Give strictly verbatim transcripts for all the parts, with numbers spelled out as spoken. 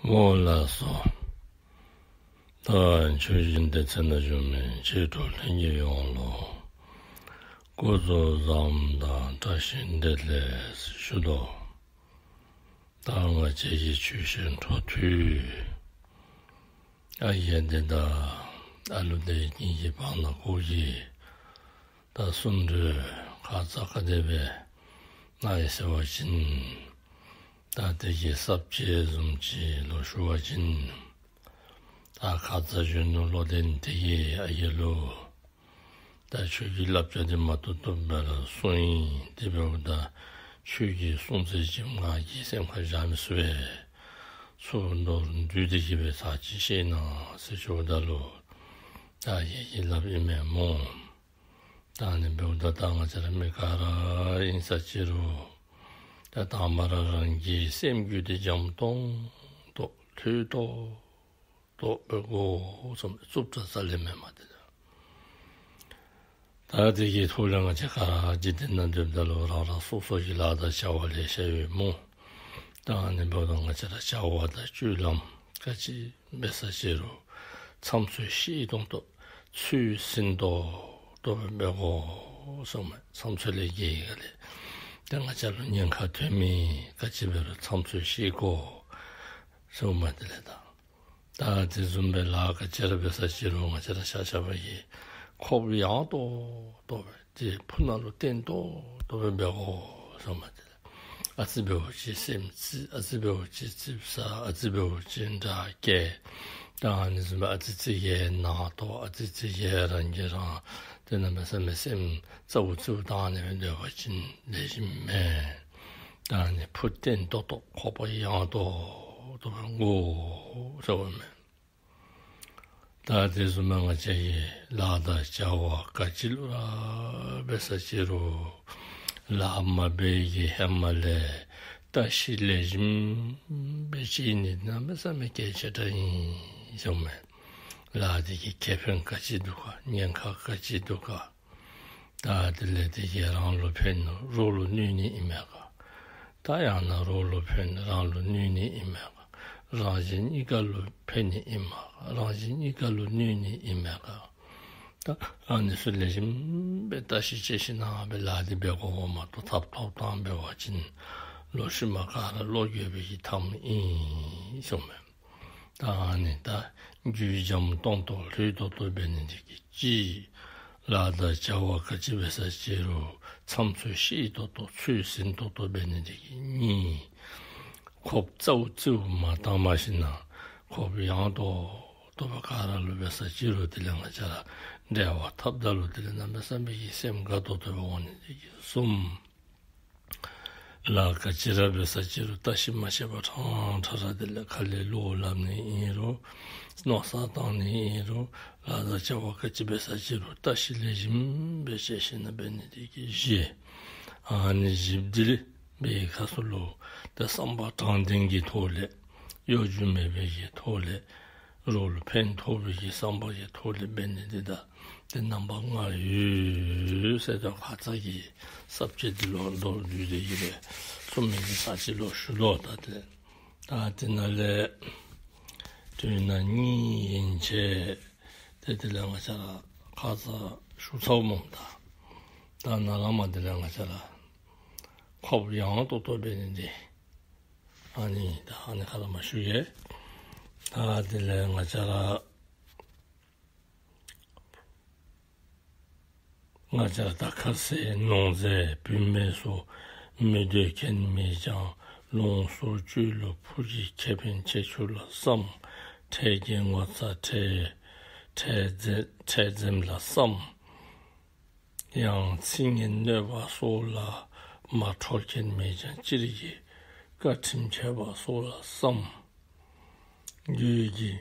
འོང་ལགས་སོ། ད་ཆོས་བཞིན་སྡེ་ཚན་ནང་བཞུགས་མི་ཆོས་གྲོགས་ལྷན་རྒྱས་ཡོངས་ལུ་སྐུ་གཟུགས་བཟང་དང་བཀྲ་ཤིས་བདེ་ལེགས་ཞུ་དོ། ད་ང་བཅས་ཀྱི་ཆོས་བཤད་འཕྲོ་མཐུད་ཨ་ཡེ་འདི་དང་ཨ་ལུ་འདི་གཉིས་ཀྱི་བར་ན་སྐོར་གྱི་ད་གསུང་གྲོས་ཁ་ཙ་ག་དེ་སྦེ་གནང་ཡི་ཟེར་བ་ཅིན་ད་དེ་གི་ས་བཅད་བཟུམ་ཅིག་ལུ་ཞུ་བ་ཅིན་ད་ཁ་ཙ་གཞོན་ནུ་བློ་ལྡན་དེ་གིས་ཨ་ཡེ་ལུ་ད་ཆོས་ཀྱི་བསླབ་བྱ་འདི་མ་ཏོག་ཏོ་སྦེ་ར་གསུངས་ཡི། དེ་འབདཝ་ད་ཆོས་ཀྱི་གསུང་ཚད་ཅིག་ང་གིས་སེམས་ཁར་བཞག་མི་ཚུགས་པས། ཚུར་མདོར་བསྡུས་ཏེ་གི་སྦེ་ཚར་གཅིག་བཤད་གནང་ཟེར་ཞུཝ་ད་ལུ་ད་ཡེ་གིས་སླབ་ཨིན་མས་སྨོ། ད་ཨ་ནི་འབདཝ་ད་ད་ང་བཅས་ར་མི་ག་ར་ཨིན་ས་ཅི་རུང་ད་དང་པ་ར་རང་གི་སེམས་རྒྱུད་འདི་འཇམ་ཏོང་ཏོ་ལྷོད་ཏོག་ཏོ་སྦེ་དགོ་གསུངས་མས། རྩུབ་དྲགས་རྩ་ལས་མེན་མས། ཏེ་ད་དེ་གི་ཐོག་ལས་ང་བཅས་ག་ར་འཇིག་རྟེན་ནང་སྡོདཔ་ད་ལུ་རང་རང་སོ་སོ་གི་ལཱ་དང་བྱ་བ་ལེ་ཤ་ཡོད་སྨོ། ད་ཨ་ནི་འབདཝ་ད་ང་བཅས་ར་བྱ་བ་དང་སྤྱོད་ལམ་ག་ཅི་འབད་ས་ཅི་རུང་ཚམ་ཚོད་ཤེས་ཏོག་ཏོ་ཚོད་ཟིན་ཏོག་ཏོ་སྦེ་འབད་དགོ་གསུངས་མས། ཚམ་ཚོད་ལས་འགལ་ཡི་ག་ལས་ཏེ་ང་བཅས་ལུ་ཉེན་ཁ་ཐོན་མི་ག་ཅི་འབད་རུང་ཚམ་ཚོད་ཤེས་དགོ་གསུངས་མས། དེ་ལས་ད་ད་དེ་བཟུམ་སྦེ་ལཱ་ག་ཅི་ར་འབད་ས་ཅི་རུང་ང་བཅས་ར་ཤ་ཤ་བ་གིས་ཁོགཔ་ཡངས་ཏོག་ཏོ་སྦེ་དེ་ཕུ་ནང་ལུ་བརྟན་ཏོག་ཏོ་སྦེ་འབད་དགོ་གསུངས་མས། དེ་ལས་ཨ་ཙི་འབདཝ་ཅིག་སེམས་ཙིགཔ་ཨ་ཙི་འབདཝ་ཅིག་ཙིགཔ་ཟ་ཨ་ཙི་འབདཝ་ཅིག་དྲག་སྐྱེད་ད་ཨ་ནི་བཟུམ་སྦེ་ཨ་ཙི་ཙི་གིས་ན་ཏོག་ཨ་ཙི་ཙི་གིས་རང་གིས་རང་དེ་གནམ་མེད་ས་མེད་སེམས་ཙ་བོ་ཙིའུ་བཏང་ནི་སྦེ་སྡོད་པ་ཅིན་ལེགས་ཤོམ་མེན། ད་ཨ་ནི་ཕུ་བརྟན་ཏོག་ཏོ་ཁོགཔ་ཡངས་ཏོག་ཏོ་སྦེ་དགོ་ཟེརཝ་མས། ད་དེ་བཟུམ་སྦེ་ང་བཅས་ཀྱིས་ལཱ་དང་བྱ་བ་ག་ཅི་ལུ་ར་འབད་ས་ཅི་རུང་ལཱ་མ་འབད་བའི་གི་ཧེ་མ་ལས་བརྟག་ཞིབ་ལེགས་ཤོམ་སྦེ་བྱེད་ནི་གནམ་མེད་ས་མེད་གལ་ཆེ་དྲགས་ཨིན་གསུངས་མས། ལཱ་དེ་གི་ཁེ་ཕན་ག་ཅི་འདུག་ག། ཉེན་ཁ་ག་ཅི་འདུག་ག། ད་དེ་ལས་དེ་གིས་རང་ལུ་ཕན་རོགས་ལུ་གནོད་ནི་ཨིན་མས་ག། ད་ཡང་ན་རོགས་ལུ་ཕན་རང་ལུ་གནོད་ནི་ཨིན་མས་ག། རང་གཞན་གཉིས་ཀ་ལུ་ཕན་ནི་ཨིན་མས་ག། རང་གཞན་གཉིས་ཀ་ལུ་གནོད་ནི་ཨིན་མས་ག། ད་ཨ་ནི་ཚུ་ལེགས་ཤོམ་སྦེ་བརྟག་ཞིབ་དཔྱད་ཞིབ་གནང་སྦེ་ལཱ་འདི་འབད་དགོཔ་མ་གཏོགས་ཐབ་ཐོབ་བཏང་འབད་བ་ཅིན་ལོག་ཤུལ་མ་ག་ར་བློ་འགྱོད་པའི་གི་ཐབས་ཨིན་གསུངས་མས། ད་ཨ་ནི་ད་རྒྱུད་འཇམ་ཏོང་ཏོ་ལྷོད་ཏོག་ཏོ་འབད་ནི་འདི་གིས་གཅིག། ལཱ་དང་བྱ་བ་ག་ཅི་འབད་ས་ཅི་རུང་ཚམ་ཚོད་ཤེས་ཏོག་ཏོ་ཚོད་ཟིན་ཏོག་ཏོ་འབད་ནི་འདི་གིས་གཉིས། ཁོགཔ་ཙ་བོ་ཙིའུ་མ་བཏང་མ་ཤེས་ན་ཁོགཔ་ཡངས་ཏོག་ཏོ་སྦེ་ག་ར་ལུ་འབད་ས་ཅི་རུང་དེ་ལས་ང་བཅས་ར་འབྲེལ་བ་འཐབ་ད་ལུ་དེ་ལས་གནམ་མེད་ས་མེད་ཀྱི་སེམས་དགའ་ཏོག་ཏོ་སྦེ་འོང་ནི་འདི་གིས་གསུམ། ལཱ་ག་ཅི་ར་འབད་ས་ཅི་རུང་བརྟག་ཞིབ་མ་ཤེས་པར་ཕྲང་ཕྲང་ར་དེ་ལས་ཁ་ལས་བློ་སླབ་ནི་ཨིན་རུང་མནོ་བསམ་བཏང་ནི་ཨིན་རུང་ལཱ་དང་བྱ་བ་ག་ཅི་འབད་ས་ཅི་རུང་བརྟག་ཞིབ་ལེགས་ཤོམ་སྦེ་དཔྱད་ཞིནམ་འབད་ནི་འདི་གིས་བཞི། ཨ་ནི་བཞི་འདི་ལས་འབད་བའི་སྐབས་སུ་ལུ་ཏེ་བསམ་པ་དྲང་བདེན་གྱི་ཐོག་ལས་གཡོ་སྒྱུ་མེད་པའི་གི་ཐོག་ལས་རོགས་ལུ་ཕན་ཐོགས་པའི་གི་བསམ་པ་གི་ཐོག་ལས་འབད་ནི་འདི་དང་ཏེ་རྣམ་པ་ལྔ་ཡོད་ཟེར་ད་ཁ་ཙ་གི་ས་བཅད་འདི་ལུ་མདོར་བསྡུས་ཏེ་གི་སྦེ་གསུངས་མི་གི་ས་བཅད་ལུ་ཞུ་དོ། ད་ཏེ་ད་དེ་ནང་ལས་དོན་གཉིས་ཡན་ཆད་ཏེ་དེ་ལས་ང་བཅས་ར་ཁ་ཙ་ཞུ་ཚརཝ་སྨོ། ད་ད་ནཱ་ལས་མར་དེ་ལས་ང་བཅས་ར་ཁོགཔ་ཡངས་ཏོག་ཏོ་འབད་ནི་འདི་ཨ་ནི་ད་ཨ་ནི་ཁ་ལས་མར་ཞུ་ཡི། ད་དེ་ལས་ང་བཅས་ར་ང་བཅས་ར་ད་ཁ་ཟས་ནོར་རྫས་བུད་མེད་སོགས་མི་འདོད་མཁན་མེད་ཀྱང་ལོངས་སུ་སྤྱོད་ལུགས་ཕུགས་ཀྱི་ཁེ་ཕན་ཆེ་ཆུང་ལ་བསམ། འཕྲལ་གྱི་ངོ་ཚ་འཕྲལ་འཕྲལ་འཛེམ་འཕྲལ་འཛེམ་ལ་བསམ། ཡང་ཚིག་ངན་གནོད་པ་སོགས་ལ་མ་འཕྲོག་མཁན་མེད་ཀྱང་སྤྱིར་གྱི་བཀའ་ཁྲིམས་འཆལ་བ་སོགས་ལ་བསམ། རྒྱུད་ཀྱི་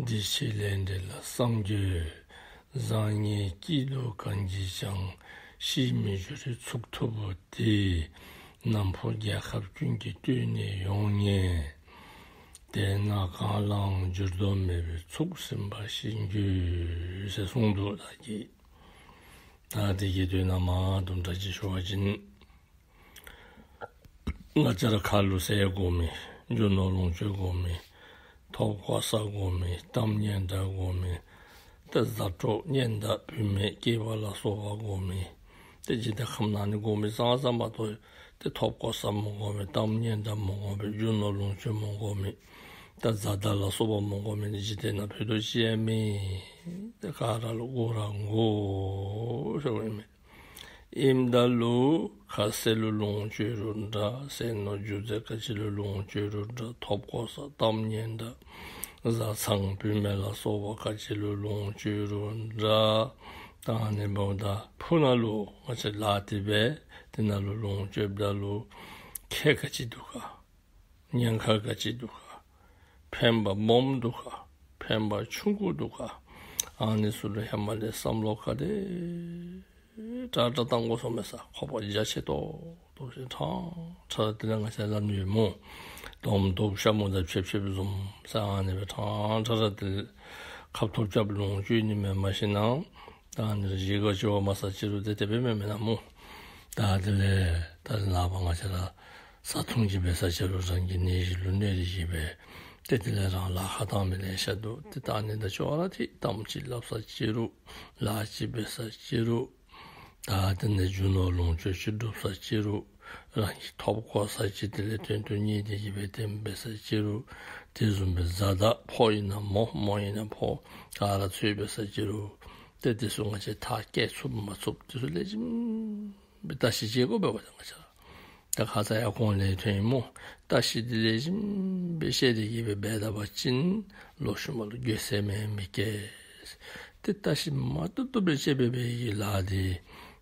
འདི་ཕྱི་ལས་འབྲས་ལ་བསམ་དགོས། བཟང་ངན་སྐྱིད་སྡུག་གང་གིས་ཀྱང་ཤེས་མི་འགྱུར་ཚུགས་ཐུབ་པོ་དེ། ནམ་ཕོ་རྒྱལ་ཁབ་ཀུན་གྱིས་བསྟོད་ནས་ཡོང་ངེས། དེས་ན་གང་ལའང་འགྱུར་ལྡོག་མེད་པའི་ཚུགས་ཟིན་པ་ཤེས་དགོས་ཟེར་གསུངས་འདུག། ད་གི་ད་དེ་གི་དོན་ནང་མ་དུམ་གྲ་ཅིག་ཞུ་བ་ཅིན་ང་བཅས་ར་ཁ་ལུ་ཟས་དགོ་མི་རྒྱུ་ནོར་ལོངས་སྤྱོད་དགོ་མི་ ཐོབ་གོ་ས་དགོ་མི། གཏམ་སྙན་གྲགས་དགོ་མི། ཏེ་བཟའ་གྲོགས་གཉེན་དང་བུད་མེད་སྐྱེས་པ་ལ་སོགས་པ་དགོ་མི། ཏེ་འཇིག་རྟེན་ཁམས་ནང་ནི་དགོ་མི་ཙང་ཙང་མ་གཏོགས་ཏེ་ཐོབ་གོ་ས་མི་དགོ་མི། གཏམ་སྙན་གྲགས་མི་དགོ་མི། རྒྱུ་ནོར་ལོངས་སྤྱོད་མི་དགོ་མི། ད་བཟའ་ཟླ་ལ་སོགས་པ་མི་དགོ་མི་ནི་འཇིག་རྟེན་ནང་ཕུད་རྡོག་གཅིག་ཡང་མེད། ཏེ་ག་ར་ལུ་དགོ་ར་དགོ་ཟེར་བའི་མེད། ཨིནམ་ད་ལུ་ཁ་ཟས་ལུ་ལོངས་སྤྱོད་རུང་འདྲ། ཟས་ནོར་རྒྱུ་རྫས་ག་ཅི་ལུ་ལོངས་སྤྱོད་རུང་འདྲ། ཐོབ་གོ་ས་གཏམ་སྙན་གྲགས་བཟའ་ཚང་བུད་མེད་ལ་སོགས་པ་ག་ཅི་ལུ་ལོངས་སྤྱོད་རུང་འདྲ། ད་ཨ་ནི་འབདཝ་ད་ཕུ་ནང་ལུ་ང་བཅས་ལཱ་འདི་འབད་དེ་ནང་ལུ་ལོངས་སྤྱོདཔ་ད་ལུ་ཁེ་ག་ཅི་འདུག་ག། ཉེན་ཁ་ག་ཅི་འདུག་ག། ཕན་པ་སྦོམ་འདུག་ག། ཕན་པ་ཆུང་ཀུ་འདུག་ག། ཨ་ནི་ཚུ་ལུ་ཧེ་མ་ལས་བསམ་བློ་ག་དེ་དྲག་དྲག་བཏང་དགོ་ཟེར་མས་ས། ཁོག་པ་རྒྱ་ཆེ་ཏོག་ཏོ་ཅིག་ཕྲང་ཕྲང་དེ་ལས་ང་བཅས་སླབ་ནི་ཡོད་སྨོ། དོམ་དོམ་ཤ་མུ་དང་ཕྱེད་ཕྱེད་བཟུམ་ཟེར་ཨ་ནི་སྦེ་ཕྲང་ཕྲང་དེ་ལས་ཁ་ཐོབ་རྐྱབ་ལོངས་སྤྱོད་ནི་མེན། མ་གཞི་ནང་ད་ཨ་ནི་ལུ་བཞེས་སྒོ་ཅིག་འོང་མས་ཟེར་ཅི་རུང་ཏེ་དེ་སྦེ་མེན་མེན་ན་སྨོ། ད་དེ་ལས་ད་ནངས་པ་ང་བཅས་ར་བཟའ་འཐུང་ཅིག་འབད་ས་ཅི་རུང་རང་གི་ནད་གཞི་ལུ་གནོད་དེ་གིས་སྦེ་ཏེ་དེ་ལས་རང་ལཱ་ཁག་བཏང་མི་ལེ་ཤ་འདུག། ཏེ་ད་ཨ་ནི་དང་ཅོག་ར་འཐད། གཏམ་ཅིག་སླབ་ས་ཅི་རུང་ལཱ་ཅིག་འབད་ས་ཅི་རུང་ད་དེ་ནས་རྒྱུ་ནོར་ལོངས་སྤྱོད་ཅིག་སྒྲུབ་ས་ཅི་རུང་རང་གིས་ཐོབ་གོ་ས་ཅིག་དེ་ལས་དོན་དུ་གཉེར་ཏེ་གིས་སྦེ་དེ་སྦེ་འབད་ས་ཅི་རུང་དེ་བཟུམ་སྦེ་བཟའ་ཟླ་ཕོ་ཨིན་ན་མོ་མོ་ཨིན་ན་ཕོ་ག་ར་ཚུ་འབད་ས་ཅི་རུང་ཏེ་དེ་ཚུ་ང་བཅས་ཐག་བཅད་ཚུགས་མ་ཚུགས་དེ་ཚུ་ལེགས་ཤོམ་སྦེ་བརྟག་ཞིབ་བྱེད་དགོ་པས་ང་བཅས་ར། ད་ཁ་ཙ་ཡང་གོང་ལས་ཐོན་ཡི་སྨོ། བརྟག་ཞིབ་འདི་ལེགས་ཤོམ་སྦེ་བྱས་ཏེ་གིས་སྦེ་འབད་ད་པ་ཅིན་ལོག་ཤུལ་མ་ལུ་དགོས་ཟེར་མི་མི་སྐྱེ། ཏེ་བརྟག་ཞིབ་མ་བཏུབ་བཏུབ་སྦེ་བྱས་སྦེ་འབད་བའི་ལཱ་འདི་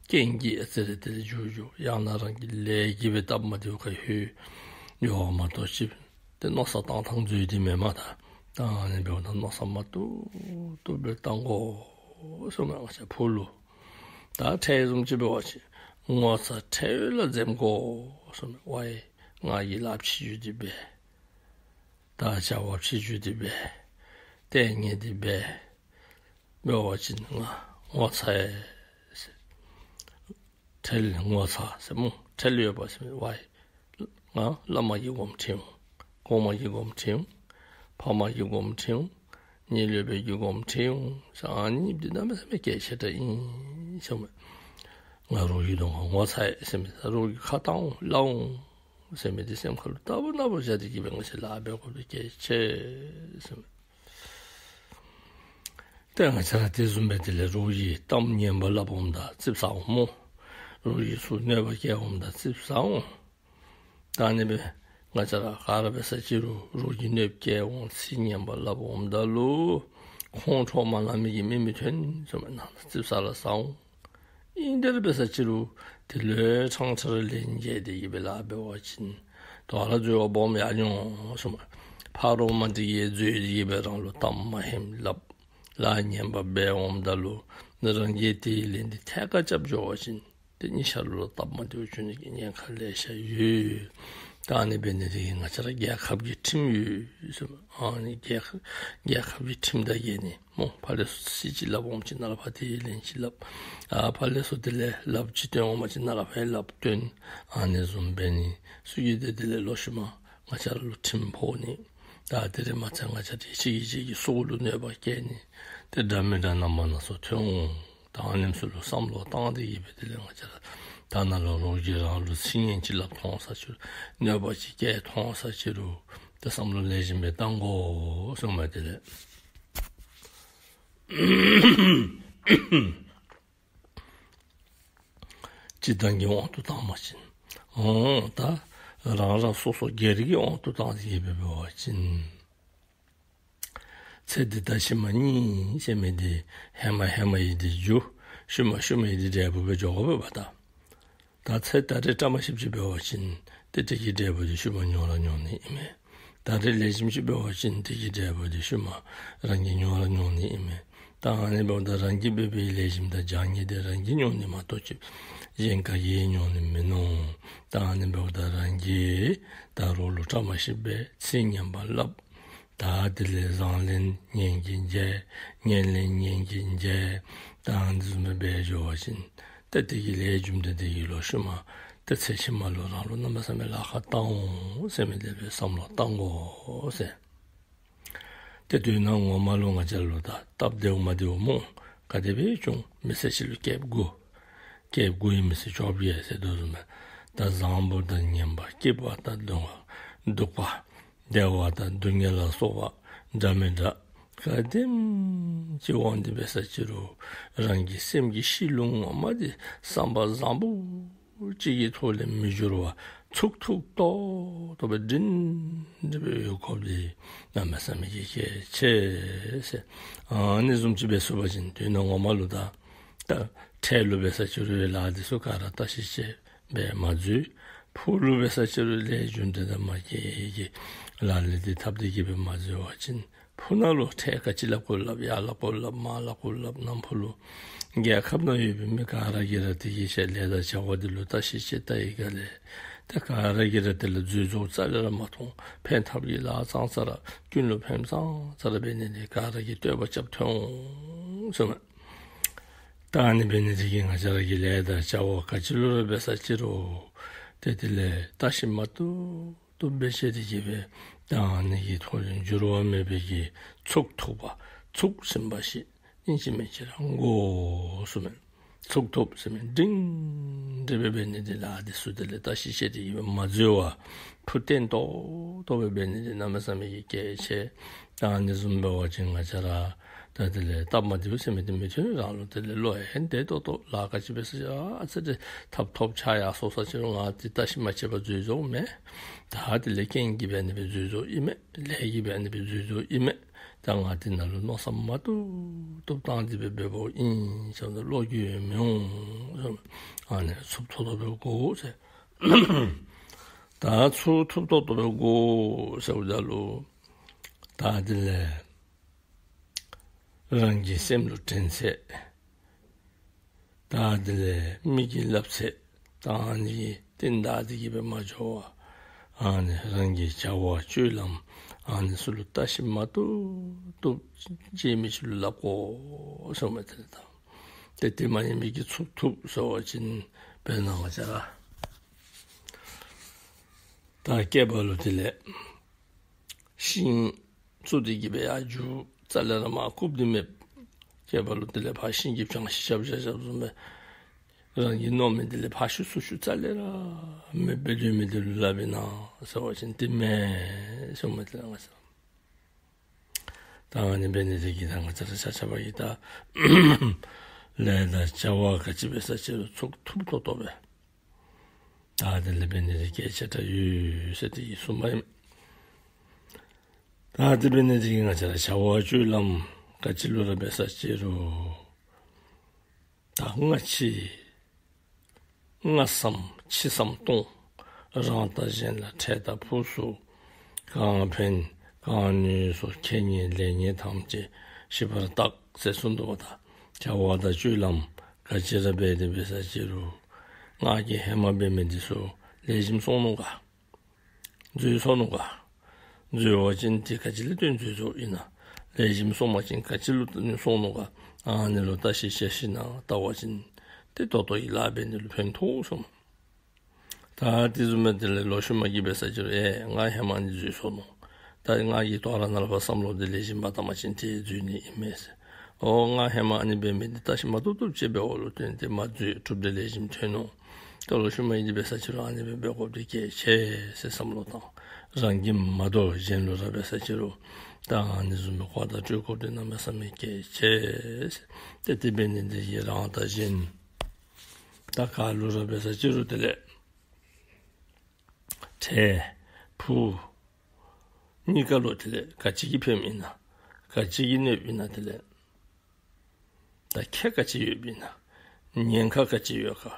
རྐྱེན་གྱིས་ཨ་ཙི་རེ་དེ་ལས་འགྱུར་འགྱུར། ཡང་ན་རང་གི་ལས་ཀྱིས་སྦེ་སྟབས་མ་བདེཝ་ཁར་ལྷོད་འགྱོཝ་མ་གཏོགས་ཅིག་ཏེ་མནོ་བསམ་བཏང་ཐངས་འཛོལ་ཏེ་མེན་མས་ད། ད་ཨ་ནི་འབདཝ་ད་མནོ་བསམ་མ་བཏུབ་བཏུབ་སྦེ་བཏང་དགོ་ཟེར་མས་ང་བཅས་ཕུ་ལུ། ད་ཁྲལ་བཟུམ་ཅིག་འབད་བ་ཅིན་ངོ་ཚ་ཁྲལ་ཡོད་ལ་འཛེམ་དགོ་ཟེར་མས། ཝའི་ང་གིས་ལཱ་ཕྱི་འགྱུར་འདི་འབད། ད་བྱ་བ་ཕྱི་འགྱུར་འདི་འབད། ལྟས་ངན་འདི་འབད། འབད་བ་ཅིན་ང་ངོ་ཚ་ཡི་ཟེར། ཁྲལ་ངོ་ཚ་ཟེར་སྨོ། ཁྲལ་ཡོད་པ་ཟེར་མས། ཝའི་ང་བླ་མ་གི་དགོངསམ་ཁྲེལ་འོང་། གོང་མ་གི་དགོངསམ་ཁྲེལ་འོང་། ཕ་མ་གི་དགོངསམ་ཁྲེལ་འོང་། གཉིས་སློབ་དཔོན་གྱི་དགོངསམ་ཁྲེལ་འོང་ཟེར། ཨ་ནི་འདི་གནམ་མེད་ས་མེད་གལ་ཆེ་དྲགས་ཨིན་ཟེར་མས། ང་རོགས་ཀྱི་གདོང་ཁར་ངོ་ཚ་ཡི་ཟེར་མས། རོགས་ཀྱིས་ཁ་བཏང་འོང་སླབ་འོང་ཟེར་མི་འདི་སེམས་ཁར་ལུ་ལྟ་བུ་ན་བུ་བཞག་སྟེ་གིས་སྦེ་ང་བཅས་ལཱ་འབད་དགོ་པའི་གལ་ཆེ་ཟེར་མས། ཏེ་ང་བཅས་ར་དེ་བཟུམ་སྦེ་དེ་ལས་རོགས་ཀྱིས་གཏམ་ངན་པ་སླབ་འོངམ་ད་ཙིགཔ་ཟ་འོང་སྨོ། རོགས་ཀྱིས་ཚུར་གནོད་པ་བསྐྱལ་འོངམ་ད་ཙིགཔ་ཟ་འོང་། ད་ཨ་ནི་སྦེ་ང་བཅས་ར་ག་ར་འབད་ས་ཅི་རུང་རོགས་ཀྱིས་གནོདཔ་བསྐྱལ་འོང་ཚིག་ངན་པ་སླབ་འོངམ་ད་ལུ་ཁོང་ཁྲོ་མ་ལངས་མི་གིས་མི་མི་ཐོན་ཟེར་མས། ནང་ན་ཙིགཔ་ཟ་ར་ཟ་འོང་། ཨིན་དེ་ར་འབད་ས་ཅི་རུང་དེ་ལུ་ཕྲང་ཕྲང་ར་ལན་འཇལ་ཏེ་གིས་སྦེ་ལཱ་འབད་བ་ཅིན་དོ་རུང་འཛོལ་བ་སྦོམ་ཡར་འགྱོ་འོང་ཟེར་མས། ཕ་རོལ་མ་འདི་གིས་འཛོལ་ཏེ་གིས་སྦེ་རང་ལུ་གཏམ་མ་ཧེམ་སླབ། ལཱ་ངན་པ་འབད་འོངམ་ད་ལུ་ནི་རང་གིས་དེའི་ལན་འདི་ཐད་ཀར་རྐྱབ་འགྱོ་བ་ཅིན་ཏེ་གཉིས་ཆ་ར་ལུ་སྟབས་མ་བདེཝ་འབྱུང་ནི་གི་ཉེན་ཁ་ལེ་ཤ་ཡོད། ད་ཨ་ནི་འབད་ནི་དེ་གིས་ང་བཅས་ར་རྒྱལ་ཁབ་ཀྱི་ཁྲིམས་ཡོད་ཟེར་མས། ཨ་ནི་རྒྱལ་ཁབ་རྒྱལ་ཁབ་ཀྱི་ཁྲིམས་དང་འགལ་ནི་སྨོ། ཕར་ལས་ཚུར་ཚིག་ཅིག་སླབ་འོང་པ་ཅིན་ནཱ་ལས་ཕར་དེའི་ལན་ཅིག་སླབ། ཨ་ཕར་ལས་ཚུར་དེ་ལས་ལགཔ་ཅིག་སྟོན་འོང་པ་ཅིན་ནཱ་ལས་ཕར་ལགཔ་སྟོན། ཨ་ནི་བཟུམ་འབད་ནི་ཚུ་གིས་ཏེ་དེ་ལས་ལོག་ཤུལ་མ་ང་བཅས་ར་ལུ་ཁྲིམས་ཕོག་ནི། ད་དེ་རེ་མ་ཚད་ང་བཅས་ར་གཅིག་གིས་གཅིག་གི་སྲོག་ལུ་གནོད་པ་བསྐྱལ་ནི། ཏེ་འདྲ་མི་འདྲ་རྣམ་པ་སྣ་ཚོགས་ཐོན་འོང་། ད་ཨ་ནེམ་ཚུ་ལུ་བསམ་བློ་བཏང་སྟེ་གིས་སྦེ་དེ་ལས་ང་བཅས་ར་ད་ནཱ་ལུ་རོགས་ཀྱིས་རང་ལུ་ཚིག་ངན་ཅིག་སླབ་ཐོན་ས་ཅི་རུང་གནོད་པ་ཅིག་བསྐྱལ་ཐོན་ས་ཅི་རུང་ཏེ་བསམ་བློ་ལེགས་ཤོམ་སྦེ་བཏང་དགོ་ཟེར་མས། དེ་ལས་སྤྱིར་བཏང་གི་དབང་དུ་བཏང་བ་ཅིན་འོང་། ད་རང་རང་སོ་སོ་སྒེར་གྱི་དབང་དུ་བཏང་སྟེ་གིས་སྦེ་འབད་བ་ཅིན་ཚེ་འདི་དང་ཕྱི་མ་གཉིས་ཟེར་མི་འདི་ཧེ་མ་ཧེ་མ་ཡི་འདི་རྒྱུ། ཤུལ་མ་ཤུལ་མ་ཡི་འདི་འབྲས་བུ་སྦེ་འགྱོ་དགོ་པས་པ་ད། ད་ཚེ་ད་རེས་བཀྲ་མ་ཤིསཔ་ཅིག་འབད་བ་ཅིན་ཏེ་དེ་གི་འབྲས་བུ་འདི་ཤུལ་མ་མྱོང་ར་མྱོང་ནི་ཨིན་མས། ད་རེས་ལེགས་ཤོམ་ཅིག་འབད་བ་ཅིན་དེ་གི་འབྲས་བུ་འདི་ཤུལ་མ་རང་གིས་མྱོང་ར་མྱོང་ནི་ཨིན་མས། ད་ཨ་ནི་འབདཝ་ད་རང་གིས་འབད་བའི་ལེགས་ཤོམ་དང་བྱང་ཉེས་འདི་རང་གིས་མྱོང་ནི་མ་གཏོགས་ཅིག་གཞན་ག་གིས་མྱོང་ནི་མིན་ནུག། ད་ཨ་ནི་འབདཝ་ད་རང་གིས་ད་རོགས་ལུ་བཀྲ་མ་ཤིསཔ་སྦེ་ཚིག་ངན་པ་སླབ། ད་དེ་ལས་བཟང་ལན་ངན་གྱིས་འཇལ། ངན་ལན་ངན་གྱིས་འཇལ། ད་ཨ་ནི་བཟུམ་སྦེ་འབད་འགྱོ་བ་ཅིན་ཏེ་དེ་གི་ལས་རྒྱུ་འབྲས་དེ་གིས་ལོག་ཤུལ་མ་ཏེ་ཚེ་ཕྱི་མ་ལུ་རང་ལུ་གནམ་མེད་ས་མེད་ལཱ་ཁག་བཏང་འོང་ཟེར་མི་དེ་སྦེ་བསམ་བློ་བཏང་དགོ་ཟེར། ཏེ་དོན་ངོ་མ་ལུ་ང་བཅས་ལུ་ད་སྟབས་བདེཝ་མ་བདེཝ་སྨོ། ག་དེ་སྦེ་བྱུང་མི་ཚེ་གཅིག་ལུ་སྐྱེས་བུ་དགུ། སྐྱེས་བུ་དགུ་ཨིན་མི་ཚེ་བཅོ་བརྒྱད་ཟེར་དོ་བཟུམ་སྦེ། ད་བཟང་པོ་དང་ངན་པ། སྐྱིད་པ་དང་སྡུག་པ། སྡུག་པ། བདེ་བ་དང་སྡུག་བསྔལ་ལ་སོགས་པ་འདྲ་མི་འདྲ་ག་དེམ་ཅིག་འོང་སྟེ་འབད་ས་ཅི་རུང་རང་གི་སེམས་ཀྱི་གཤིས་ལུ་ངོ་མ་འདི་བསམ་པ་བཟང་པོ་གཅིག་གི་ཐོག་ལས་མི་འགྱུར་བར་ཚུགས་ཐུབ་ཏོག་ཏོ་སྦེ་སྒྲིང་སྒྲི་སྦེ་ཡོད་དགོཔ་འདི་གནམ་མེད་ས་མེད་ཀྱི་གལ་ཆེ་ཟེར། ཨ་ནི་བཟུམ་ཅིག་འབད་ཚུགས་པ་ཅིན་དོན་ངོ་མ་ལུ་ད་ད་འཕྲལ་ལུ་འབད་ས་ཅི་རུང་ལཱ་འདི་ཚུ་ག་ར་བརྟག་ཞིབ་དཔྱད་སྦེ་མ་འཛོལ། ཕུགས་ལུ་འབད་ས་ཅི་རུང་ལས་རྒྱུ་འབྲས་དང་མ་འགལ་གྱི་ལཱ་ལས་འདི་ཐབས་འདི་གིས་སྦེ་མ་འཛོལ་བ་ཅིན་ཕུགས་ནང་ལུ་འཕྲལ་ག་ཅི་སླབ་དགོ་སླབ། ཡར་སླབ་དགོ་སླབ། མར་སླབ་དགོ་སླབ། ནམ་ཕུགས་ལུ་རྒྱལ་ཁབ་ནང་ཡོད་པའི་མི་ག་ར་གིས་ར་དེ་གི་ཤེས། ལས་དང་བྱ་བ་འདི་ལུ་བརྟག་ཞིབ་དཔྱད་བལྟ་བའི་སྒང་ལས་ཏེ་ག་ར་གིས་ར་དེ་ལུ་འཛོལ་འཛོལཝ་རྩ་ལས་ར་མ་མཐོང་། ཕན་ཐབས་ཀྱི་ལཱ་ཙང་ཙ་ར་ཀུན་ལུ་ཕན་ཙང་ཙ་ར་འབད་ནི་འདི་ག་ར་གིས་བསྟོད་པ་རྐྱབ་ཐོན་འོང་ཟེར་མས། ད་ཨ་ནི་འབད་ནི་འདི་གིས་ང་བཅས་ར་གི་ལས་དང་བྱ་བ་ག་ཅི་ལུ་ར་འབད་ས་ཅི་རུང་ཏེ་དེ་ལས་བརྟག་ཞིབ་མ་བཏུབ་བཏུབ་སྦེ་དཔྱད་དེ་གི་སྦེ་ད་ཨ་ནི་གི་ཐོག་ལས་འགྱུར་བ་མེད་པའི་གི་ཚུགས་ཐུབ་པ་ཚུགས་ཟིན་པ་ཅིག་ཨིན་ཅི་མིན་ཅི་ར་དགོ་ཟེར་མས། ཚུགས་ཐུབ་ཟེར་མི་སྒྲིང་སྒྲི་སྦེ་འབད་ནི་འདི་ལཱ་འདི་ཚུ་དེ་ལས་བརྟག་ཞིབ་དཔྱད་དེ་གི་སྦེ་མ་འཛོལ་བར་ཕུགས་བརྟན་ཏོག་ཏོ་སྦེ་འབད་ནི་འདི་གནམ་མེད་ས་མེད་ཀྱི་གལ་ཆེ། ད་ཨ་ནི་བཟུམ་འབད་བ་ཅིན་ང་བཅས་ར་ད་དེ་ལས་སྟབས་མ་བདེཝ་ཟེར་མི་འདི་མི་ཐོན། རང་ལུ་དེ་ལས་བློ་ཡང་བདེ་ཏོག་ཏོ། ལཱ་ག་ཅི་འབད་ས་ཅི་རུང་ཨ་ཙི་ཏེ་ཐབས་ཐོབ་ཆག་ཡར་སོང་ས་ཅི་རུང་ང་འདི་བརྟག་ཞིབ་མ་བྱས་པར་འཛོལ་འཛོལཝ་མེན། ད་དེ་ལས་རྐྱེན་གྱིས་འབད་ནི་སྦེ་འཛོལ་འཛོལཝ་ཨིན་མས། ལས་ཀྱིས་འབད་ནི་སྦེ་འཛོལ་འཛོལཝ་ཨིན་མས། ད་ང་འདི་ནང་ལུ་མནོ་བསམ་མ་བཏུབ་བཏུབ་བཏང་སྟེ་སྦེ་འབདཝ་ཨིན་ཟེར་ད་བློ་འགྱོད་མི་འོང་ཟེར། ཨ་ནི་ཚུགས་ཐུབ་ཏོག་ཏོ་སྦེ་དགོ་ཟེར། ད་ཚུགས་ཐུབ་ཏོག་ཏོ་སྦེ་དགོ་ཟེརཝ་ད་ལུ་ད་དེ་ལས་རང་གི་སེམས་ལུ་དྲན་ཚད། ད་དེ་ལས་མི་གིས་སླབ་ཚད། ད་ཨ་ནི་གི་རྟིང་བདའ་སྟེ་གི་སྦེ་མ་འགྱོ་བར་ཨ་ནི་རང་གི་བྱ་བ་སྤྱོད་ལམ་ཨ་ནི་ཚུ་ལུ་བརྟག་ཞིབ་མ་བཏུབ་བཏུབ་ཅིག་མི་ཅིག་ལུ་སླབ་དགོ་ཟེར་མས། དེ་ལས་ད་ཏེ་དེ་མ་ཡིན་པའི་གི་ཚུགས་ཐུབ་ཟེར་བ་ཅིན་དཔེར་ན་ང་བཅས་ར་ད་སྐྱེས་པ་ལུ་དེ་ལས་ཤིང་བཙུགས་ཏེ་གི་སྦེ་ཡར་རྒྱུག་རྩ་ལས་ར་མར་བཀུག་སྟེ་མེད། སྐྱེས་པ་ལུ་དེ་ལས་ཕར་ཤིང་གི་བྱང་ཤིང་ཞབས་ཞབས་ཞབས་བཟུམ་སྦེ་རང་གིས་མནོ་མི་དེ་ལས་ཕར་ཤུགས་ཚུར་ཤུགས་རྩ་ལས་ར་མེདཔ་སྦེ་སྡོད་མི་དེ་ལུ་སླབ་ཨིན་ན་ཟེར་བ་ཅིན་དེ་མེན་ཟེར་མས། དེ་ལས་ང་བཅས་ད་ཨ་ནི་འབད་ནི་དེ་གིས་ད་ང་བཅས་ར་ཆ་ཁྱབ་ཀྱིས་ད་ལས་དང་བྱ་བ་ག་ཅི་འབད་ས་ཅི་རུང་ཚུགས་ཐུབ་ཏོག་ཏོ་སྦེ་ད་དེ་ལས་འབད་ནི་དེ་གལ་ཆེ་དྲགས་ཡོད་ཟེར་དེ་གིས་གསུངམ་ཨིན། ད་དེ་འབད་ནི་དེ་གིས་ང་བཅས་ར་བྱ་བ་སྤྱོད་ལམ་ག་ཅི་ལུ་ར་འབད་ས་ཅི་རུང་ད་སྔ་ཕྱི་སྔ་བསམ་ཕྱི་བསམ་གཏོང་། རང་དང་གཞན་ལ་འཕྲལ་དང་ཕུགས་སུ་གང་ཕན་གང་ནུས་སུ་ཁེ་ཉེན་ལེགས་ཉེས་ཐམས་ཅད་ཞིབ་པར་བརྟག་ཟེར་གསུངས་འདུག་པ། ད་བྱ་བ་དང་སྤྱོད་ལམ་ག་ཅི་ར་འབད་དེ་འབད་ས་ཅི་རུང་ང་གིས་ཧེ་མ་འབད་མི་འདི་ཚུ་ལེགས་ཤོམ་སོང་ནུག་ག། འཛོལ་སོང་ནུག་ག། འཛོལ་བ་ཅིན་དེ་ག་ཅི་ལས་བརྟེན་འཛོལ་འཛོལཝ་ཨིན་ན། ལེགས་ཤོམ་སོང་པ་ཅིན་ག་ཅི་ལུ་བརྟེན་སོང་ནུག་ག། ཨ་ནི་ལུ་བརྟག་ཞིབ་དཔྱད་ཞིནམ་ལས་བལྟ་བ་ཅིན་ཏེ་ད་ལྟོ་གི་ལཱ་འབད་ནི་ལུ་ཕན་ཐོགས་སོང་། ད་དེ་བཟུམ་སྦེ་དེ་ལས་ལོག་ཤུལ་མ་གིས་འབད་ས་ཅི་རུང་ཨེ་ང་ཧེ་མ་ཨ་ནི་འཛོལ་སོང་ནུག། ད་ང་གིས་དོ་རུང་ནཱ་ལས་ཕར་བསམ་བློ་འདི་ལེགས་ཤོམ་སྦེ་བཏང་པ་ཅིན་ཏེ་འཛོལ་ནི་ཨིན་མས་ཟེར། ཨོ་ང་ཧེ་མ་ཨ་ནི་འབད་མི་འདི་བརྟག་ཞིབ་མ་བཏུབ་བཏུབ་ཅིག་འབདཝ་ལུ་བརྟེན་ཏེ་མ་འཛོལ། གྲུབ་འབྲས་ལེགས་ཤོམ་ཐོན་ནུག། ད་ལོག་ཤུལ་མ་ཨིན་ཏེ་འབད་ས་ཅི་རུང་ཨ་ནི་སྦེ་འབད་དགོཔ་འདི་གལ་ཆེ་ཟེར་བསམ་བློ་བཏང་། རང་གིས་མ་དོ་གཞན་ལུ་ར་འབད་ས་ཅི་རུང་ད་ཨ་ནི་བཟུམ་སྦེ་གོ་བརྡ་སྤྲོད་དགོཔ་འདི་གནམ་མེད་ས་མེད་གལ་ཆེ་ཟེར། ཏེ་དེ་འབད་ནི་འདི་གིས་རང་དང་གཞན་ད་ག་ལུ་ར་འབད་ས་ཅི་རུང་དེ་ལས་འཕྲལ་ཕུགས་གཉིས་ཀ་ལུ་དེ་ལས་ག་ཅི་གིས་ཕནམ་ཨིན་ན་ག་ཅི་གིས་གནོདཔ་ཨིན་ན། དེ་ལས་ད་ཁེ་ག་ཅི་ཡོདཔ་ཨིན་ན། ཉེན་ཁ་ག་ཅི་ཡོད་ག།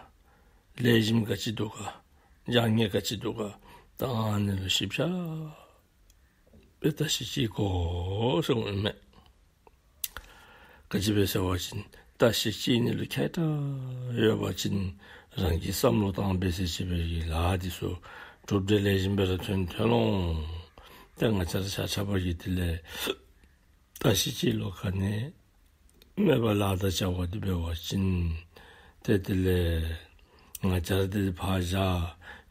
ལེགས་ཤོམ་ག་ཅི་འདུག་ག། བྱང་ཉེས་ག་ཅི་འདུག་ག། ད་ཨ་ནི་ལུ་ཞིབ་ཆ་སྦེ་བརྟག་ཞིབ་ཅིག་དགོ་ཟེར་གསུངམ་ཨིན་མས། ག་ཅི་སྦེ་ཟེར་བ་ཅིན་བརྟག་ཞིབ་ཅིག་ནི་ལུ་མཁས་དྲགས་ཡོད་པ་ཅིན་རང་གིས་བསམ་བློ་བཏང་འབད་ས་ཅི་འབད་གི་ལཱ་འདི་ཚུ་གྲུབ་འབྲས་ལེགས་ཤོམ་སྦེ་ར་ཐོན་ཐོན་འོང་། ཏེ་ང་བཅས་ར་ཆ་ཁྱབ་ཀྱིས་དེ་ལས་བརྟག་ཞིབ་ཅིག་ལུ་ག་ནི་མེད་པར་ལཱ་དང་བྱ་བ་འདི་འབད་བ་ཅིན་ཏེ་དེ་ལས་ང་བཅས་ར་འདི་ཕར་བཞག་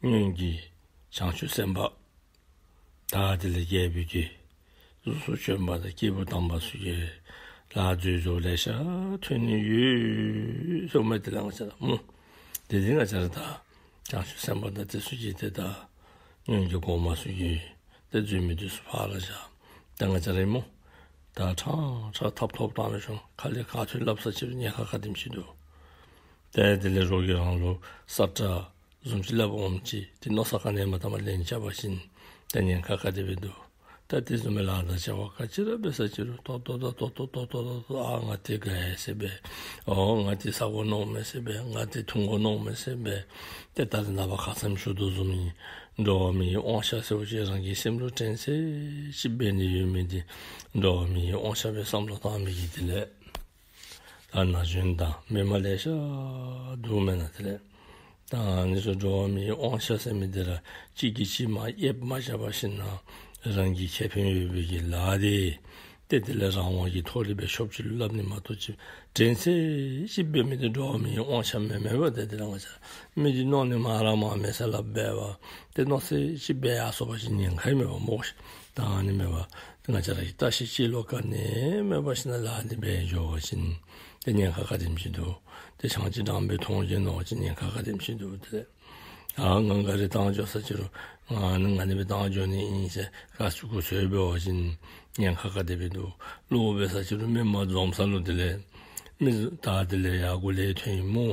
སྔོན་གྱི་བྱང་ཆུབ་སེམས་དཔའ་ད་དེ་ལས་རྒྱལ་པོའི་གི་ ཚུ་བྱོན་པ་དང་སྐྱེས་བུ་དམ་པ་ཚུ་གི་ལཱ་མཛད་བྱ་ལེ་ཤ་ཐོན་ནི་ཡོད་ཟེར་མས། དེ་ལས་ང་བཅས་ར་སྨོ། དེ་འདི་ང་བཅས་ར་ད་བྱང་ཆུབ་སེམས་དཔའ་དང་དེ་ཚུ་གིས་ཏེ་ད་སྔོན་གྱི་གོང་མ་ཚུ་གིས་ཏེ་མཛད་མི་དེ་ཚུ་ཕར་བཞག། ད་ང་བཅས་ར་སྨོ། ད་ཕྲང་ཕྲང་ཐབ་ཐོབ་བཏང་ལ་ཤོང་ཁ་ལས་ག་ཐོན་སླབ་ས་ཅིག་རུང་ཉེན་ཁ་ག་དེམ་ཅིག་འདུག། ཏེ་དེ་ལས་རོགས་ཀྱིས་རང་ལུ་ས་ཁྲ་བཟུམ་ཅིག་སླབ་འོངམ་ཅིག་ཏེ་མནོ་བསམ་ག་ནི་མ་བཏང་བར་ལན་རྐྱབ་པ་ཅིན་ཏེ་ཉེན་ཁ་ག་དེ་སྦེ་འདུག། ད་དེ་བཟུམ་མའི་ལཱ་དང་བྱ་བ་ག་ཅི་ར་འབད་ས་ཅིག་རུང་ཏོག་ཏོག་ཏོག་ཏོག་ཏོག་ཏོག་ཏོག་ཏོག་ཨ་ང་དེ་དགའ་ཡི་ཟེར་སྦེ། ཨོ་ང་དེ་ཟ་དགོ་མནོཝ་མས་ཟེར་སྦེ། ང་དེ་འཐུང་དགོ་མནོཝ་མས་ཟེར་སྦེ། ཏེ་ད་རེས་ནངས་པ་ཁ་ཙ་ཞུ་དོ་བཟུམ་ཨིན། འགྲོ་བ་མིའི་དབང་ཆ་ཟེར་བ་ཅིན་རང་གི་སེམས་ལུ་དྲན་ཚད་ཅིག་འབད་ནི་ཡོད་མི་དེ་འགྲོ་བ་མིའི་དབང་ཆ་སྦེ་བསམ་བློ་བཏང་མི་གི་དེ་ལས་ད་ན་གཞོན་དང་མི་མང་ལེ་ཤ་འདུག་མེན་ན། དེ་ལས་ད་ཨ་ནི་ཚུ་འགྲོ་བ་མིའི་དབང་ཆ་ཟེར་མི་དེ་ར་གཅིག་གིས་གཅིག་མར་ཨེབ་མ་བཞག་པར་ཞིན་ན་རང་གི་ཁེ་ཕན་ཡོད་པའི་གི་ལཱ་དེ་ཏེ་དེ་ལས་རང་དབང་གི་ཐོག་ལས་སྦེ་ཤོབ་ཅིག་ལུ་སླབ་ནི་མ་གཏོགས་ཅིག་དྲན་ཚད་ཅིག་འབད་མི་དེ་འགྲོ་བ་མིའི་དབང་ཆ་མེན་མས་པ། ཏེ་དེ་ལས་ང་བཅས་མི་དེ་མནོ་ནི་མ་ར་མ་མེད་ས་ལུ་འབད་བ་ཏེ་མནོ་ཚད་ཅིག་འབད་ཡར་སོང་པ་ཅིན་ཉེན་ཁ་ཨིན་མས་པ་སྨོ་ཤིག། ད་ཨ་ནི་མེན་པ་ཏེ་ང་བཅས་ར་གིས་བརྟག་ཞིབ་ཅིག་ལོག་ག་ནི་མེད་པར་ཞིན་ན་ལཱ་འདི་འབད་འགྱོ་བ་ཅིན་ཏེ་ཉེན་ཁ་ག་དེམ་ཅིག་འདུག། ཏེ་ཆང་ཅིག་འགྲངམ་སྦེ་འཐུང་སྟེ་ནོར་བ་ཅིན་ཉེན་ཁ་ག་དེམ་ཅིག་འདུག། ཏེ་ཨ་ང་ག་ར་བཏང་འགྱོ་ས་ཅིག་རུང་ང་ནི་ང་ནི་སྦེ་བཏང་འགྱོ་ནི་ཨིན་ཟེར་ག་ཅི་གུ་ཟེར་འབད་བ་ཅིན་ཉེན་ཁ་ག་དེ་སྦེ་འདུག། བློ་འབད་ས་ཅིག་རུང་མི་མང་འཛོམས་ས་ལུ་དེ་ལས་མི་ད་དེ་ལས་ཡར་མགུ་ལས་ཐོན་ཡི་སྨོ།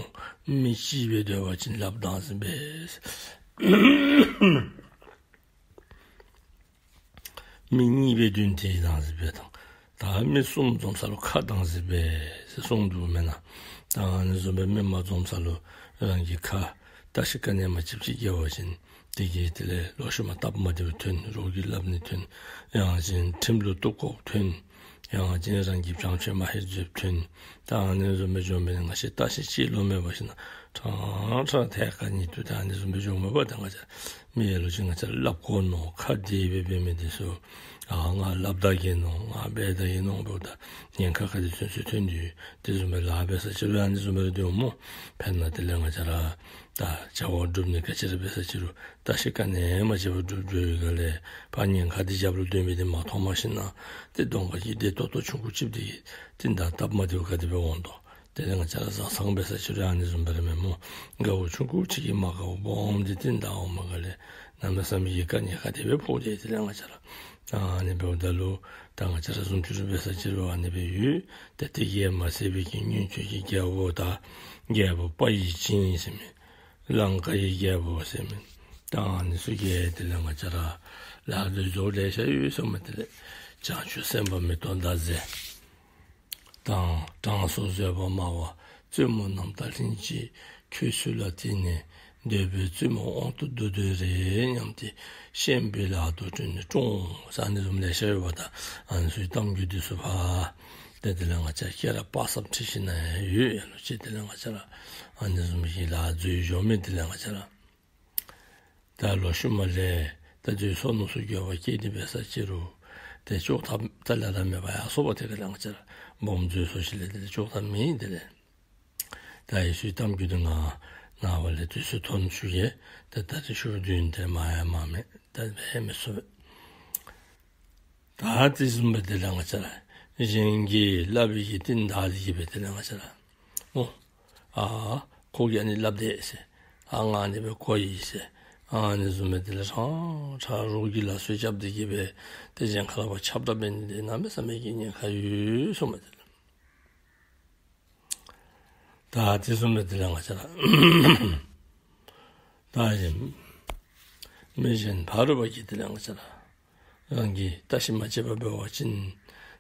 མི་གཅིག་སྦེ་སྡོད་པ་ཅིན་ལགཔ་བརྡུང་ཟེར་སྦེ། མི་གཉིས་སྦེ་སྡོད་དེ་བརྡུང་ཟེར་སྦེ་དང་། ད་མི་གསུམ་འཛོམས་ས་ལུ་ཁ་བརྡུང་ཟེར་སྦེ་ཟེར་གསུངས་འདུག་མེན་ན། ད་ཨ་ནི་བཟུམ་སྦེ་མི་མང་འཛོམས་ས་ལུ་རང་གི་ཁ་བརྡུང་ཞིན་བཀའ་ནན་མ་ཅིག་ཅིག་རྐྱབ་པ་ཅིན་དེ་གིས་དེ་ལས་ལོག་ཤུལ་མ་སྟབས་མ་བདེཝ་ཐོན། རོགས་ཀྱིས་སླབ་ནི་ཐོན། ཡང་ཅིན་ཁྲིམས་ལུ་གཏུགས་དགོཔ་ཐོན། ཡང་ཅིན་རང་གི་བྱང་ཆུབ་མ་ཧེ་འཛོལ་ཐོན། ད་ཨ་ནི་བཟུམ་སྦེ་འགྱོ་མི་ང་བཅས་བརྟག་ཞིབ་ཅིག་ལོག་མེད་པར་ཞིན་ན་ཕྲང་ཕྲང་ཐད་ཀར་ཉིད་དུ་ད་ཨ་ནི་བཟུམ་སྦེ་འགྱོ་མི་པ། ད་ང་བཅས་མི་ཡ་ལུ་ཅིག་ང་བཅས་སླབ་དགོ་མནོ་ཁ་བདེ་སྦེ་འབད་མི་དེ་ཚུ་ཨ་ང་སླབ་ད་གེ་མནོ་ང་འབད་ད་གེ་མནོ་འབདཝ་ད་ཉེན་ཁ་ག་དེ་ཚུན་ཚོད་ཐོན་དེ་ཡོད། དེ་བཟུམ་སྦེ་ལཱ་འབད་ས་ཅིག་རུང་ཨ་ནི་བཟུམ་སྦེ་ར་སྡོད་འོང་སྨོ། དཔེར་ན་དེ་ལས་ང་བཅས་ར་ད་བྱ་བ་སྒྲུབ་ནི་ག་ཅི་ར་འབད་ས་ཅིག་རུང་བརྟག་ཞིབ་ག་ནི་མ་བྱས་པར་སྒྲུབ་སྒྲུབ་པའི་སྒང་ལས་ཕར་ཉེན་ཁ་དེ་རྒྱབ་ལུ་སྡོད་མི་དེ་མ་མཐོང་པར་ཞིན་ན་ཏེ་གདོང་ཁ་གི་བདེ་ཏོག་ཏོ་ཆུང་ཀུ་ཅིག་དེ་གིས་ཏེ་ད་སྟབས་མ་བདེཝ་ག་དེ་སྦེ་འོང་དོ། དེ་ལས་ང་བཅས་ར་བཟའ་ཚང་འབད་ས་ཅིག་རུང་ཨ་ནི་བཟུམ་སྦེ་ར་མེན་སྨོ། དགའཝ་ཆུང་ཀུ་ཅིག་གིས་མ་དགའཝ་སྦོམ་དེ་ཏེ་ད་འོངམ་སྒང་ལས་གནམ་མེད་ས་མེད་ཀྱི་དཀའ་ངལ་ག་དེ་སྦེ་ཕོག་སྟེ་དེ་ལས་ང་བཅས་ར་ཨ་ནི་འབདཝ་ད་ལུ་ད་ང་བཅས་ར་བཟུམ་ཅིག་ར་འབད་ས་ཅིག་རུང་ཨ་ནི་སྦེ་ཡོད། ཏེ་དེ་གིས་མ་ཚད་པའི་གི་སྔོན་ཆད་ཀྱི་རྒྱལ་པོ་དང་རྒྱལ་པོ་དཔའ་ཡི་སྤྱན་ཟེར་མི་ལང་ཀའི་རྒྱལ་པོ་ཟེར་མི་ད་ཨ་ནི་ཚུ་གིས་དེ་ལས་ང་བཅས་ར་ལཱ་འདི་བཟོ་ལེ་ཤ་ཡོད་ཟེར་མས། དེ་ལས་བྱང་ཆུབ་སེམས་དཔའ་མེ་ཏོག་ཟླ་ཟེར་དང་དྲང་སྲོང་བཟོད་པ་སྨྲ་བ་བཙུན་མོ་རྣམ་དག་ལྷན་ཅིག་ཁྱོད་ཚུ་ལ་བརྟེན་ནས་འདོད་པའི་བཙུན་མོ་དབང་དུ་འདུ་འདོད་རེ་སྙམ་སྟེ་ཤན་པའི་ལག་ཏུ་སྤྲུལ་ནས་བཀྲོངས་ཟེར་ཨ་ནི་བཟུམ་ལེ་ཤ་ཡོད་པ། ད་ཨ་ནི་ཚུ་གི་གཏམ་རྒྱུད་འདི་ཚུ་ཕར་ཏེ་དེ་ལས་ང་བཅས་སྐད་ར་དཔག་བསམ་འཁྲི་ཞིན་ན་ཡང་ཡོད། ཡ་ལོ་ཅིག་དེ་ལས་ང་བཅས་ར་ཨ་ནི་བཟུམ་གྱི་ལཱ་འཛོལ་འགྱོ་མི་དེ་ལས་ང་བཅས་ར་ད་ལོག་ཤུལ་མ་ལས་ད་འཛོལ་སོ་ནུག་ཟེར་འགྱོ་བ་སྐྱེས་ཏེ་འབད་ས་ཅིག་རུང་ཏེ་ཅོག་ཐ་ད་ལས་ར་མེད་པར་ཡར་སོང་པ། དེ་ག་ལས་ང་བཅས་ར་སྦོམ་འཛོལ་སོ་ཞིནམ་ལས་དེ་ལས་ཅོག་ཐ་མེད། དེ་ལས་ད་ཡི་ཚུ་གི་གཏམ་རྒྱུད་འདི་ང་ནངས་པ་ལས་དུས་ཚོད་ཐོན་ཞུ་གེ། ད་ད་རིས་ཤུལ་བདུན་ཏེ་མ་ཡང་མ་མེད། ད་འབད་མི་ཚུགས་པས། ད་དེ་བཟུམ་སྦེ་དེ་ལས་ང་བཅས་ར་གཞན་གྱིས་སླབ་པའི་གི་རྟིང་བདའ་སྟེ་གི་སྦེ་དེ་ལས་ང་བཅས་ར་ཨོ་ཨ་ཁོ་གིས་ཨ་ནི་སླབ་དེས་ཟེར་ཨ་ང་ཨ་ནི་སྦེ་གོ་ཡི་ཟེར་ཨ་ནི་བཟུམ་སྦེ་དེ་ལས་ཕྲང་ཕྲང་རོགས་ཀྱི་ལཱ་ཚུ་རྐྱབ་སྟེ་གི་སྦེ་ཏེ་གཞན་ཁ་ལས་ཕར་ཁྱབ་བསྒྲགས་འབད་ནི་དེ་གནམ་མེད་ས་མེད་ཀྱི་ཉེན་ཁ་ཡོད་ཟེར་མས། དེ་ལས་ད་དེ་བཟུམ་སྦེ་དེ་ལས་ང་བཅས་ར་ད་ཨིན་མི་གཞན་ཕ་རོལ་པོ་གིས་དེ་ལས་ང་བཅས་ར་རང་གིས་བརྟག་ཞིབ་མ་བྱས་པར་འབད་བ་ཅིན་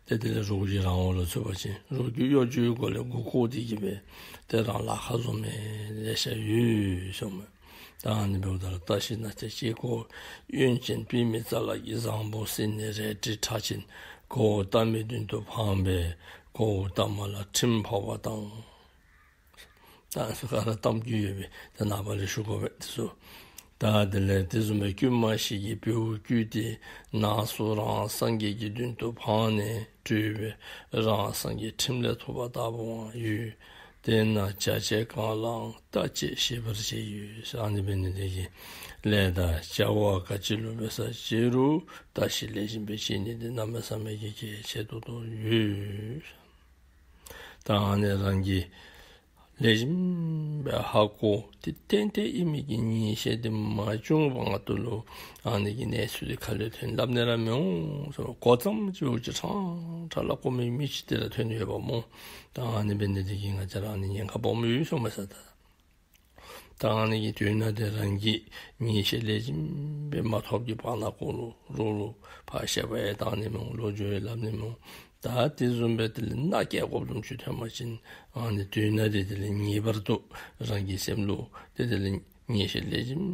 ཏེ་དེ་ལས་རོགས་ཀྱིས་རང་དབང་ལུ་ཚུད་པ་ཅིན་རོགས་ཀྱིས་གཡོ་སྒྱུའི་སྒོ་ལས་མགུ་སྐོར་ཏེ་གི་སྦེ་ཏེ་རང་ལཱ་ཁག་བཟོ་མི་ལེ་ཤ་ཡོད་ཟེར་མས། ད་ཨ་ནི་འབདཝ་ད་ལུ་བརྟག་ཞིབ་ན་ཏེ་ཅིག་གོ། གཡོན་ཅན་པདྨའི་རྩ་ལག་གི་བཟང་པོ་སྲིད་ནི་རལ་གྲི་ཁྲག་ཅན། གོ་བོ་རྟ་མོའི་མདུན་དུ་འཕངས་པས། གོ་བོ་རྟ་མོ་ལ་ཁྲིམས་ཕོག་པ་དང་། ད་ཨ་ནི་ཚུ་ག་ར་གཏམ་རྒྱུད་ཡོད་པས། ད་ནངས་པ་ལས་ཞུ་དགོ་པས་དེ་ཚུ། ད་དེ་ལས་དེ་བཟུམ་སྦེ་དཀྱུས་མ་ཞིག་གིས་བེའུ་བཀྱུས་ཏེ་ནགས་སུ་རང་སངས་རྒྱས་ཀྱི་མདུན་དུ་འཕངས་ནས་བྲོས་པས། རང་སངས་རྒྱས་ཁྲིམས་ལས་ཐོབ་པ་ལྟ་བུའང་ཡོད། དེས་ན་བྱ་བྱེད་གང་ལའང་ལྟ་བྱེད་ཤེས་པར་བྱས་ཡོད་ཟེར། ཨ་ནི་འབད་ནི་དེ་གིས་ལས་དང་བྱ་བ་ག་ཅི་ལུ་འབད་ས་ཅི་རུང་བརྟག་ཞིབ་ལེགས་ཤོམ་སྦེ་བྱེད་ནི་འདི་གནམ་མེད་ས་མེད་ཀྱི་གལ་ཆེ་ཏོག་ཏོ་ཡོད། ད་ཨ་ནི་རང་གིས་ལེགས་ཤོམ་སྦེ་ཧ་གོ་སྟེ་ཏན་ཏན་ཨིན་མི་གི་ངེས་ཤེས་འདི་མ་བྱུང་བར་ང་ཏོ་ལུ་ཨ་ནི་གི་གནས་ཚུལ་འདི་ག་ལུ་ཐོན་སླབ་ནི་ར་མི་འོང་ཟེར། གོ་ཙམ་ཅིག་འུ་ཅིག་ཕྲང་ཕྲང་ལུ་གོ་མི་མི་ཅིག་དེ་ར་ཐོན་ཡོདཔ་སྨོ། ད་ཨ་ནི་འབད་ནི་དེ་གིས་ང་བཅས་ར་ཨ་ནི་ཉེན་ཁ་སྦོམ་ཡོད་ཟེར་མས་ཟེར། ད་ད་ཨ་ནི་གི་དོན་དག་འདི་རང་གིས་ངེས་ཤེས་ལེགས་ཤོམ་སྦེ་མ་ཐོབ་ཀྱི་བར་ན་ཁོ་ལུ་རོགས་ལུ་ཕར་བཤད་པ་ཡང་བཏང་ནི་མི་འོང་། ལོ་རྒྱུས་ཡང་སླབ་ནི་མི་འོང་། ད་དེ་བཟུམ་སྦེ་དེ་ལས་མནའ་བསྐྱལ་དགོཔ་བཟུམ་ཅིག་ཐོན་པ་ཅིན་ཨ་ནི་དོན་དག་འདི་དེ་ལས་ངེས་པར་དུ་རང་གི་སེམས་ལུ་ཏེ་དེ་ལས་ངེས་ཤེས་ལེགས་ཤོམ་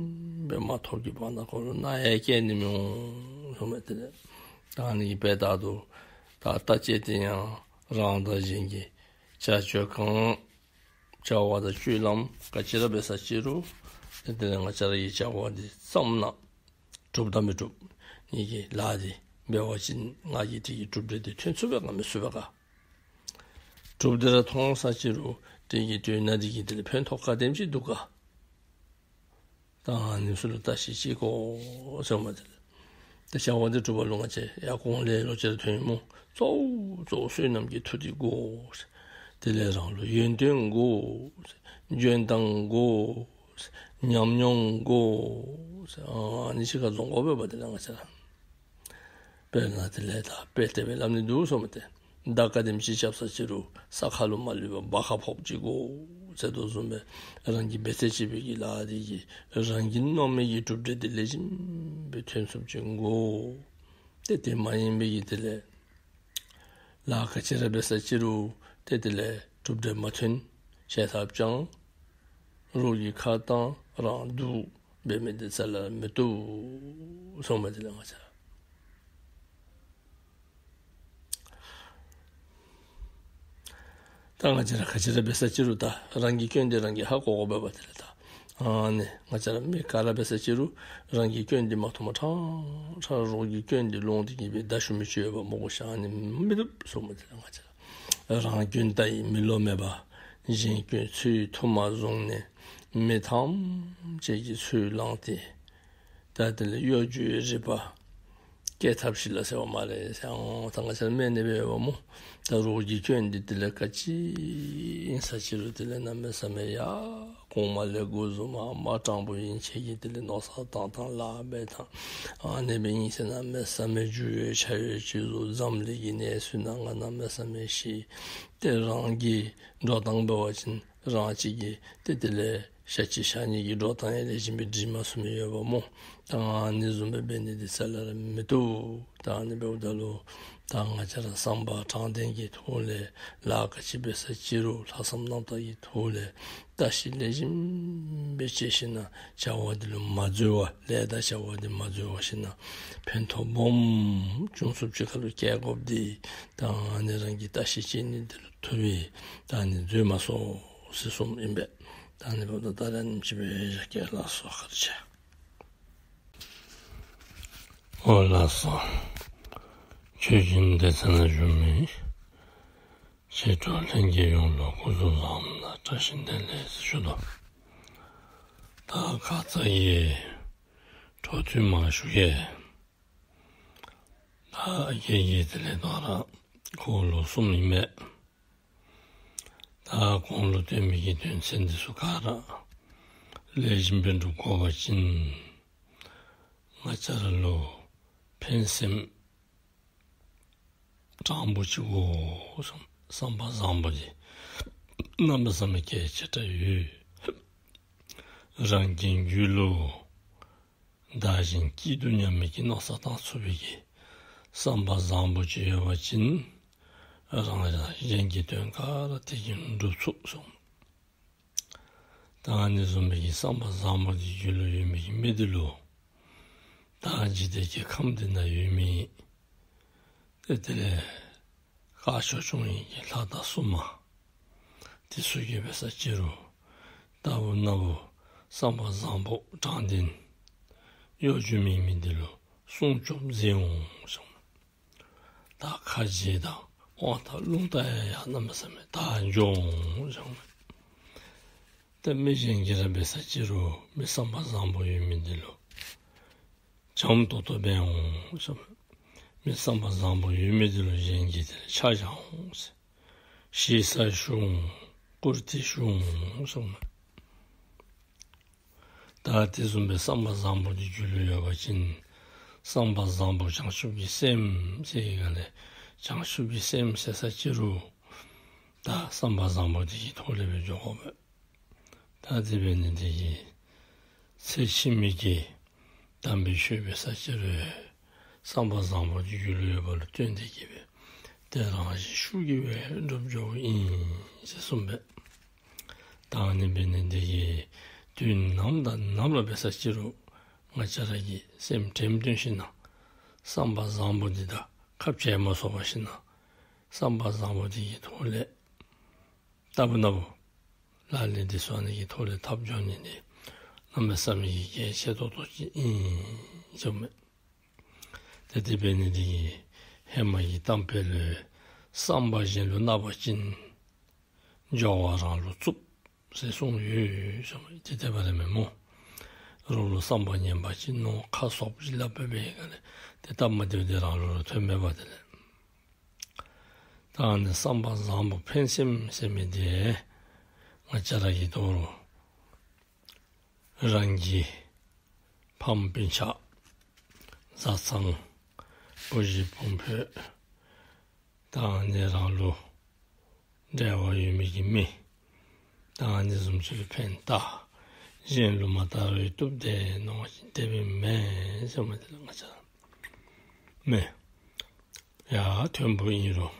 སྦེ་མ་ཐོབ་ཀྱི་བར་ན་ཁོ་ལུ་མནའ་ཡང་བསྐྱལ་ནི་མི་འོང་ཟེར་མས། དེ་ལས་ད་ཨ་ནི་གི་དཔེ་ལྟར་དུ་ད་ལྟ་བྱེད་དེ་ཡང་རང་དང་གཞན་གྱི་བྱ་སྤྱོད་གང་བྱ་བ་དང་སྤྱོད་ལམ་ག་ཅི་ར་འབད་ས་ཅི་རུང་ཏེ་དེ་ལས་ང་བཅས་ར་གི་བྱ་བ་འདི་བསམ་ན་གྲུབ་དང་མི་གྲུབ་ངེ་གི་ལཱ་འདི་འབད་བ་ཅིན་ང་གིས་དེ་གི་གྲུབ་འབྲས་འདི་ཐོན་ཚུགས་པས་ག་མི་ཚུགས་པས་ག། གྲུབ་འབྲས་ར་མཐོང་ས་ཅི་རུང་དེ་གི་དོན་དག་འདི་གིས་དེ་ལས་ཕན་ཐོགས་ག་དེམ་ཅིག་འདུག་ག། ད་ཨ་ནི་ཚུ་ལུ་བརྟག་ཞིབ་བྱེད་དགོ་ཟེར་མས། དེ་ལས་ད་བྱ་བ་འདི་གྲུབ་པ་ལུ་ང་བཅས་ཡར་གོང་ལས་ལོག་ཅི་ར་ཐོན་ཡི་སྨོ། གཙོ་བོ་གཙོ་བོ་བསོད་ནམས་ཀྱི་མཐུ་འདི་དགོ། དེ་ལས་རང་ལུ་ཡོན་ཏན་དགོ། འཇོན་ཐང་དགོ། ཉམས་མྱོང་དགོ། ཨ་ནི་ཅིག་ཁར་འཛོམས་དགོ་པས་པ། དེ་ལས་ང་བཅས་ར་དཔེར་ན་དེ་ལས་ད་དཔེ་དེ་སྦེ་སླབ་ནི་འདུག་ཟེར་མས། ཏེ་མདའ་ག་དེམ་ཅིག་རྐྱབ་ས་ཅི་རུང་ས་ཁ་ལུ་མ་ལུས་པར་སྦ་ཁ་ཕོགཔ་ཅིག་དགོ་ཟེར་དོ་བཟུམ་སྦེ་རང་གིས་འབད་ཚད་ཅིག་འབད་གི་ལཱ་འདི་གིས་རང་གིས་མནོ་མི་གི་གྲུབ་འབྲས་འདི་ལེགས་ཤོམ་སྦེ་ཐོན་ཚུགསཔ་ཅིག་དགོ། ཏེ་དེ་མ་ཡིན་པའི་གི་དེ་ལས་ལཱ་ག་ཅི་ར་འབད་ས་ཅི་རུང་ཏེ་དེ་ལས་གྲུབ་འབྲས་མ་ཐོན། ཞེ་ཐག་བཅད། རོགས་ཀྱི་ཁ་བཏང་རང་སྡུག་འབད་མི་འདི་རྩ་ལས་མི་བཏུབ་ཟེར་མས། དེ་ལས་ང་བཅས་ད་ང་བཅས་ར་ག་ཅི་ར་འབད་ས་ཅི་རུང་ད་རང་གི་སྐྱོན་འདི་རང་གིས་ཧ་གོ་དགོ་པས་པ། དེ་ལས་ད་ཨ་ནི་ང་བཅས་ར་མི་ག་ར་འབད་ས་ཅི་རུང་རང་གི་སྐྱོན་འདི་མ་མཐོངམ་ཕྲང་ཕྲང་རོགས་ཀྱི་སྐྱོན་འདི་ལོང་སྟེ་གི་སྦེ་མདའ་གཞུ་མི་ཅིག་ཡོདཔ་སྨོ་གོ་ཤ། ཨ་ནི་མི་བཏུབ་ཟེར་མས། དེ་ལས་ང་བཅས་ར་རང་སྐྱོན་ལྟ་ཡི་མི་བློ་མེད་པ། གཞན་སྐྱོན་ཚུར་ཐུབ་མ་བཟུང་ནས། མི་ཐམས་ཅད་ཀྱིས་ཚུར་བླངས་ཏེ། ད་དེ་ལས་གཡོ་སྒྱུའི་རིག་པ་སྐྱེ་ཐབས་ཤིག་ལ་ཟེར་བ་སྨ་རེ་ཟེར། ཨོ་ད་ང་བཅས་ར་སྨན་ནི་སྦེ་ཡོདཔ་སྨོ། ད་རོགས་ཀྱི་སྐྱོན་འདི་དེ་ལས་ག་ཅི་ཨིན་ས་ཅི་རུང་དེ་ལས་གནམ་མེད་ས་མེད་ཡར་གོང་མ་ལས་འགོ་བཟུང་མར་མ་སྤྲང་པོ་ཨིན་ཆེ་གི་དེ་ལས་མནོ་བསམ་བཏང་ཐངས་ལཱ་འབད་ཐངས་ཨ་ནི་སྦེ་ཨིན་ཟེར་གནམ་མེད་ས་མེད་རྒྱུ་ཡོད་ཆ་ཡོད་ཅིག་བཟོ། འཛམ་གླིང་གི་གནས་ཚུལ་ནང་ང་གནམ་མེད་ས་མེད་ཤེས། ཏེ་རང་གི་འགྲོ་སྟངས་འབད་བ་ཅིན་རང་གཅིག་གིས་ཏེ་དེ་ལས་ཤ་གཅིག་ཤ་གཉིས་ཀྱི་འགྲོ་སྟངས་ཡང་ལེགས་ཤོམ་སྦེ་སྒྲིག་མ་ཚུགས་མི་ཡོདཔ་སྨོ། ད་ཨ་ནི་བཟུམ་སྦེ་འབད་ནི་འདི་རྩ་ལས་ར་མི་བཏུབ། ད་ཨ་ནི་འབདཝ་ད་ལུ་ད་ང་བཅས་ར་བསམ་པ་དྲང་བདེན་གྱི་ཐོག་ལས་ལཱ་ག་ཅི་འབད་ས་ཅི་རུང་ལྷག་བསམ་རྣམ་དག་གི་ཐོག་ལས་བརྟག་ཞིབ་ལེགས་ཤོམ་སྦེ་དཔྱད་ཞིན་ན་བྱ་བ་འདི་ལུ་མ་འཛོལ་བར་ལས་དང་བྱ་བ་འདི་མ་འཛོལ་བར་ཞིན་ན་ཕན་ཐོགས་སྦོམ་བྱུང་ཚུགསཔ་ཅིག་ཁ་ལུ་བཀལ་དགོཔ་འདི་ད་ཨ་ནི་རང་གིས་བརྟག་ཞིབ་དཔྱད་ནི་འདི་ལུ་ཐུག་པས། ད་ཨ་ནི་འཛོལ་མ་སོང་ཟེར་གསུངམ་ཨིན་པས། ད་ཨ་ནི་འབདཝ་ད་ད་རེས་ཨ་ནེམ་ཅིག་སྦེ་བཞག་གེ། ལགས་སོ། ཁ་ར་ཆེ། ཨོ་ལགས་སོ། ཆོས་སྦྱིན་སྡེ་ཚན་ནང་བཞུགས་མི་མཆེད་གྲོགས་ལྷན་རྒྱས་ཡོངས་ལུ་སྐུ་གཟུགས་བཟང་པོ་དང་བཀྲ་ཤིས་བདེ་ལེགས་ཟེར་ཞུ་དོ། ད་ཁ་ཙ་གི་འཕྲོ་མཐུད་མར་ཞུ་གེ། ད་རྒྱས་རྒྱས་དེ་ལས་དོ་རུང་ཁོ་ལུ་གསུངམ་ཨིན་མས། ད་གོང་ལུ་སྟོན་མི་གི་དོན་ཚན་འདི་ཚུ་ག་ར་ལེགས་ཤོམ་སྦེ་སྒྲུབ་དགོ་པ་ཅིན་ང་བཅས་ར་ལུ་ཕན་སེམས་དྲང་པོ་ཅིག་དགོ་ཟེར། བསམ་པ་བཟང་པོ་འདི་གནམ་མེད་ས་མེད་གལ་ཆེ་དྲགས་ཡོད། རང་གི་རྒྱུད་ལུ་བདག་གཞན་སྐྱིད་སྡུག་མཉམ་མེད་ཀྱི་མནོ་བསམ་བཏང་ཚུགས་པའི་གི་བསམ་པ་བཟང་པོ་ཅིག་ཡོད་པ་ཅིན་རང་ཡང་གཞན་གྱི་དོན་ག་ར་དེ་བཞིན་སྒྲུབ་ཚུགས་ཟེར། ད་ཨ་ནི་བཟུམ་མའི་གི་བསམ་པ་བཟང་པོ་འདི་རྒྱུད་ལུ་ཡོད་མི་གི་མི་འདི་ལུ་ད་འཇིག་རྟེན་གྱི་ཁམས་འདི་ནང་ཡོད་མི་ཏེ་དེ་ལས་དཀར་ཕྱོགས་སྐྱོང་ནི་གི་ལྷ་དང་སྲུང་མ་དེ་ཚུ་གིས་འབད་ས་ཅི་རུང་ལྟ་བུ་ན་བུ་བསམ་པ་བཟང་པོ་དྲང་བདེན་གཡོ་སྒྱུ་མེད་མི་འདི་ལུ་སྲུང་སྐྱོབ་མཛད་འོང་ཟེར། ད་ཁ་རྗེ་དང་དབང་ཐང་རླུང་རྟ་ཡང་ཡང་གནམ་མེད་ས་མེད་དར་འགྱོ་འོང་ཟེར། མི་གཞན་གྱིས་ར་འབད་ས་ཅི་རུང་མི་བསམ་པ་བཟང་པོ་ཡོད་མི་འདི་ལུ་འཇམ་ཏོང་ཏོ་འབད་འོང་ཟེར་མས། མི་བསམ་པ་བཟང་པོ་ཡོད་མི་འདི་ལུ་གཞན་གྱིས་དེ་ལས་ཆ་བཞག་འོང་ཟེར། ཞེ་ས་ཞུ་འོང་། བཀུར་སྟི་ཞུ་འོང་ཟེར་མས། ད་དེ་བཟུམ་སྦེ་བསམ་པ་བཟང་པོ་འདི་རྒྱུད་ལུ་ཡོད་པ་ཅིན་བསམ་པ་བཟང་པོ་བྱང་ཆུབ་ཀྱི་སེམས་ཟེར་ག་ལས་བྱང་ཆུབ་ཀྱི་སེམས་ཟེར་ས་ཅི་རུང་ད་བསམ་པ་བཟང་པོ་འདི་གི་ཐོག་ལས་སྦེ་འགྱོ་དགོ་པས། ད་དེ་འབད་ནི་འདི་གིས་ཚེ་ཕྱི་མའི་གི་དམ་པའི་ཆོས་འབད་ས་ཅི་རུང་བསམ་པ་བཟང་པོ་འདི་རྒྱུད་ལུ་ཡོད་པ་ལུ་བརྟེན་ཏེ་གིས་སྦེ་དེ་རང་བཞིན་ཤུགས་ཀྱིས་སྦེ་འགྲུབ་འགྱོཝ་ཨིན་ཟེར་གསུངས་པས། ད་ཨ་ནི་འབད་ནི་འདི་གིས་དུས་ནམ་དང་ནམ་ལུ་འབད་ས་ཅི་རུང་ང་བཅས་ར་གིས་སེམས་དྲནམ་བཏོན་ཞིན་ན་བསམ་པ་བཟང་པོ་འདི་དང་ཁ་འབྱལ་མ་སོང་བར་ཞིན་ན་བསམ་པ་བཟང་པོ་འདི་གི་ཐོག་ལས་ལྟ་བུ་ན་བུ་ལག་ལེན་འདི་ཚུ་ཨ་ནི་གི་ཐོག་ལས་འཐབ་འགྱོ་ནི་འདི་གནམ་མེད་ས་མེད་ཀྱི་གལ་ཆེ་ཏོག་ཏོ་ཅིག་ཨིན་ཟེར་མས། ཏེ་དེ་འབད་ནི་འདི་གིས་ཧེ་མ་གི་གཏམ་དཔེ་ལུ་བསམ་པ་གཞན་ལུ་གནག་པ་ཅིན་སྦྱོར་བ་རང་ལུ་རྩུབ་ཟེར་གསུངས་ཡོད་ཟེར་མས། ཏེ་དེ་སྦེ་ར་མེན་མོ། རོགས་ལུ་བསམ་པ་ངན་པ་ཅིན་མནོ་ཁ་སོག་པོ་ཅིག་སླབ་སྦེ་འབད་ག་ལས་ཏེ་སྟབས་མ་བདེཝ་འདི་རང་ལུ་ཐོན་མས་པ། དེ་ལས་ད་ཨ་ནི་བསམ་པ་བཟང་པོ་ཕན་སེམས་ཟེར་མི་འདི་ང་བཅས་ར་གིས་དོ་རུང་རང་གི་ཕམ་སྤུན་ཆ་བཟའ་ཚང་བུ་གཞི་སྤུན་ཕོ་ད་ཨ་ནི་རང་ལུ་འབྲེལ་བ་ཡོད་མི་གི་མི་ད་ཨ་ནི་བཟུམ་ཅིག་ལུ་ཕན་བཏགས། གཞན་ལུ་མ་བཏགས་རུང་བཏུབ་དེ་མནོ་བ་ཅིན་དེ་སྦེ་མེན་ཟེར་མས། དེ་ལས་ང་བཅས་ར་མེན། ཡར་མཐོན་པོ་ཨིན་རུང་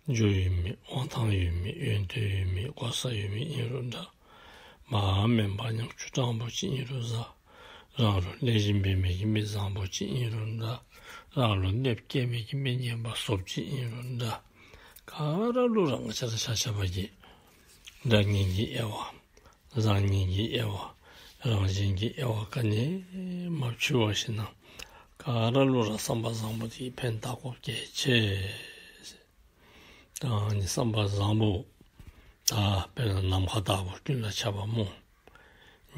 རྒྱུ་ཡོད་མི་དབང་ཐང་ཡོད་མི་ཡོན་ཏན་ཡོད་མི་གོ་ས་ཡོད་མི་ཨིན་རུང་འདྲ། མ་མེན་པ་ཉམ་ཆུང་སྤྲང་པོ་ཅིག་ཨིན་རུང་འདྲ། རང་ལུ་ལེགས་ཤོམ་འབད་མི་གི་མི་བཟང་པོ་ཅིག་ཨིན་རུང་འདྲ། རང་ལུ་གནོདཔ་བཀལ་མི་གི་མི་ངན་པ་ཟོགཔ་ཅིག་ཨིན་རུང་འདྲ། ག་ར་ལུ་ར་ང་བཅས་ར་ཆ་ཁྱབ་ཀྱིས་དགྲ་གཉེན་གྱི་དབྱེ་བ་བཟང་ངན་གྱི་དབྱེ་བ་རང་གཞན་གྱི་དབྱེ་བ་ག་ནི་མ་ཕྱེ་བར་ཞིན་ན་ག་ར་ལུ་ར་བསམ་པ་བཟང་པོ་འདི་ཕན་བཏགས་དགོཔ་གལ་ཆེ། ད་ཨ་ནི་བསམ་པ་བཟང་པོ་ད་དཔེར་ན་ནམ་མཁའ་ལྟ་བུ་ཀུན་ལ་ཁྱབ་པ་སྨོ།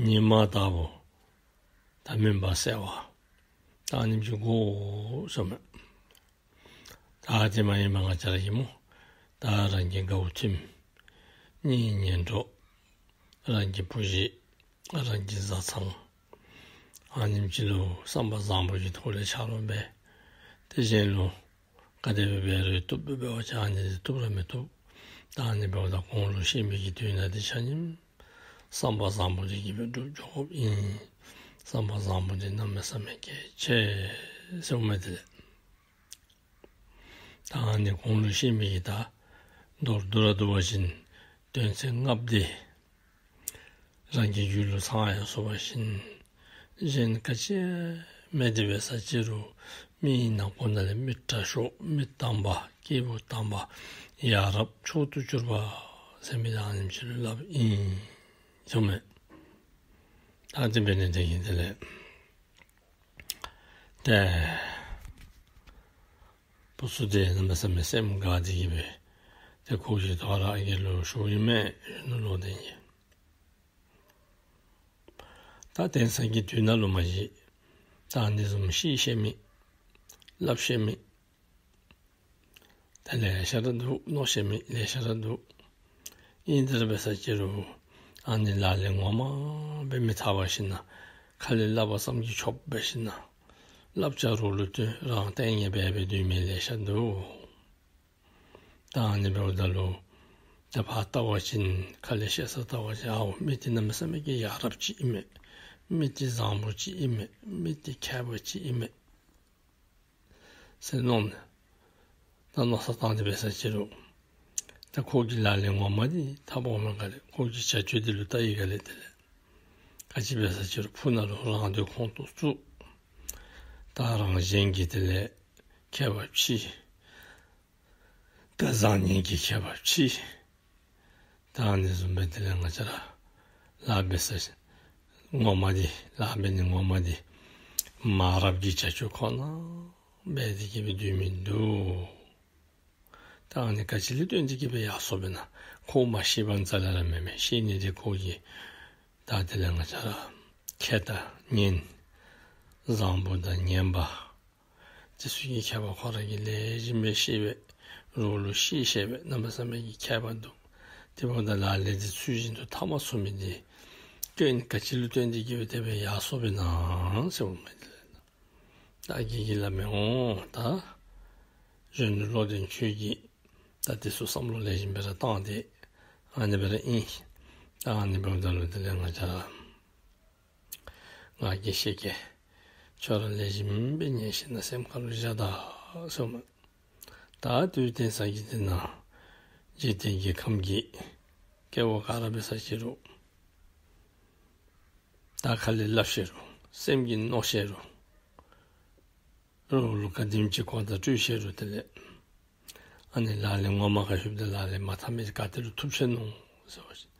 ཉི་མ་ལྟ་བུ་ད་མུན་པ་སེལ་བ་ད་ཨ་ནེམ་ཅིག་དགོ་ཟེར་མས། ད་དེ་མ་ཡིན་པར་ང་བཅས་ར་གིས་སྨོ། ད་རང་གི་དགའཝ་ཁྲིམས་གཉེན་ཉེ་གྲོགས་རང་གི་བུ་གཞི་རང་གི་བཟའ་ཚང་ཨ་ནེམ་ཅིག་ལུ་བསམ་པ་བཟང་པོ་གི་ཐོག་ལས་ཆ་རོགས་འབད། དེ་གཞན་ལུ་ག་དེ་སྦེ་འབད་རུང་བཏུབ་སྦེ་འབད་བ་ཅིན་ཨ་ནི་འདི་བཏུབ་ར་མི་བཏུབ། ད་ཨ་ནི་འབདཝ་ད་གོང་ལུ་བཤད་མི་གི་དོན་དག་འདི་ཆ་མཉམ་བསམ་པ་བཟང་པོ་འདི་གིས་སྦེ་འགྲུབ་འགྱོ་དགོཔ་ཨིན། བསམ་པ་བཟང་པོ་འདི་གནམ་མེད་ས་མེད་གལ་ཆེ་ཟེར་མས། དེ་ལས་ད་ཨ་ནི་གོང་ལུ་བཤད་མི་གི་ད་མདོར་བསྡུ་ར་བསྡུ་བ་ཅིན་དོན་ཚན་ལྔ་པོ་འདི་རང་གི་རྒྱུད་ལུ་ཚང་ཡར་སོང་བ་ཅིན་གཞན་ག་ཅི་མེད་དེ་འབད་ས་ཅི་རུང་མི་ནང་ཁོ་ན་ལས་མི་དྲག་ཤོས་མི་དམ་པ་སྐྱེས་བུ་དམ་པ་ཡ་རབས་མཆོག་ཏུ་གྱུར་པ་ཟེར་མི་ཨ་ནེམ་ཅིག་ལུ་སླབ་ཨིན་ཟེར་མས། ད་དེ་འབད་ནི་འདི་གིས་དེ་ལས་ཏེ་བུ་ཚུ་འདི་གནམ་མེད་ས་མེད་སེམས་དགའ་སྟེ་གིས་སྦེ་ཏེ་ཁོ་གིས་དོ་རུང་ཨ་རྒས་ལུ་ཞུཝ་ཨིན་མས་གཞོན་ནུ་ལོ་ལྡན་གྱིས། ད་དེང་སང་གི་དུས་ནང་ལུ་མ་གཞི་ད་ཨ་ནི་བཟུམ་ཤེས་ཤེས་མི་སླབ་ཤེས་མི་ད་ལེ་ཤ་ར་འདུག། མནོ་ཤེས་མི་ལེ་ཤ་ར་འདུག། ཨིན་དེ་ར་འབད་ས་ཅི་རུང་ཨ་ནི་ལག་ལེན་ངོ་མ་འབད་མི་འཐབ་པར་ཞིན་ན་ཁ་ལས་སླབ་པ་ཙམ་གྱིས་ཆོགཔ་འབད་ཞིན་ན་བསླབ་བྱ་རོགས་ལུ་སྟོན་རང་ལྟས་ངན་འབད་སྦེ་སྡོད་མི་ལེ་ཤ་འདུག། ད་ཨ་ནི་འབདཝ་ད་ལུ་ད་ཕར་བལྟ་བ་ཅིན་ཁ་ལས་བཤད་ས་བལྟ་བ་ཅིན་ཨའོ་མི་འདི་གནམ་མེད་ས་མེད་ཀྱི་ཡ་རབས་ཅིག་ཨིན་མས། མི་འདི་བཟང་པོ་ཅིག་ཨིན་མས། མི་འདི་མཁས་པ་ཅིག་ཨིན་མས་ཟེར་མནོ་ནི། ད་མནོ་བསམ་བཏང་སྟེ་འབད་ས་ཅི་རུང་ད་ཁོ་གི་ལག་ལེན་ངོ་མ་འདི་འཐབ་འོང་མས་ག་ལས། ཁོ་གི་བྱ་སྤྱོད་འདི་ལུ་བལྟ་ཡི་ག་ལས། དེ་ལས་ག་ཅི་འབད་ས་ཅི་རུང་ཕུ་ནང་ལུ་རང་འདོད་ཁོང་དུ་བཙུགས། ད་རང་གཞན་གྱི་དེ་ལས་ཁྱད་པར་ཕྱེ། ད་བཟང་ངན་གྱི་ཁྱད་པར་ཕྱེ། ད་ཨ་ནི་བཟུམ་སྦེ་དེ་ལས་ང་བཅས་ར་ལཱ་འབད་ས་ངོ་མ་འདི་ལཱ་འབད་ནི་ངོ་མ་འདི་མ་རབས་ཀྱི་བྱ་སྤྱོད་ཁོ་ན་འབད་དེ་གིས་སྦེ་སྡོད་མི་འདུག། ད་ཨ་ནི་ག་ཅི་ལུ་བརྟེན་ཏེ་གི་སྦེ་ཡར་སོཔ་ཨིན་ན། ཁོ་མ་ཤེས་པ་རྩ་ལས་ར་མེན་མས། ཤེས་ནི་འདི་ཁོ་གི་ད་དེ་ལས་ང་བཅས་ར་མཁས་དང་སྙན་བཟང་པོ་དང་ངན་པ་དེ་ཚུ་གི་ཁྱད་པར་ཁོ་ར་གིས་ལེགས་ཤོམ་སྦེ་ཤེས་པས། རོགས་ལུ་བཤད་ཤེས་པས། གནམ་མེད་ས་མེད་ཀྱི་མཁས་པ་འདུག། དེ་འབདཝ་ད་ལག་ལེན་དེ་ཚུལ་བཞིན་དུ་འཐབ་མ་ཚུགས་མི་འདི་སྐྱོན་ག་ཅི་ལུ་བརྟེན་ཏེ་གི་སྦེ་དེ་སྦེ་ཡར་སོཔ་ཨིན་ན་ཟེར་འོང་མས། དེ་ལས་ད་རྒྱལ་གྱིས་སླབ་མས། འོང་ད་གཞོན་ནུ་བློ་ལྡན་ཁྱོད་ཀྱིས་ད་དེ་ཚུ་བསམ་བློ་ལེགས་ཤོམ་སྦེ་ར་བཏང་སྟེ་ཨ་ནི་སྦེ་ར་ཨིན། ད་ཨ་ནི་འབདཝ་ད་ལུ་དེ་ལས་ང་བཅས་ར་ང་རྒྱལ་ཤེས་རྒྱལ་ཁྱོད་ར་ལེགས་ཤོམ་སྦེ་ཉན་ཤེས་ན་སེམས་ཁ་ལུ་བཞག་ད་ཟེར་འོང་མས། ད་དུས་དེང་སང་གི་དེ་ནང་འཇིག་རྟེན་གྱི་ཁམས་ཀྱི་སྐྱེ་བོ་ག་ར་འབད་ས་ཅི་རུང་ད་ཁ་ལས་སླབ་ཤེས་རུང་སེམས་ཀྱིས་མནོ་ཤེས་རུང་རོགས་ལུ་ག་དེམ་ཅིག་གོ་བརྡ་སྤྲོད་ཤེས་རུང་དེ་ལས་ཨ་ནི་ལག་ལེན་ངོ་མ་ཁར་ལྷོདཔ་ད་ལག་ལེན་མ་འཐབ་མི་ག་ཏེ་ལུ་ཐུབ་ཆི་ནུག་ཟེར་བ་ཅིན།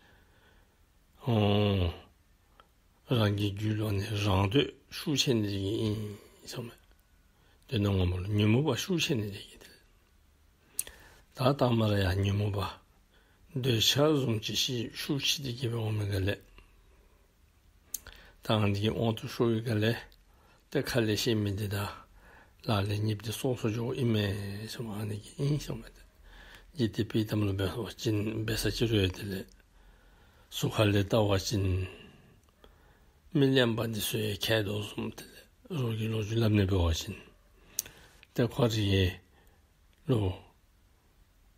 ཨོ། རང་གི་རྒྱུད་ལུ་ནི་རང་འདོད་ཤུགས་ཆེ་ནི་དེ་གིས་ཨིན་ཟེར་འོང་མས། དོན་ངོ་མ་ལུ་ཉོན་མོངས་པ་ཤུགས་ཆེ་ནི་དེ་གིས་དེ་ལས། ད་ལྟ་མ་ར་ཡང་ཉོན་མོངས་པ་འདོད་ཆགས་བཟུམ་ཅིག་ཤུགས་ཆེ་སྟེ་གི་སྦེ་འོང་མི་ག་ལས། ད་ཨ་ནི་གི་དབང་དུ་ཤོར་བའི་སྒང་ལས་ཏེ་ཁ་ལས་བཤད་མི་འདི་དང་ལག་ལེན་གཉིས་འདི་སོ་སོར་འགྱོཝ་ཨིན་མས་ཟེར་མས། ཨ་ནི་གིས་ཨིན་ཟེར་མས། ཏེ་འཇིག་རྟེན་པའི་གཏམ་ལུ་འབད་བ་ཅིན་འབད་ས་ཅི་རུང་ཡང་དེ་ལས་ཟུར་ཁ་ལས་བལྟ་བ་ཅིན་མི་གླེན་པ་འདི་ཚུ་ཡང་མཁས་དོ་བཟུམ། དེ་ལས་རོགས་ཀྱི་ལོ་རྒྱུས་སླབ་ནི་འབད་བ་ཅིན་ཏེ་ཁོ་རའི་ལུ་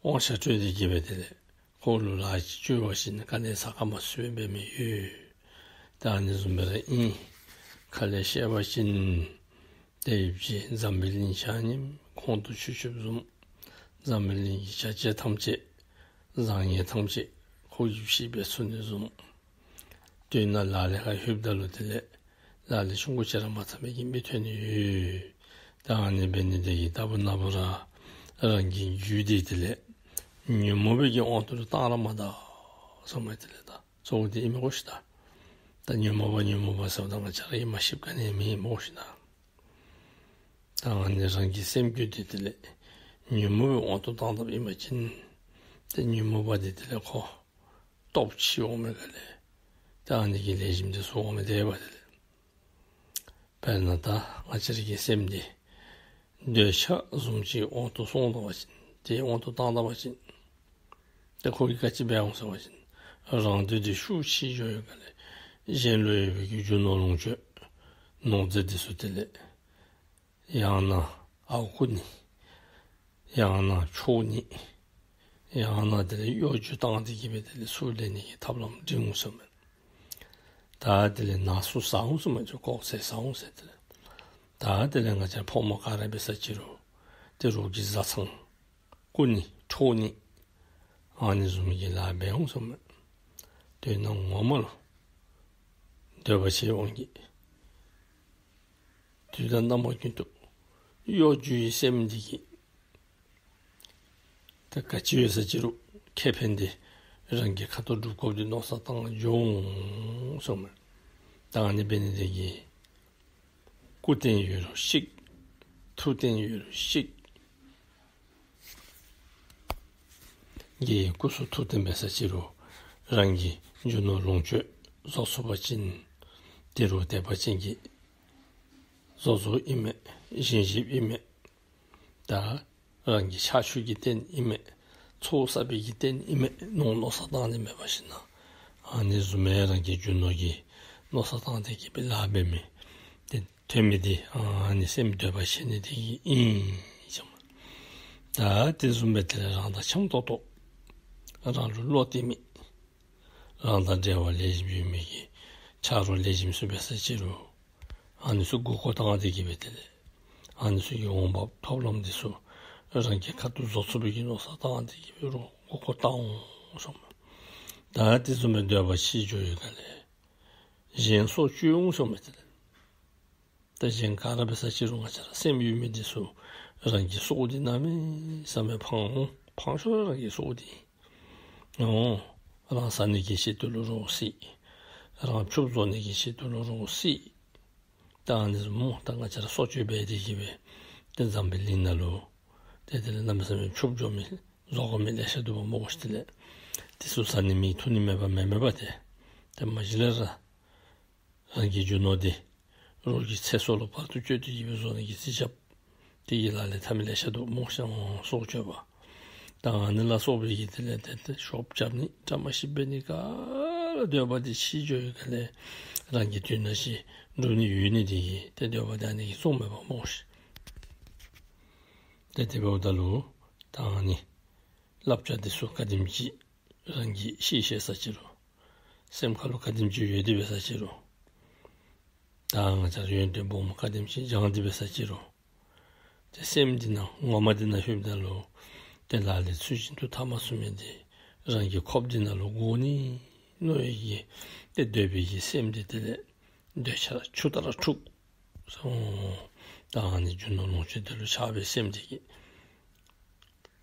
དབང་ཆ་སྤྲོད་དེ་གི་སྦེ་དེ་ལས་ཁོ་ལུ་ལཱ་ཅིག་བཅོལ་བ་ཅིན་ག་ནི་ས་ཁ་མ་སུ་སྦེ་འབད་མི་ཡོད། ད་ཨ་ནི་བཟུམ་སྦེ་ར་ཨིན། ཁ་ལས་བཤད་པ་ཅིན་ཏེ་ཡུདཔ་ཅིག་འཛམ་བུའི་གླིང་ཆ་མཉམ་ཁོང་དུ་ཆུད་ཆུདཔ་བཟུམ། འཛམ་བུའི་གླིང་གི་བྱ་བྱེད་ཐམས་ཅད་བཟང་ངན་ཐམས་ཅད་ཁོ་གིས་ཤེས་པས་ཚུགས་ནི་བཟུམ། དོན་ལག་ལེན་ཁར་ལྷོདཔ་ད་ལུ་དེ་ལས་ལག་ལེན་ཆུང་ཀུ་ཅིག་ར་མ་འཐབ་མི་གི་མི་ཐོན་ནི་ཡོད། ད་ཨ་ནི་འབད་ནི་དེ་གིས་ད་བུ་ན་བུ་ར་རང་གི་རྒྱུད་འདི་དེ་ལས་ཉོན་མོངས་པའི་གི་དབང་དུ་ལུ་བཏང་ར་མ་ད་ཟེར་མས། དེ་ལས་ད་གཙོ་བོ་འདི་ཨིན་མས་གོ་ཤིག་ད། ད་ཉོན་མོངས་པ་ཉོན་མོངས་པ་ཟེརཝ་ད་ང་བཅས་ར་ཨིནམ་ཤེས་ག་ནི་མེད་མོ་ཤིག་ད། ད་ཨ་ནི་རང་གི་སེམས་རྒྱུད་འདི་དེ་ལས་ཉོན་མོངས་པའི་དབང་དུ་བཏང་དཔ་ཨིན་པ་ཅིན་ཏེ་ཉོན་མོངས་པ་འདི་དེ་ལས་ཁོ་སྟོབས་ཆེ་འོང་མི་ག་ལས། ད་ཨ་ནི་གིས་ལེགས་ཤོམ་འདི་ཚུ་འོང་མི་དེ་འབད་དེ་ལས། དཔེར་ན་ད་ང་བཅས་ར་གི་སེམས་འདི་འདོད་ཆགས་བཟུམ་ཅིག་དབང་དུ་སོང་ད་པ་ཅིན་ཏེ་དབང་དུ་བཏང་ད་པ་ཅིན་ཏེ་ཁོ་གིས་ག་ཅི་འབད་འོང་ཟེར་བ་ཅིན་རང་འདོད་འདི་ཤུགས་ཆེ་འགྱོ་བའི་སྒང་ལས་གཞན་ལུ་ཡོད་པའི་གི་རྒྱུ་ནོར་ལོངས་སྤྱོད་ནོར་རྫས་འདི་ཚུ་དེ་ལས་ཡང་ན་ཨརཝ་རྐུ་ནི། ཡང་ན་འཕྱོག་ནི། ཡང་ན་དེ་ལས་གཡོ་སྒྱུ་བཏང་སྟེ་གི་སྦེ་དེ་ལས་ཚུར་ལེན་ནི་གི་ཐབས་ལམ་འབྲི་འོང་ཟེར་མས། ད་དེ་ལས་ནང་ཚུ་ཟ་འོང་ཟེར་མས། ཅིག་ལྐོག་ཟ་ཟ་འོང་ཟེར། དེ་ལས་ད་དེ་ལས་ང་བཅས་ཕོ་མོ་ག་ར་འབད་ས་ཅི་རུང་ཏེ་རོགས་ཀྱི་བཟའ་ཚང་རྐུ་ནི་འཕྱོག་ནི་ཨ་ནི་བཟུམ་གྱི་ལཱ་འབད་འོང་ཟེར་མས། དོན་ངོ་མ་ལུ་འདོད་པ་ཆེ་འོང་གི། དུས་དང་རྣམ་པ་ཀུན་ཏུ་གཡོ་སྒྱུའི་སེམས་འདི་གིས་ད་ག་ཅི་འབད་ས་ཅི་རུང་ཁེ་ཕན་འདི་རང་གི་ཁ་ཐུག་སྒྲུབ་དགོཔ་འདི་མནོ་བསམ་བཏང་འགྱོ་འོང་ཟེར་མས། ད་ཨ་ནི་འབད་ནི་དེ་གིས་རྐུ་བསྟན་ཡོད་རུང་བཤིག། འཐུ་བསྟན་ཡོད་རུང་བཤིག། གི་རྐུ་སུ་འཐུ་བསྟན་འབད་ས་ཅི་རུང་རང་གི་རྒྱུ་ནོར་ལོངས་སྤྱོད་བཟོ་ཚུགས་པ་ཅིན་དེ་རུ་དད་པ་ཅན་གྱི་བཟོ་བཟོཝ་ཨིན་མས། བཞེས་བཞེསཔ་ཨིན་མས། ད་རང་གི་ཕྱག་ཕྱིད་ཀྱི་རྟེན་ཨིན་མས། ཚོགས་བསགས་པའི་གི་རྟེན་ཨིན་མས་མནོ་མནོ་བསམ་བཏང་ནི་མེད་པ་ཅིན་ཨ་ནི་བཟུམ་མའི་རང་གི་རྒྱུ་ནོར་གྱི་མནོ་བསམ་བཏང་སྟེ་གི་སྦེ་ལཱ་འབད་མི་དེ་ཐོན་མི་འདི་ཨ་ནི་སེམས་འདོད་པ་ཆེ་ནི་དེ་གིས་ཨིན་ཟེར་མས། ད་དེ་བཟུམ་སྦེ་དེ་ལས་རང་དང་འཆམ་ཏོག་ཏོ་རང་ལུ་བློ་གཏད་མི་རང་དང་འབྲེལ་བ་ལེགས་ཤོམ་ཡོད་མི་གི་ཆ་རོགས་ལེགས་ཤོམ་ཚུ་འབད་ས་ཅི་རུང་ཨ་ནི་ཚུ་མགུ་སྐོར་བཏང་སྟེ་གི་སྦེ་དེ་ལས་ཨ་ནི་ཚུ་གི་འོང་འབབ་ཐོབ་ལམ་འདི་ཚུ་རང་གི་ཁ་ཐུག་བཟོ་ཚུགས་པའི་གི་མནོ་བསམ་བཏང་སྟེ་གི་སྦེ་རོགས་མགུ་སྐོར་བཏང་འོང་ཟེར་མས། ད་དེ་བཟུམ་སྦེ་འདོད་པ་ཆེ་འགྱོ་བའི་སྒང་ལས་གཞན་སྲོག་གཅོད་འོང་ཟེར་མས། དེ་ལས་ད་གཞན་ག་ར་འབད་ས་ཅི་རུང་ང་བཅས་ར་སེམས་ཡོད་མི་འདི་ཚུ་རང་གི་སྲོག་འདི་གནམ་མེད་ས་མེད་ཕངས་འོང་། ཕངས་ཤོས་ར་རང་གི་སྲོག་འདི་ཨིན། འོ་རང་བཟའ་ནི་གི་ཆེད་དུ་ལུ་རོགས་སྲིད། རང་ཕྱུགཔོ་བཟོ་ནི་གི་ཆེད་དུ་ལུ་རོགས་སྲིད། ད་ཨ་ནི་བཟུམ་མོ་ད་ང་བཅས་ར་སྲོག་གཅོད་འབད་དེ་གི་སྦེ་ཏེ་འཛམ་བུའི་གླིང་ནང་ལུ་ཏེ་དེ་ལས་གནམ་མེད་ས་མེད་ཕྱུགཔོ་འགྱོ་མི་ རྫོགས་དགོ་མི་ལེ་ཤ་འདུག་པ་སྨོ་ཤིག། དེ་ལས་དེ་ཚུ་ཟ་ནི་མེད་འཐུང་ནི་མེད་པ་མེན་མེན་པ་དེ། དེ་མ་གཞི་ལས་ར་རང་གི་རྒྱུ་ནོར་དེ་རོགས་ཀྱི་ཚེ་སྲོག་ལུ་བར་དུ་གཅོད་དེ་གི་སྦེ་བཟོ་ནི་གི་རྩིས་རྐྱབ། དེ་གི་ལཱ་ལས་འཐབ་མི་ལེ་ཤ་འདུག་སྨོ་ཤིག། སྲོག་གཅོད་པ་དང་ཨ་ནི་ལ་སོགས་པའི་གི་དེ་ལས་དེ་དེ་ཤོབ་རྐྱབ་ནི་བཀྲ་མ་ཤིས་འབད་ནི་ག་ར་འདོད་པ་དེ་ཤི་འགྱོ་བའི་སྒང་ལས་རང་གི་དུས་ནང་ཅིག་འགྲུབ་ནི་ཡོད་ནི་དེ་གིས་དེ་འདོད་པ་དེ་ཨ་ནི་གིས་བཙོང་མེད་པ་སྨོ་ཤིག། དེ་དེ་འབདཝ་ད་ལུ་ད་ཨ་ནི་བསླབ་བྱ་དེ་ཚུ་ག་དེམ་ཅིག་རང་གིས་ཤེས་ཤེས་ས་ཅིག་རུང་། སེམས་ཁ་ལུ་ག་དེམ་ཅིག་ཡོད་དེ་འབད་ས་ཅིག་རུང་། ད་ང་བཅས་ར་ཡོན་ཏན་སྦོམ་ག་དེམ་ཅིག་སྦྱང་དེ་འབད་ས་ཅིག་རུང་། ཏེ་སེམས་འདི་ནང་ངོ་མ་འདི་ནང་ལྷོདཔ་ད་ལུ་ཏེ་ལག་ལེན་ཚུལ་བཞིན་དུ་འཐབ་མ་ཚུགས་མི་འདི་རང་གི་ཁོགཔ་འདི་ནང་ལུ་དགོ་ནི་མནོ་བའི་གི་ཏེ་འདོད་པའི་གི་སེམས་འདི་དེ་ལས་འདོད་ཆགས་ཆུ་ལྟར་འཁྲུགས་སོང་། ད་ཨ་ནི་རྒྱུ་ནོར་ལོངས་སྤྱོད་དེ་ལུ་ཆགས་པའི་སེམས་འདི་གིས་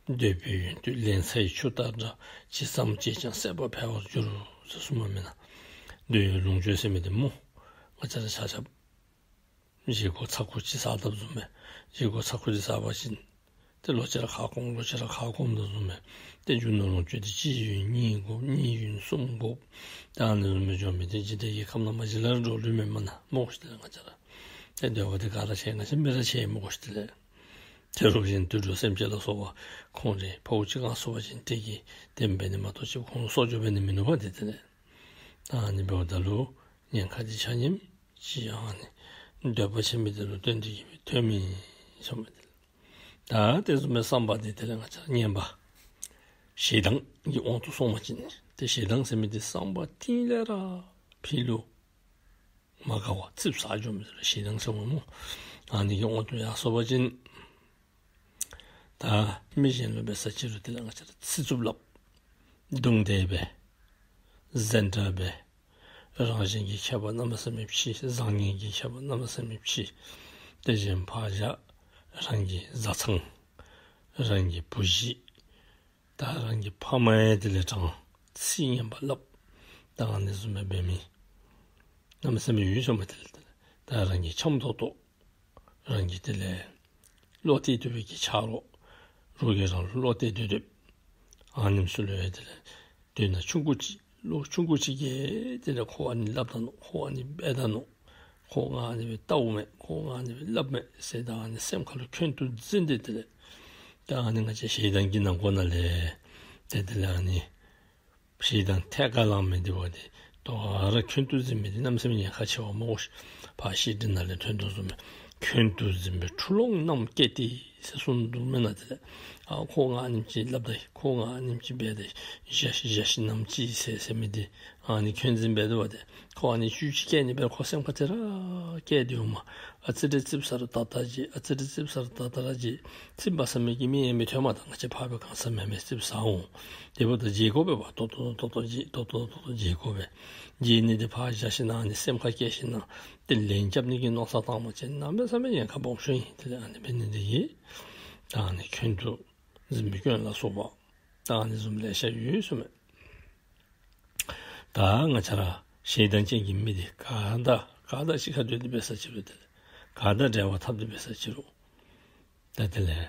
འདོད་པའི་ཡོན་ཏན་ལན་ཚྭའི་ཆུ་ལྟར་འདྲ། ཇི་ཙམ་སྤྱད་ཀྱང་ཟད་པ་འཕེལ་བར་འགྱུར་ཟེར་གསུངམ་མེན་ན། འདོད་ཡོན་ལོངས་སྤྱོད་ཟེར་མི་འདི་སྨོ། ང་བཅས་ར་ཆ་ཁྱབ་བཞེས་སྒོ་ཚ་ཁུ་ཅིག་ཟ་དོ་བཟུམ་སྦེ། བཞེས་སྒོ་ཚ་ཁུ་ཅིག་ཟ་བ་ཅིན་ཏེ་ལོག་ཅི་ར་ཁ་སྐོམ་ལོག་ཅི་ར་ཁ་སྐོམ་དོ་བཟུམ་སྦེ། ཏེ་རྒྱུ་ནོར་ལོངས་སྤྱོད་འདི་གཅིག་ཡོད་གཉིས་དགོ་གཉིས་ཡོད་གསུམ་དགོ། ད་ཨ་ནི་བཟུམ་སྦེ་འགྱོ་མི་འདི་འཇིག་རྟེན་གྱི་ཁམས་ནང་མ་གཞི་ལས་ར་འགྲོ་ལུས་མེན་མེན་ན་སྨོ་ཤིག། དེ་ལས་ང་བཅས་ར་ཏེ་འདོད་པ་འདི་ག་ར་ཆེ་ང་བཅས་མི་ར་ཆེ་སྨོ་ཤིག། དེ་ལས་དེ་རོགས་གཞན་དུད་འགྲོ་སེམས་ཅན་ལ་སོགས་པ་ཁོང་རའི་ཕོཝ་ཅིག་གང་སོང་པ་ཅིན་དེ་གིས་དེམ་འབད་ནི་མ་གཏོགས་ཅིག་ཁོང་ལུ་གསོ་སྦྱོང་འབད་ནི་མིན་ནུག་པ། ཏེ་དེ་ལས་ད་ཨ་ནི་འབདཝ་ད་ལུ་ཉེན་ཁ་འདི་ཆ་མཉམ་ཅིག་ཨ་ནི་འདོད་པ་ཆེ་མི་འདི་ལུ་བརྟེན་ཏེ་གིས་སྦེ་ཐོན་མི་ཟེར་མི་འདི། ད་དེ་བཟུམ་མའི་བསམ་པ་འདི་དེ་ལས་ང་བཅས་ར་ངན་པ་ཞེ་སྡང་གི་དབང་དུ་སོང་པ་ཅིན་ཏེ་ཞེ་སྡང་ཟེར་མི་འདི་བསམ་པ་གཏིང་ལས་ར་ཕྱི་ལུ་མ་དགའ་བ་ཙིགཔ་ཟ་འགྱོ་མི་ཟེར་ཞེ་སྡང་ཟེར་སྨོ། ཨ་ནི་གི་དབང་དུ་ཡར་སོང་པ་ཅིན་ད་མི་གཞན་ལུ་འབད་ས་ཅིག་རུང་དེ་ལས་ང་བཅས་ར་ཚིག་རྩུབ་སླབ། རྡུང་རྡེག་འབད། བཙན་དྲག་འབད། རང་གཞན་གྱི་ཁྱད་པར་གནམ་མེད་ས་མེད་ཕྱེ། བཟང་ངན་གྱི་ཁྱད་པར་གནམ་མེད་ས་མེད་ཕྱེ། དེ་བཞིན་ཕར་བཞག་རང་གི་བཟའ་ཚང་རང་གི་བུ་གཞི་ད་རང་གི་ཕ་མ་ཡང་དེ་ལས་དྲང་། ཚིག་ངན་པ་སླབ། ད་ཨ་ནི་བཟུམ་སྦེ་འབད་མི་གནམ་མེད་ས་མེད་ཡོད་ཟེར་མས། དེ་ལས་དེ་ལས་ད་རང་གི་འཆམ་ཏོག་ཏོ་རང་གི་དེ་ལས་བློ་གཏད་སྡོད་པའི་གི་ཆ་རོགས་རོགས་ཀྱིས་རང་ལུ་བློ་གཏད་སྡོད་སྡོདཔ་ཨ་ནེམ་ཚུ་ལུ་ཡང་དེ་ལས་དོན་དག་ཆུང་ཀུ་ཅིག་བློ་ཆུང་ཀུ་ཅིག་གིས་དེ་ལས་ཁོ་ཨ་ནི་སླབ་ད་ནུག། ཁོ་ཨ་ནི་འབད་ད་ནུག། ཁོ་ང་ཨ་ནི་སྦེ་བལྟཝ་མས། ཁོ་ང་ཨ་ནི་སྦེ་སླབ་མས་ཟེར་ད་ཨ་ནི་སེམས་ཁ་ལུ་འཁོན་དུ་འཛིན་ཏེ་དེ་ལས་ད་ཨ་ནི་ང་བཅས་ཞེ་སྡང་གི་ནང་འཁོད་ནང་ལས་ཏེ་དེ་ལས་ཨ་ནི་ཞེ་སྡང་ཐད་ཀར་ལངས་མི་འདི་བ་འདི་དོ་རུང་འཁོན་དུ་འཛིན་མི་འདི་གནམ་མེད་ས་མེད་ཉེན་ཁ་ཆེ་བ་སྨོ་ཤིག། ཕར་བཤད་འདི་ནང་ལས་ཐོན་དོ་བཟུམ་སྦེ་འཁོན་དུ་འཛིན་པའི་འཁྲུག་ལོང་རྣམས་སྐྱེས་ཏེ་ཟེར་གསུངས་འདུག་མེན་ན། དེ་ལས་ཨ་ཁོ་ང་ཨ་ནེམ་ཅིག་སླབ་ད་ཁོ་ང་ཨ་ནེམ་ཅིག་འབད་ད་བཞག་ཤིག་བཞག་ཤིག་ནམ་ཅིག་ཟེར་ཟེར་མི་འདི་ཨ་ནི་འཁོན་འཛིན་འབད་དོ་བ་འདི་ཁོ་ཨ་ནི་བཅུད་ཅིག་སྐྱེ་ནི་འབད་ཁོ་སེམས་ཁར་དེ་ར་སྐྱེས་ཏེ་འོང་མས། ཨ་ཙི་རེ་ཙིགཔ་ཟ་རུང་ད་ལྟ་བརྗེད། ཨ་ཙི་རེ་ཙིགཔ་ཟ་རུང་ད་ལྟ་ར་བརྗེད། ཙིགཔ་མ་ཟ་མི་གི་མི་ཡང་མི་ཐོན་མས། ད་ང་བཅས་ཕར་སྦེ་གང་ཟ་མེད་མི་ཙིགཔ་ཟ་འོང་། དེ་འབདཝ་ད་བརྗེད་དགོ་པས་པ། ཏོག་ཏོ་ཏོག་ཏོ་བརྗེད་ཏོག་ཏོ་ཏོག་ཏོ་བརྗེད་དགོ་པས། བརྗེད་ནི་འདི་ཕར་བཞག་ཞིན་ན་ཨ་ནི་སེམས་ཁར་བསྐྱེད་ཞིན་ན་དེ་ལན་རྐྱབ་ནི་གི་མནོ་བསམ་བཏང་པ་ཅིན་གནམ་མེད་ས་མེད་ཉེན་ཁ་སྦོམ་ཤོས་ཨིན། དེ་ལས་ཨ་ནི་འབད་ནི་འདི་གིས་ད་ཨ་ནི་འཁོན་དུ་འཛིན་པའི་སྐྱོན་ལ་སོགས་པ་ད་ཨ་ནི་བཟུམ་ལེ་ཤ་ཡོད་ཟེར་མས། ད་ང་བཅས་ར་ཞེ་སྡང་ཅན་གྱི་མི་འདི་ག་དང་ག་དང་གཅིག་ཁར་སྡོད་དེ་འབད་ས་ཅིག་རུང་དེ་ལས་ག་དང་འབྲེལ་བ་འཐབ་སྟེ་འབད་ས་ཅིག་རུང་ད་དེ་ལས་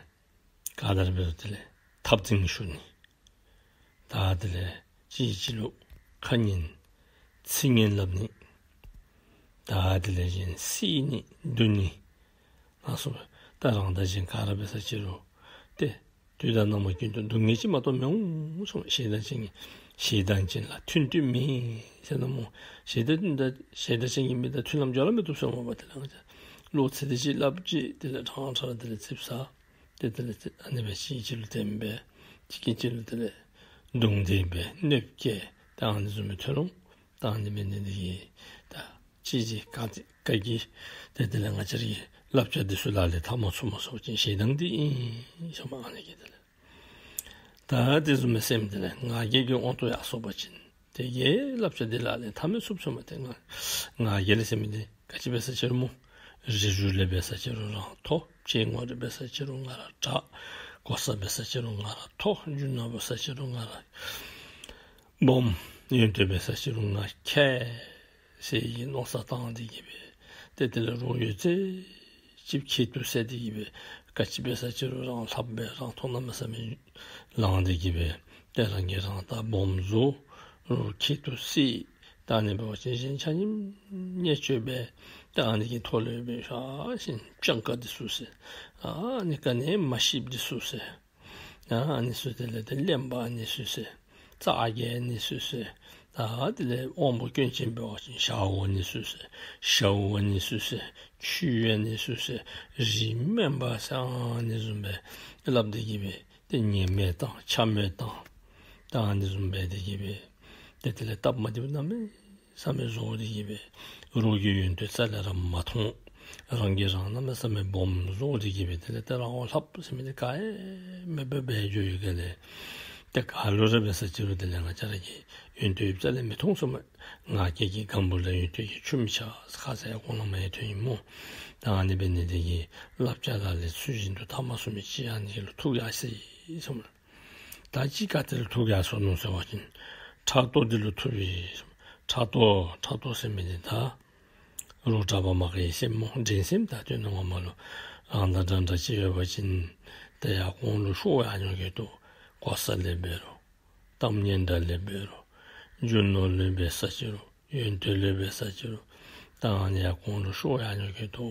ག་དང་འབད་རུང་དེ་ལས་འཐབ་འཛིང་ཞུ་ནི། ད་དེ་ལས་གཅིག་གིས་གཅིག་ལུ་ཁ་ངན་ཚིག་ངན་སླབ་ནི། ད་དེ་ལས་གཞན་བསད་ནི་བརྡུང་ནི། ཨ་སོ་ད་རང་དང་གཞན་ག་ར་འབད་ས་ཅིག་རུང་ཏེ་དུས་དང་རྣམ་པ་ཀུན་ཏུ་སྡུག་བསྔལ་ཅིག་མ་གཏོགས་མི་འོང་གསུངས། ཞེ་སྡང་ཅན་གྱི་ཞེ་སྡང་ཅན་ལ་མཐུན་མཐུན་མེད་ཟེར་ན་སྨོ། ཞེ་སྡང་ཅན་གྱི་མི་དང་མཐུན་ལམ་སྦྱོར་ལམ་མི་བཏུབ་ཟེར་སྨོ་པ། དེ་ལས་ང་བཅས་བློ་ཚིག་དེ་ཅིག་སླབ་ཅིག་དེ་ལས་ཕྲང་ཕྲང་དེ་ལས་ཙིགཔ་ཟ། ཏེ་དེ་ལས་ཨ་ནི་སྦེ་གཅིག་གིས་གཅིག་ལུ་དེམ་འབད་གཅིག་གིས་གཅིག་ལུ་དེ་ལས་རྡུང་རྡེག་འབད་གནོདཔ་བཀལ་ད་ཨ་ནི་བཟུམ་མའི་ཐོན་རུང་ད་ཨ་ནི་འབད་ནི་འདི་གིས་ད་གཅིག་གིས་ག་ཅི་ག་གིས་ཏེ་དེ་ལས་ང་བཅས་རའི་གི་བསླབ་བྱ་འདི་ཚུ་ལག་ལེན་འཐབ་མ་ཚུགས་མ་ཚུགས་ཅིག་ཞེ་སྡང་འདི་ཨིན་ཟེར་མས། ཨ་ནི་གིས་དེ་ལས་ད་དེ་བཟུམ་མའི་སེམས་དེ་ལས་ང་རྒྱལ་གྱི་དབང་དུ་ཡར་སོང་པ་ཅིན་དེ་གིས་བསླབ་བྱ་འདི་ལག་ལེན་འཐབ་མི་ཚུགས་ཟེར་མས། ཏེ་ང་ང་རྒྱལ་ཟེར་མི་འདི་ག་ཅི་འབད་ས་ཅིག་རུང་སྨོ། རིགས་རུས་ལས་འབད་ས་ཅིག་རུང་རང་མཐོ། སྐྱེ་དངོས་རིགས་འབད་ས་ཅིག་རུང་ང་ར་དྲག། གོ་ས་འབད་ས་ཅིག་རུང་ང་ར་མཐོ། རྒྱུ་ནོར་འབད་ས་ཅིག་རུང་ང་ར་སྦོམ། ཡོན་ཏན་འབད་ས་ཅིག་རུང་ང་མཁས་ཟེར་གྱི་མནོ་བསམ་བཏང་སྟེ་གིས་སྦེ་ཏེ་དེ་ལས་རོགས་ཡོད་ཚད་ཅིག་ཁྱད་དུ་བསད་དེ་གིས་སྦེ་ ག་ཅི་འབད་ས་ཅི་རུང་རང་ལྷབ་སྦེ་རང་མཐོང་གནམ་མེད་ས་མེད་ལང་སྟེ་གི་སྦེ་ཏེ་རང་གིས་རང་ད་སྦོམ་བཟོ་རུང་ཁྱད་དུ་བསད། ད་ཨ་ནི་འབད་བ་ཅིན་གཞན་ཆ་མཉམ་བརྙས་བཅོས་འབད། ད་ཨ་ནི་གི་ཐོག་ལས་འབད་ཤ་ཞིང་སྤྱང་ཀ་འདི་ཚུ་ཟེར། ཨ་ནི་ག་ནི་མ་ཤེསཔ་འདི་ཚུ་ཟེར། ཨ་ནི་ཚུ་དེ་ལས་ཏེ་གླེན་པ་ཨ་ནི་ཚུ་ཟེར། རྩྭ་རྒན་ཨ་ནི་ཚུ་ཟེར། ད་དེ་ལས་དབང་པོ་སྐྱོན་ཅན་འབད་བ་ཅིན་ཞ་བོ་ཨ་ནི་ཚུ་ཟེར། ཞ་བོ་ཨ་ནི་ཚུ་ཟེར། ཆུ་ཡུལ་ཨ་ནི་ཚུ་ཟེར། རིགས་དམན་པ་ཟེར་ཨ་ནི་བཟུམ་སྦེ་སླབ་སྟེ་གི་སྦེ་ཏེ་ཉེས་མེད་དང་འཕྱ་སྨོད་དང་ད་ཨ་ནི་བཟུམ་སྦེ་དེ་གི་སྦེ་ཏེ་དེ་ལས་སྟབས་མ་བདེཝ་གནམ་མེད་ས་མེད་བཟོ་སྟེ་གི་སྦེ་རོགས་ཀྱི་ཡོན་ཏན་རྩ་ལས་ར་མ་མཐོང་། རང་གིས་རང་གནམ་མེད་ས་མེད་སྦོམ་བཟོ་སྟེ་གི་སྦེ་དེ་ལས་ཏེ་རང་དབང་ལྷབ་ཟེར་མི་འདི་ག་ཡང་མེདཔ་སྦེ་འགྱོ་ཡི་ག་ལས། ཏེ་ག་ལུ་ར་འབད་ས་ཅི་རུང་དེ་ལས་ང་བཅས་ར་གིས་ཡོན་ཏན་ཡོདཔ་རྩ་ལས་མི་མཐོང་ཟེར་མས། ང་རྒྱལ་གྱིས་སྒམ་པོ་ལ་ཡོན་ཏན་གྱི་ཆུ་མི་ཆགས། ཁ་ཟས་ཡང་གོང་ལ་མ་ཡང་ཐོན་ཡི་སྨོ། ད་ཨ་ནི་འབད་ནི་དེ་གིས་བསླབ་བྱ་ལ་ལས་ཚུལ་བཞིན་དུ་ཐ་མ་སོང་མི་ཅིག་ཨ་ནི་ལུ་ཐུག་ཡར་སོ་ཡི་ཟེར་མས། ད་ཅི་ག་ཏེ་ལུ་ཐུག་ཡར་སོ་ནུག་ཟེར་བ་ཅིན་ཕྲག་དོག་འདི་ལུ་ཐུག་ཡི། ཕྲག་དོག་ཕྲག་དོག་ཟེར་མི་འདི་ད་རོགས་གྲྭ་པ་མ་གི་སེམས་སྨོ། འགྲན་སེམས། ད་དོན་ངོ་མ་ལུ་རང་དང་འདྲན་འདྲ་ཅིག་ཡོད་པ་ཅིན་ཏེ་ཡར་གོང་ལུ་ཤོར་ཡར་འགྱོ་གེ་དོ། གོ་ས་ལས་འབད་རུང་གཏམ་སྙན་གྲགས་ལས་འབད་རུང་རྒྱུ་ནོར་ལུ་འབད་ས་ཅི་རུང་ཡོན་ཏན་ལུ་འབད་ས་ཅི་རུང་ད་ཨ་ནི་ཡར་གོང་ལུ་ཤོར་ཡར་འགྱོ་གེ་དོ།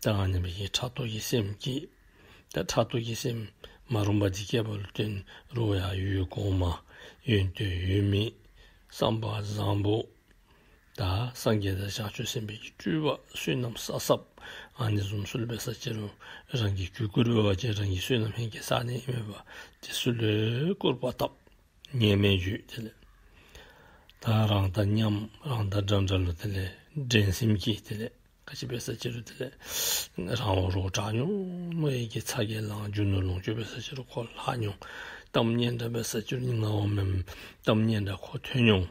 ད་ཨ་ནི་འབད་གི་ཕྲག་དོག་གི་སེམས་སྐྱེ། ད་ཕྲག་དོག་གི་སེམས་མ་རུངས་པ་འདི་སྐྱེ་བ་ལུ་བརྟེན་རོགས་ཡར་ཡུལ་གོང་མ་ཡོན་ཏན་ཡོད་མི་བསམ་པ་བཟང་པོ་ད་སངས་རྒྱས་དང་བྱང་ཆུབ་སེམས་དཔའི་གི་སྤྲུལ་པ་བསོད་ནམས་བསགས་བསགསཔ་ཨ་ནི་བཟུམ་ཚུ་ལུ་འབད་ས་ཅི་རུང་རང་གིས་གུས་བཀུར་འབད་བ་ཅིན་རང་གི་བསོད་ནམས་ཧེང་སྐལ་བསགས་ནི་ཨིན་མས་པ། དེ་ཚུ་ལུ་སྐུར་པ་བཏབ། ཉེས་མེད་བརྗོད། དེ་ལས་ད་རང་དང་མཉམ་རང་དང་འདྲན་འདྲ་ལུ་དེ་ལས་འགྲན་སེམས་སྐྱེ། དེ་ལས་ག་ཅི་འབད་ས་ཅི་རུང་དེ་ལས་རང་དབང་རོགས་དྲག་མྱོང་། མོ་ཡི་གི་ཚ་གྱང་ལང་། རྒྱུ་ནོར་ལོངས་སྤྱོད་འབད་ས་ཅི་རུང་ཁོ་ལྷག་མྱོང་། གཏམ་སྙན་གྲགས་འབད་ས་ཅི་རུང་ངག་འོག་མིན་གཏམ་སྙན་གྲགས་ཁོ་ཐོས་མྱོང་།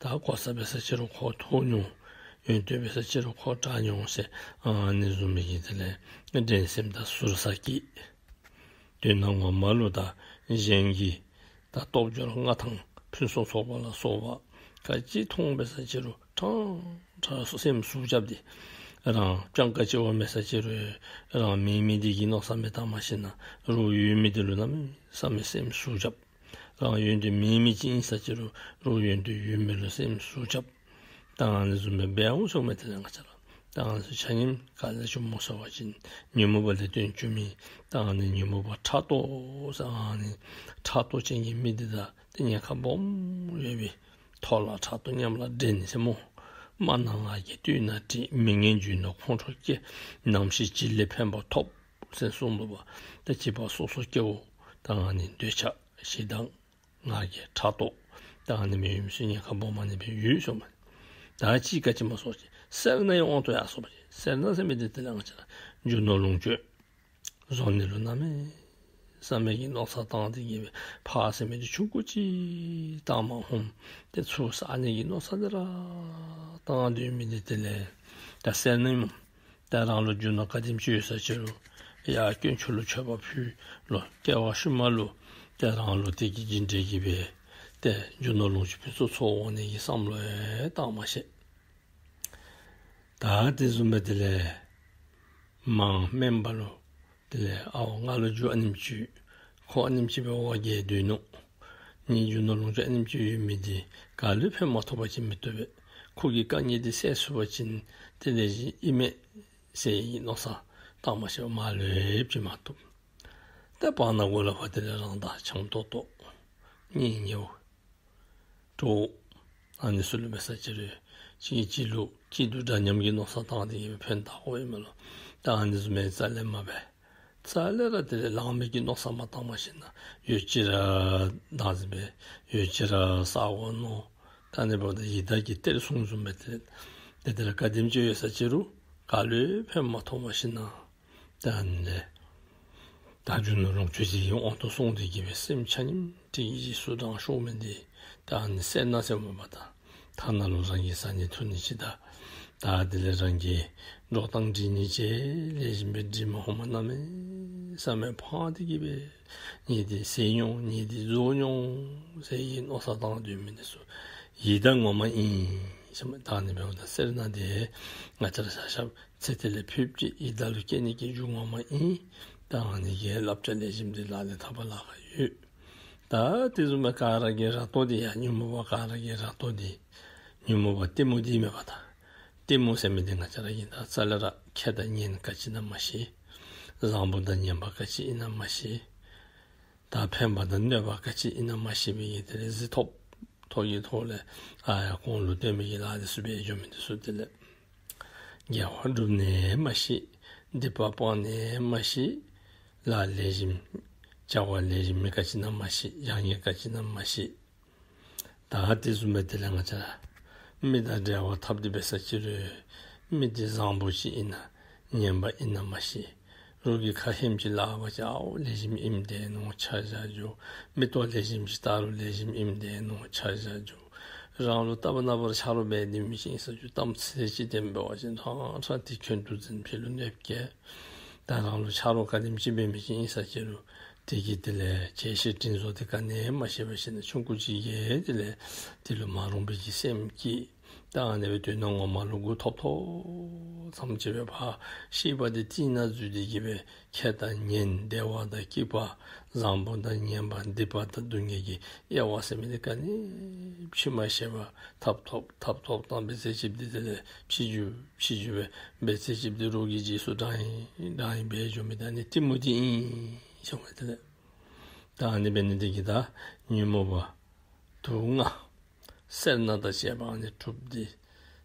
ད་གོ་ས་འབད་ས་ཅི་རུང་ཁོ་ཐོབ་མྱོང་། ཡོན་ཏན་འབད་ས་ཅི་རུང་ཁོ་དྲག་མྱོང་ཟེར་ཨ་ནི་བཟུམ་མའི་གི་དེ་ལས་འགྲན་སེམས་དང་ཟུར་ཟ་སྐྱེ། དོན་ངོ་མ་ལུ་ད་གཞན་གྱི་ད་སྟོབས་འབྱོར་མངའ་ཐང་ཕུན་སུམ་ཚོགས་པ་ལ་སོགས་པ་ག་ཅི་མཐོང་འབད་ས་ཅི་རུང་ཕྲང་ཕྲང་སེམས་ཟུག་རྐྱབ་སྟེ་རང་སྤྱང་ཀ་ཅིག་འབད་ས་ཅི་རུང་རང་མེད་མི་འདི་གི་མནོ་བསམ་མི་བཏང་མ་ཤེས་ན་རོགས་ཡོད་མི་འདི་ལུ་གནམ་མེད་ས་མེད་སེམས་ཟུག་རྐྱབ། རང་ཡོན་ཏན་མེད་མི་ཅིག་ཨིན་ས་ཅི་རུང་རོགས་ཡོན་ཏན་ཡོད་མི་ལུ་སེམས་ཟུག་རྐྱབ། ད་ཨ་ནི་བཟུམ་སྦེ་འབད་འོང་ཟེར་མས། དེ་ལས་ང་བཅས་ར་ད་ཨ་ནི་ཚུ་ཆ་མཉམ་ག་ལས་བྱུངམ་སྨོ་ཟེར་བ་ཅིན་ཉོན་མོངས་པ་ལས་བརྟེན་བྱུང་མི་ད་ཨ་ནི་ཉོན་མོངས་པ་ཕྲག་དོག་ཟེར་ཨ་ནི་ཕྲག་དོག་ཅན་གྱི་མི་འདི་ད་ཏེ་ཉེན་ཁ་སྦོམ་ཡོད་པའི་ཐོག་ལ་ཕྲག་དོག་མཉམ་ལ་འགྲན་ཟེར་སྨོ། དམར་ནག་ང་རྒྱལ་སྟོད་ན་འགྲིག། མི་ངན་རྒྱུ་ནོར་ཁོང་ཁྲོ་སྐྱེ། ནམ་ཞིག་བྱི་ལས་ཕན་པ་ཐོབ། ཟེར་གསུངས་འདུག་པ། ད་བྱིས་པ་སོ་སོ་སྐྱེ་བོ་ད་ཨ་ནི་འདོད་ཆགས་ཞེ་སྡང་ང་རྒྱལ་ཕྲག་དོག་ད་ཨ་ནི་མི་ཡོད་མི་ཚུ་ཉེན་ཁ་སྦོམ་ཨ་ནི་སྦེ་ཡོད་ཟེར་མས། ད་ཅི་ག་ཅི་མ་སོང་ཅི་སེར་སྣ་ཡང་དབང་དུ་ཡར་སོང་པ་ཅིན་སེར་སྣ་ཟེར་མི་འདི་དེ་ལས་ང་བཅས་ར་རྒྱུ་ནོར་ལོངས་སྤྱོད་བཟོ་ནི་ལུ་གནམ་མེད་ས་མེད་ཀྱི་མནོ་བསམ་བཏང་སྟེ་གི་སྦེ་ཕར་ཟེར་མི་འདི་ཆུང་ཀུ་ཅིག་བཏང་མ་ཧོམ་ཏེ་ཚུར་བསག་ནི་གི་མནོ་བསམ་འདི་ར་བཏང་སྡོད་མི་འདི་དེ་ལས་ད་སེར་སྣ་ཨིན་མས། ད་རང་ལུ་རྒྱུ་ནོར་ག་དེམ་ཅིག་ཡོད་ས་ཅི་རུང་ཡར་དཀོན་མཆོག་ལུ་མཆོད་པ་ཕུལ་ལོ། སྐྱེ་བ་ཤུལ་མ་ལུ་ཏེ་རང་ལུ་དེ་གི་རྒྱུ་འབྲས་ཀྱི་སྦེ་ཏེ་རྒྱུ་ནོར་ལོངས་སྤྱོད་ཕུན་སུམ་ཚོགས་འོང་ནི་གི་བསམ་བློ་ཡང་བཏང་མ་ཤེས། ད་དེ་བཟུམ་སྦེ་དེ་ལས་མ་སྨན་པ་ལུ་དེ་ལས་ཨའོ་ང་ལུ་རྒྱུ་ཨ་ནེམ་ཅིག་ཁོ་ཨ་ནེམ་ཅིག་སྦེ་དབང་གིས་སྡོད་ནུག། ངེའི་རྒྱུ་ནོར་ལོངས་སྤྱོད་ཨ་ནེམ་ཅིག་ཡོད་མི་འདི་ག་ལུ་ཕན་མ་ཐོགས་པ་ཅིན་མི་བཏུབ་པས། ཁོ་གི་དཀའ་ངལ་འདི་སེལ་ཚུགས་པ་ཅིན་དེ་ལས་གཞན་ཨིན་མས་ཟེར་མནོ་བསམ་བཏང་མ་ཤེས་པར་མ་ལུས་ཅིག་མ་བཏུབ། ཏེ་བར་ན་གུ་ལུ་ཕར་དེ་ལས་རང་དང་འཆམ་ཏོག་ཏོ་གཉེན་ཉེཝ་གྲོགས་ཨ་ནི་ཚུ་ལུ་འབད་ས་ཅི་རུང་གཅིག་གིས་གཅིག་ལུ་སྐྱིད་སྡུག་འདྲ་མཉམ་གྱི་མནོ་བསམ་བཏང་སྟེ་གི་སྦེ་ཕན་བཏགས་དགོ་ཨིན་མས་ལོ། ད་ཨ་ནི་བཟུམ་སྦེ་རྩ་ལས་མ་འབད། རྩ་ལས་ར་དེ་ལས་ལངམ་གི་མནོ་བསམ་མ་བཏང་མ་ཤེས་ན་ཡོད་ཅི་ར་བདག་འཛིན་འབད། ཡོད་ཅི་ར་བསག་དགོ་མནོ། ད་ཨ་ནི་འབདཝ་ད་ཡི་དྭགས་ཀྱི་གཏེར་སྲུང་བཟུམ་སྦེ་དེ་ལས་དེ་དེ་ལས་ག་དེམ་ཅིག་ཡོད་ས་ཅི་རུང་ག་ལུ་ཕན་མ་ཐོགས་མ་ཤེས་ན། ད་ཨ་ནི་ལས་ད་རྒྱུ་ནོར་ལོངས་སྤྱོད་ཅིག་གི་དབང་དུ་སོང་སྟེ་གི་སྦེ་སེམས་ཆ་མཉམ་དེ་གི་རྗེས་སུ་འབྲང་ཤོར་མི་འདི་ད་ཨ་ནི་སེར་སྣ་ཟེར་མས་པ། ད་ཐ་ན་ལུ་རང་གིས་བཟའ་ནི་འཐུང་ནི་ཅིག་དང་ད་དེ་ལས་རང་གི་འགྲོ་སྟངས་སྒྲིག་ནི་ཅིག་ལེགས་ཤོམ་སྦེ་སྒྲིག་མ་ཧོམ་གནམ་མེད་ས་མེད་ཕངས་ཏེ་གི་སྦེ་ངེ་འདི་ཟད་འོང་ངེ་འདི་རྫོགས་འོང་ཟེར་གྱི་མནོ་བསམ་བཏང་སྡོད་མི་འདི་ཚུ་ཡི་དྭགས་ངོ་མ་ཨིན་ཟེར་མས། ད་ཨ་ནི་འབདཝ་ད་སེར་སྣ་འདི་ང་བཅས་ར་ཤ་ཤ་ཚེ་འདི་ལས་ཕེབས་ཅི་ཡི་དྭགས་ལུ་སྐྱེ་ནི་གི་རྒྱུ་ངོ་མ་ཨིན། ད་ཨ་ནི་གི་བསླབ་བྱ་ལེགས་ཤོམ་འདི་ལག་ལེན་འཐབ་པར་ལཱ་ཁག་ཡོད། ད་དེ་བཟུམ་སྦེ་ག་ར་གི་ར་ཏོ་འདི་ཡང་ཉོན་མོངས་པ་ག་ར་གི་ར་ཏོ་འདི་ཉོན་མོངས་པ་གཏི་མུག་འདི་མེན་པ་ད། གཏི་མུག་ཟེར་མི་འདི་ང་བཅས་ར་གིས་ད་རྩ་ལས་ར་ཁེ་དང་ཉེན་ག་ཅི་ཨིན་ན་མ་ཤེས། བཟང་པོ་དང་ངན་པ་ག་ཅི་ཨིན་ན་མ་ཤེས། ད་ཕན་པ་དང་གནོད་པ་ག་ཅི་ཨིན་ན་མ་ཤེས་པའི་གི་དེ་ལས་གཟིགས་ཐོབ་ཐོབ་ཀྱི་ཐོག་ལས་ཨ་ཡར་གོང་ལུ་སྟོན་མི་གི་ལཱ་འདི་ཚུ་འབད་འགྱོ་མི་འདི་ཚུ་དེ་ལས་དགེ་བ་སྒྲུབ་ནི་མ་ཤེས། སྡིག་པ་སྤང་ནི་མ་ཤེས། ལཱ་ལེགས་ཤོམ་བྱ་བ་ལེགས་ཤོམ་མི་ག་ཅི་ཨིན་ན་མ་ཤེས། བྱ་ངན་ག་ཅི་ཨིན་ན་མ་ཤེས། ད་དེ་བཟུམ་སྦེ་དེ་ལས་ང་བཅས་ར་མི་དང་འབྲེལ་བ་འཐབ་སྟེ་འབད་ས་ཅིག་རུང་མི་འདི་བཟང་པོ་ཅིག་ཨིན་ན་ངན་པ་ཨིན་ན་མ་ཤེས། རོགས་ཀྱིས་ཁ་ཧེམ་ཅིག་སླབ་པ་ཅིན་ཨའོ་ལེགས་ཤོམ་ཨིནམ་འདྲས་མནོ་ཆ་བཞག་འགྱོ། མིག་ཏོ་ལེགས་ཤོམ་ཅིག་བལྟ་རུང་ལེགས་ཤོམ་ཨིནམ་འདྲས་མནོ་ཆ་བཞག་འགྱོ། རང་ལུ་ལྟ་བུ་ན་བུ་ར་ཆ་རོགས་འབད་ནི་མི་ཅིག་ཨིན་ས་ཅིག་གཏམ་ཚིག་ཅིག་འདི་འབད་བ་ཅིན་ཧང་ཧང་ཏེ་འཁོན་འདུ་འཛིང་ཕྱི་ལུ་གནོད་བསྐྱལ། ད་རང་ལུ་ཆ་རོགས་ག་དེམ་ཅིག་འབད་མི་ཅིག་ཨིན་ས་ཅིག་རུང་དེ་གིས་དེ་ལས་བྱད་བཞི་དྲིན་གཟོ་འདི་ག་ནི་ཡང་མ་ཤེས་པར་ཞིནམ་ལས་ཆུང་ཀུ་ཅིག་གིས་དེ་ལས་དེ་ལུ་མ་རུངས་པའི་གི་སེམས་བསྐྱེད། ད་ཨ་ནི་སྦེ་དོན་ངོ་མ་ལུ་མགུ་ཐོམ་ཐོམ་ཙམ་ཅིག་སྦེ་ཕར་ཤེས་པ་འདི་གཏིང་ནང་འཛུལ་ཏེ་གི་སྦེ་ཁེ་དང་ཉེན་བདེ་བ་དང་སྐྱིད་པ་བཟང་པོ་དང་ངན་པ་སྡིག་པ་དང་སྡུག་བསྔལ་གྱི་དབྱེ་བ་ཟེར་མི་འདི་ག་ནི་ཕྱེ་མ་ཤེས་པར་འཐབ་འཐབ་འཐབ་འཐབ་བཏང་འབད་ཚེ་ཅིག་འདི་དེ་ལས་ཕྱི་འགྱུར་ཕྱི་འགྱུར་སྦེ་འབད་ཚེ་ཅིག་འདི་རོགས་ཀྱི་རྗེས་སུ་འབྲང་ཡི་འབྲང་ཡི་སྦེ་འགྱོ་མི་ད་ཨ་ནི་གཏི་མུག་འདི་ཨིན་ཟེར་མི་དེ་ལས། ད་ཨ་ནི་འབད་ནི་འདི་གིས་ད་ཉོན་མོངས་པ་དུག་ལྔ་སེར་སྣ་དང་བཅས་པ་ཨ་ནི་དྲུག་འདི་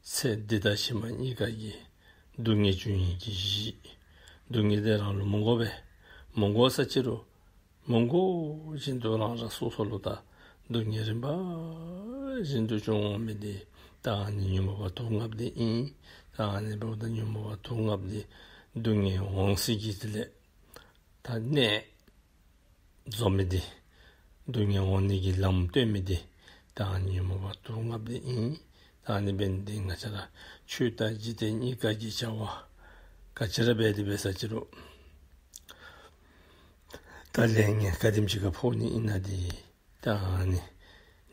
ཚེ་འདི་དང་ཕྱི་མ་གཉིས་ཀ་གི་སྡུག་བསྔལ་བྱུང་ནི་གི་གཞི། སྡུག་བསྔལ་འདི་རང་ལུ་མི་དགོ་པས། མི་དགོ་ས་ཅིག་རུང་མི་དགོ་བཞིན་དུ་རང་རང་སོ་སོ་ལུ་ད་སྡུག་བསྔལ་རིམ་པ་བཞིན་དུ་བྱུང་འོང་མི་འདི་ད་ཨ་ནི་ཉོན་མོངས་པ་དུག་ལྔ་འདི་ཨིན། ད་ཨ་ནི་འབདཝ་ད་ཉོན་མོངས་པ་དུག་ལྔ་འདི་སྡུག་བསྔལ་འོང་སའི་གི་དེ་ལས་ད་གནས་བཟོ་མི་འདི་སྡུག་བསྔལ་འོང་ནི་གི་ལམ་སྟོན་མི་འདི་ད་ཨ་ནི་ཉོན་མོངས་པ་དུག་ལྔ་འདི་ཨིན། ད་ཨ་ནི་འབད་ནི་འདི་ང་བཅས་ར་ཆོས་དང་འཇིག་རྟེན་གཉིས་ཀ་གི་བྱ་བ་ག་ཅི་ར་འབད་དེ་འབད་ས་ཅིག་རུང་ད་ལས་ངན་ག་དེམ་ཅིག་ག་ཕོག་ནི་ཨིན་ན་འདི་ད་ཨ་ནི་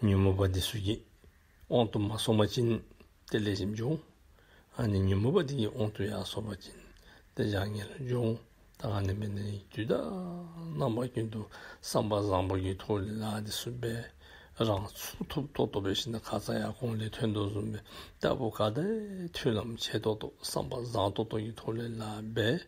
ཉོན་མོངས་པ་འདི་ཚུ་གི་དབང་དུ་མ་སོང་པ་ཅིན་ཏེ་ལེགས་ཤོམ་འགྱོ། ཨ་ནི་ཉོན་མོངས་པ་འདི་གི་དབང་དུ་ཡར་སོང་པ་ཅིན་ཏེ་བྱ་ངན་ལུ་འགྱོ། ད་ཨ་ནི་འབད་ནི་དུས་དང་རྣམ་པ་ཀུན་ཏུ་བསམ་པ་བཟང་པོ་གི་ཐོག་ལས་ལཱ་འདི་ཚུ་འབད། རང་ཚུགས་ཐུབ་ཏོག་ཏོ་འབད་ཞིནམ་ལས་ཁ་ཙ་ཡར་གོང་ལས་ཐོན་དོ་བཟུམ་སྦེ་རྟག་བུ་ག་དེ་མཐུན་ལམ་ཆེ་ཏོག་ཏོ་བསམ་པ་བཟང་ཏོག་ཏོ་གི་ཐོག་ལས་ལཱ་འབད།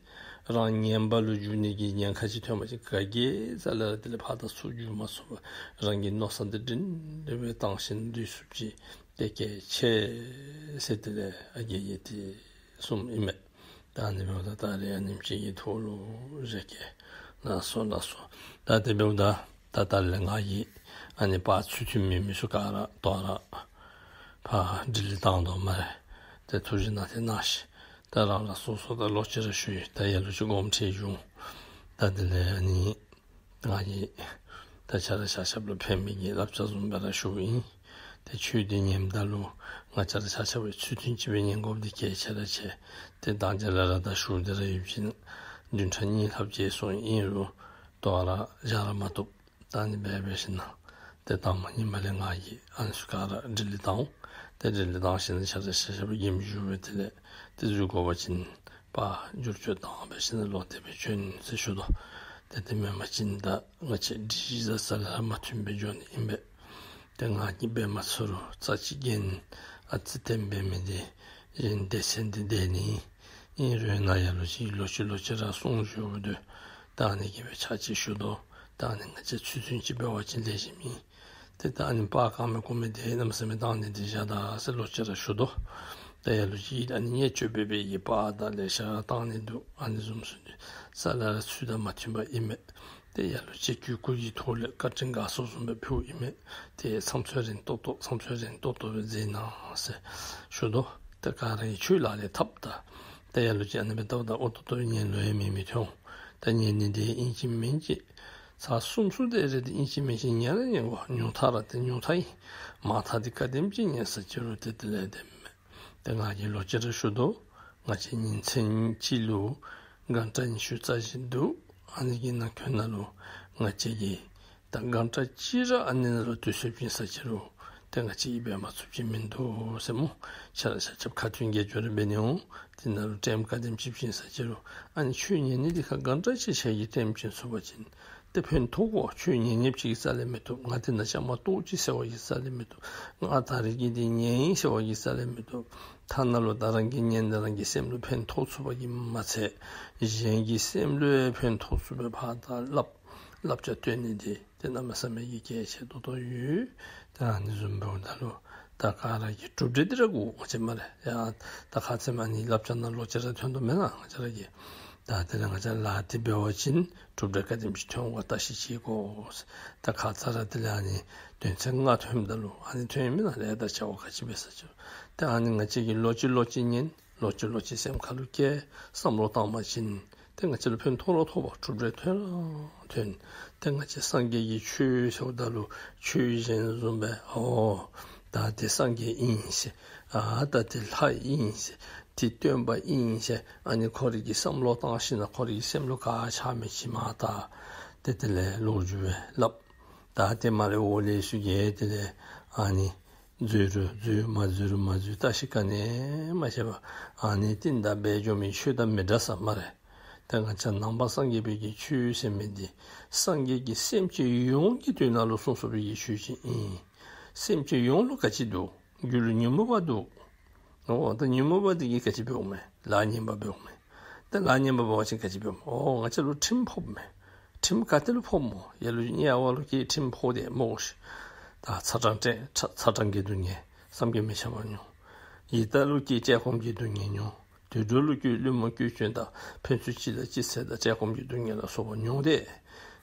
རང་ངན་པ་ལུ་འགྱུར་ནི་གི་ཉེན་ཁ་ཅིག་ཐོན་པ་ཅིན་ག་གིས་རྩ་ལས་ར་དེ་ལས་ཕར་དང་ཚུར་འགྱུར་མ་ཚུགས་པར་རང་གི་མནོ་བསམ་འདི་སྒྲིང་སྒྲི་སྦེ་བཏང་ཞིནམ་སྡོད་ཚུགསཔ་ཅིག་དེ་གལ་ཆེ་ཟེར་དེ་ལས་ཨ་རྒས་ཀྱིས་དེ་གསུངམ་ཨིན་མས། ད་ཨ་ནི་འབདཝ་ད་ད་རེས་ཨ་ནེམ་ཅིག་གི་ཐོག་ལུ་རེ་ཀེ། ལགས་སོ་ལགས་སོ། ད་དེ་འབདཝ་ད་ད་ད་ལས་ང་གིས་ཨ་ནི་པར་ཚུར་ཐོན་མེད་མི་ཚུ་ག་ར་དོ་རུང་ཕར་ཌི་ལིཊ་བཏང་དོ་སྨ་རེ། ཏེ་ཐུགས་རྗེ་གནང་སྟེ་གནང་ཤིག། ད་རང་རང་སོ་སོ་ད་ལོག་ཅི་ར་ཞུ་ཡི། ད་ལ་ལུ་ཅིག་དགོངསམ་ཁྲེལ་བྱུང་། ད་དེ་ལས་ཨ་ནི་ང་གིས་ད་ཆ་ར་ཆ་ཁྱབ་ལུ་ཕན་མི་གི་བསླབ་བྱ་བཟུམ་སྦེ་ར་ཞུཝ་ཨིན། ཏེ་ཆོས་འདི་ཉནམ་ད་ལུ་ང་བཅས་ར་ཆ་ཁྱབ་ཚུལ་མཐུན་ཅིག་སྦེ་ཉན་དགོཔ་འདི་གལ་ཆེ་ར་ཆེ། ཏེ་དང་རྒྱ་ལས་ར་ད་ཞུ་སྟེ་ར་ཡོད་པ་ཅིན་བདུན་ཕྲག་གཉིས་ལྷགཔ་ཅིག་སོང་ཨིན་རུང་དོ་རུང་བཞག་ར་མ་བཏུབ། ད་ཨ་ནི་སྦེ་འབད་ཞིནམ་ལས་ཏེ་དང་པ་ཉི་མ་ལས་ང་གིས་ཨ་ནི་ཚུ་ག་ར་ཌི་ལིཊ་བཏང་འོང་། ཏེ་ཌི་ལིཊ་བཏང་ཞིནམ་ལས་ཆ་ར་ཆ་ཁྱབ་ཀྱིས་མཇུག་བསྡུ་སྦེ་དེ་ལས་ཏེ་འཛུལ་དགོ་པ་ཅིན་པར་བསྒྱུར་བཅོས་བཏང་སྦེ་ཞིནམ་ལས་ལོག་སྟེ་སྦེ་བྱོན་ཟེར་ཞུ་དོ། ཏེ་དེ་མེན་པ་ཅིན་ད་ང་བཅས་སྒྲིག་གཞི་རྩ་ལས་ར་མ་མཐུནམ་སྦེ་འགྱོ་ནི་ཨིན་པས། ཏེ་ང་གིས་འབད་མ་ཚུགས་རུང་རྩ་ཅིག་རྒན་ཨ་ཙི་བསྟེན་འབད་མི་འདི་གཞན་སྡེ་ཚན་འདི་སྡོད་ནི་ཨིན་རུང་ན་ལ་ལུ་ཅིག་ལོག་ཅི་ལོག་ཅི་ར་གསུང་ཞུཝ་འདུག། ད་ཨ་ནི་གིས་སྦེ་ཕྱག་ཕྱིད་ཞུ་དོ། ད་ཨ་ནི་ང་བཅས་ཚུལ་མཐུན་ཅིག་འབད་བ་ཅིན་ལེགས་ཤོམ་ཨིན། ཏེ་ད་ཨ་ནི་པར་གང་མེད་གོ་མེད་འདི་གནམ་མེད་ས་མེད་བཏང་ནི་འདི་བཞག་ད་ཟེར་ལོག་ཅི་ར་ཞུ་དོ། ད་ལ་ལུ་ཅིག་ཨ་ནི་བརྙས་བཅོས་འབད་འབད་ཀྱི་པར་དང་ལེ་ཤ་བཏང་ནི་འདུག། ཨ་ནི་བཟུམ་ཚུ་འདི་རྩ་ལས་ར་ཚུལ་དང་མ་མཐུན་པ་ཨིན་མས། ཏེ་ལ་ལུ་ཅིག་གུས་བཀུར་གྱི་ཐོག་ལས་བཀའ་དྲིན་དགའ་ཚོར་བཟུམ་སྦེ་ཕུལཝ་ཨིན་མས། ཏེ་ཚམ་ཚོད་རན་ཏོག་ཏོ་ཚམ་ཚོད་རན་ཏོག་ཏོ་སྦེ་མཛད་གནང་ཟེར་ཞུ་དོ། ཏེ་ག་ར་གིས་ཆོས་ལག་ལེན་འཐབ་ད། ཏེ་ལ་ལུ་ཅིག་ཨ་ནི་སྦེ་འཐབ་ད་ཨོ་ཏོ་ཏོ་ངན་ལུ་ཡང་མི་མི་ཐོན། ད་ངན་ནི་འདི་ཨིན་ཅི་མིན་ཅི་ཚར་གསུམ་གསུམ་དེ་རེ་འདི་ཨིན་ཅི་མིན་ཅི་ཉན་ར་ཉན་དགོ། ཉུང་མཐའ་ར་ཏེ་ཉུང་མཐའ་ཨིན། མང་མཐའ་འདི་ག་དེམ་ཅིག་ཉན་ས་ཅིག་རུང་ཏེ་དེ་ལས་བདེན་མས། ཏེ་ང་གིས་ལོག་ཅི་ར་ཞུ་དོ། ང་བཅས་ཉིན་མཚན་གཅིག་ལུ་གྷན་ཊ་ཉི་ཤུ་རྩ་བཞི་འདུག། ཨ་ནི་གི་ནང་འཁོད་ནང་ལུ་ང་བཅས་ཀྱིས་ད་གྷན་ཊ་གཅིག་ར་ཨ་ནི་ནང་ལུ་དུས་ཚོད་བྱིན་ས་ཅིག་རུང་ཏེ་ ཏེ་ང་བཅས་ཀྱིས་འབད་མ་ཚུགསཔ་ཅིག་མིན་འདུག་ཟེར་སྨོ། ཁྱེད་ར་ཆ་ཁྱབ་ཁ་ཏོན་དགེ་སྦྱོར་རེ་འབད་ནི་འོང་། དེ་ནང་ལུ་ཊེམ་ག་དེམ་ཅིག་བྱིན་ས་ཅི་རུང་ཨ་ནི་ཆོས་ཉན་ནི་འདི་ཁར་ག་འདྲ་ཅིག་ཁྱེད་ཀྱིས་ཊེམ་བྱིན་ཚུགས་པ་ཅིན་ཏེ་ཕན་ཐོགས་གོ། ཆོས་ཉན་ཉནམ་ཅིག་གིས་རྩ་ལས་མི་ཐོགས། ང་འདི་ནང་བཅའ་མར་གཏོགས་ཅི་ཟེར་བ་གིས་རྩ་ལས་མི་ཐོགས། ང་ད་རིས་ཀྱི་འདི་ཉན་ཡི་ཟེར་བ་གིས་རྩ་ལས་མི་ཐོགས། ཐ་ན་ལུ་ད་རང་གིས་ཉན་ནི་རང་གི་སེམས་ལུ་ཕན་ཐོགས་ཚུགས་པ་གིས་མ་ཚད་གཞན་གྱི་སེམས་ལུ་ཡང་ཕན་ཐོགས་ཚུགས་པའི་ཕར་ད་བསླབ་བསླབ་བྱ་སྟོན་ནི་འདི་ཏེ་གནམ་མེད་ས་མེད་ཀྱི་གལ་ཆེ་ཏོག་ཏོ་ཡོད། ཏེ་ཨ་ནི་བཟུམ་འབདཝ་ད་ལུ་ད་ག་ར་གིས་གྲུབ་འབྲས་འདི་ར་དགོ་ང་བཅས་སྨ་རེ། ཡ་ད་ཁ་ཙ་མ་ནི་བསླབ་བྱ་ནང་ལོག་ཅི་ར་ཐོན་དོ་མེན་ན། ང་བཅས་ར་གིས་ད་དེ་ལས་ང་བཅས་ལཱ་འདི་འབད་བ་ཅིན་གྲུབ་འབྲས་ག་དེམ་ཅིག་ཐོན་ག་བརྟག་ཞིབ་བྱེད་དགོ། ད་ཁ་ཙ་ར་དེ་ལས་ཨ་ནི་དོན་ཚན་ལྔ་ཐོནམ་ད་ལུ་ཨ་ནི་ཐོན་ཡི་མེན་ན་ལས་ད་བྱ་བ་ག་ཅི་འབད་ས་ཅི་རུང་། ཏེ་ཨ་ནི་ང་བཅས་ཀྱིས་ལོག་ཅི་ལོག་ཅི་ཉན། ལོག་ཅི་ལོག་ཅི་སེམས་ཁ་ལུ་སྐྱེ། བསམ་བློ་བཏང་བ་ཅིན་ཏེ་ང་བཅས་ལུ་ཕན་ཐོགས་ར་ཐོགས་པ། གྲུབ་འབྲས་ཐོན་ར་ཐོན། ཏེ་ང་བཅས་སངས་རྒྱས་ཀྱི་ཆོས་ཟེརཝ་ད་ལུ་ཆོས་གཞན་བཟུམ་སྦེ་ཨོ་ད་འདི་སངས་རྒྱས་ཨིན་ཟེར། ཨ་ད་འདི་ལྷ་ཨིན་ཟེར། འདི་སྟོན་པ་ཨིན་ཟེར། ཨ་ནི་ཁོ་རའི་གི་བསམ་བློ་བཏང་ཞིནམ་ལས་ཁོ་རའི་གི་སེམས་ལུ་ག་ཆགས་མི་ཅིག་མ་ད། ཏེ་དེ་ལས་ལོ་རྒྱུས་སྦེ་སླབ། ད་དེ་མ་རེ་འོག་ལས་ཚུ་གིས་དེ་ལས་ཨ་ནི་འཛོལ་རུང་འཛོལ་མ་འཛོལ་རུང་མ་འཛོལ་བརྟག་ཞིབ་ག་ནི་མ་བྱས་པར་ཨ་ནི་རྟིང་བདའ་འབད་འགྱོ་མི་ཆོས་དང་མི་འདྲ་ས་སྨ་རེ། ད་ང་བཅས་ནང་པ་སངས་རྒྱས་པའི་གི་ཆོས་ཟེར་མི་འདི་སངས་རྒྱས་ཀྱིས་སེམས་ཅན་ཡོངས་ཀྱི་དོན་ལུ་གསུངས་གསུངས་པའི་གི་ཆོས་ཅིག་ཨིན། སེམས་ཅན་ཡོངས་ལུ་ག་ཅི་འདུག། རྒྱུད་ལུ་ཉོན་མོངས་པ་འདུག། ཨོ་ད་ཉོན་མོངས་པ་འདི་གིས་ག་ཅི་འབདཝ་མས། ལཱ་ངན་པ་འབདཝ་མས། ད་ལཱ་ངན་པ་འབད་བ་ཅིན་ག་ཅི་འབདཝ་མས། ཨོ་ང་བཅས་ལུ་ཁྲིམས་ཕོགཔ་མས། ཁྲིམས་ག་ཏེ་ལུ་ཕོགཔ་སྨོ། ཡར་ལུ་དམྱལ་བ་ལུ་སྐྱེས་ཁྲིམས་ཕོག་སྟེ་སྨོ་ཤིག། ད་ཚ་གྲང་སྐྲན་ཚ་ཚ་གྲང་གི་སྡུག་བསྔལ་བསམ་གྱིས་མི་ཁྱབ་པ་མྱོང་། ཡི་དྭགས་ལུ་སྐྱེས་བཀྲེས་སྐོམ་གྱི་སྡུག་བསྔལ་མྱོང་། དུད་འགྲོ་ལུ་སྐྱེས་བླུན་རྨོངས་སྐྱོན་ཅན་དང་ཕན་ཚུན་གཅིག་ལ་གཅིག་འཚེ་དང་བཀྲེས་སྐོམ་གྱི་སྡུག་བསྔལ་ལ་སོགས་པ་མྱོང་སྟེ།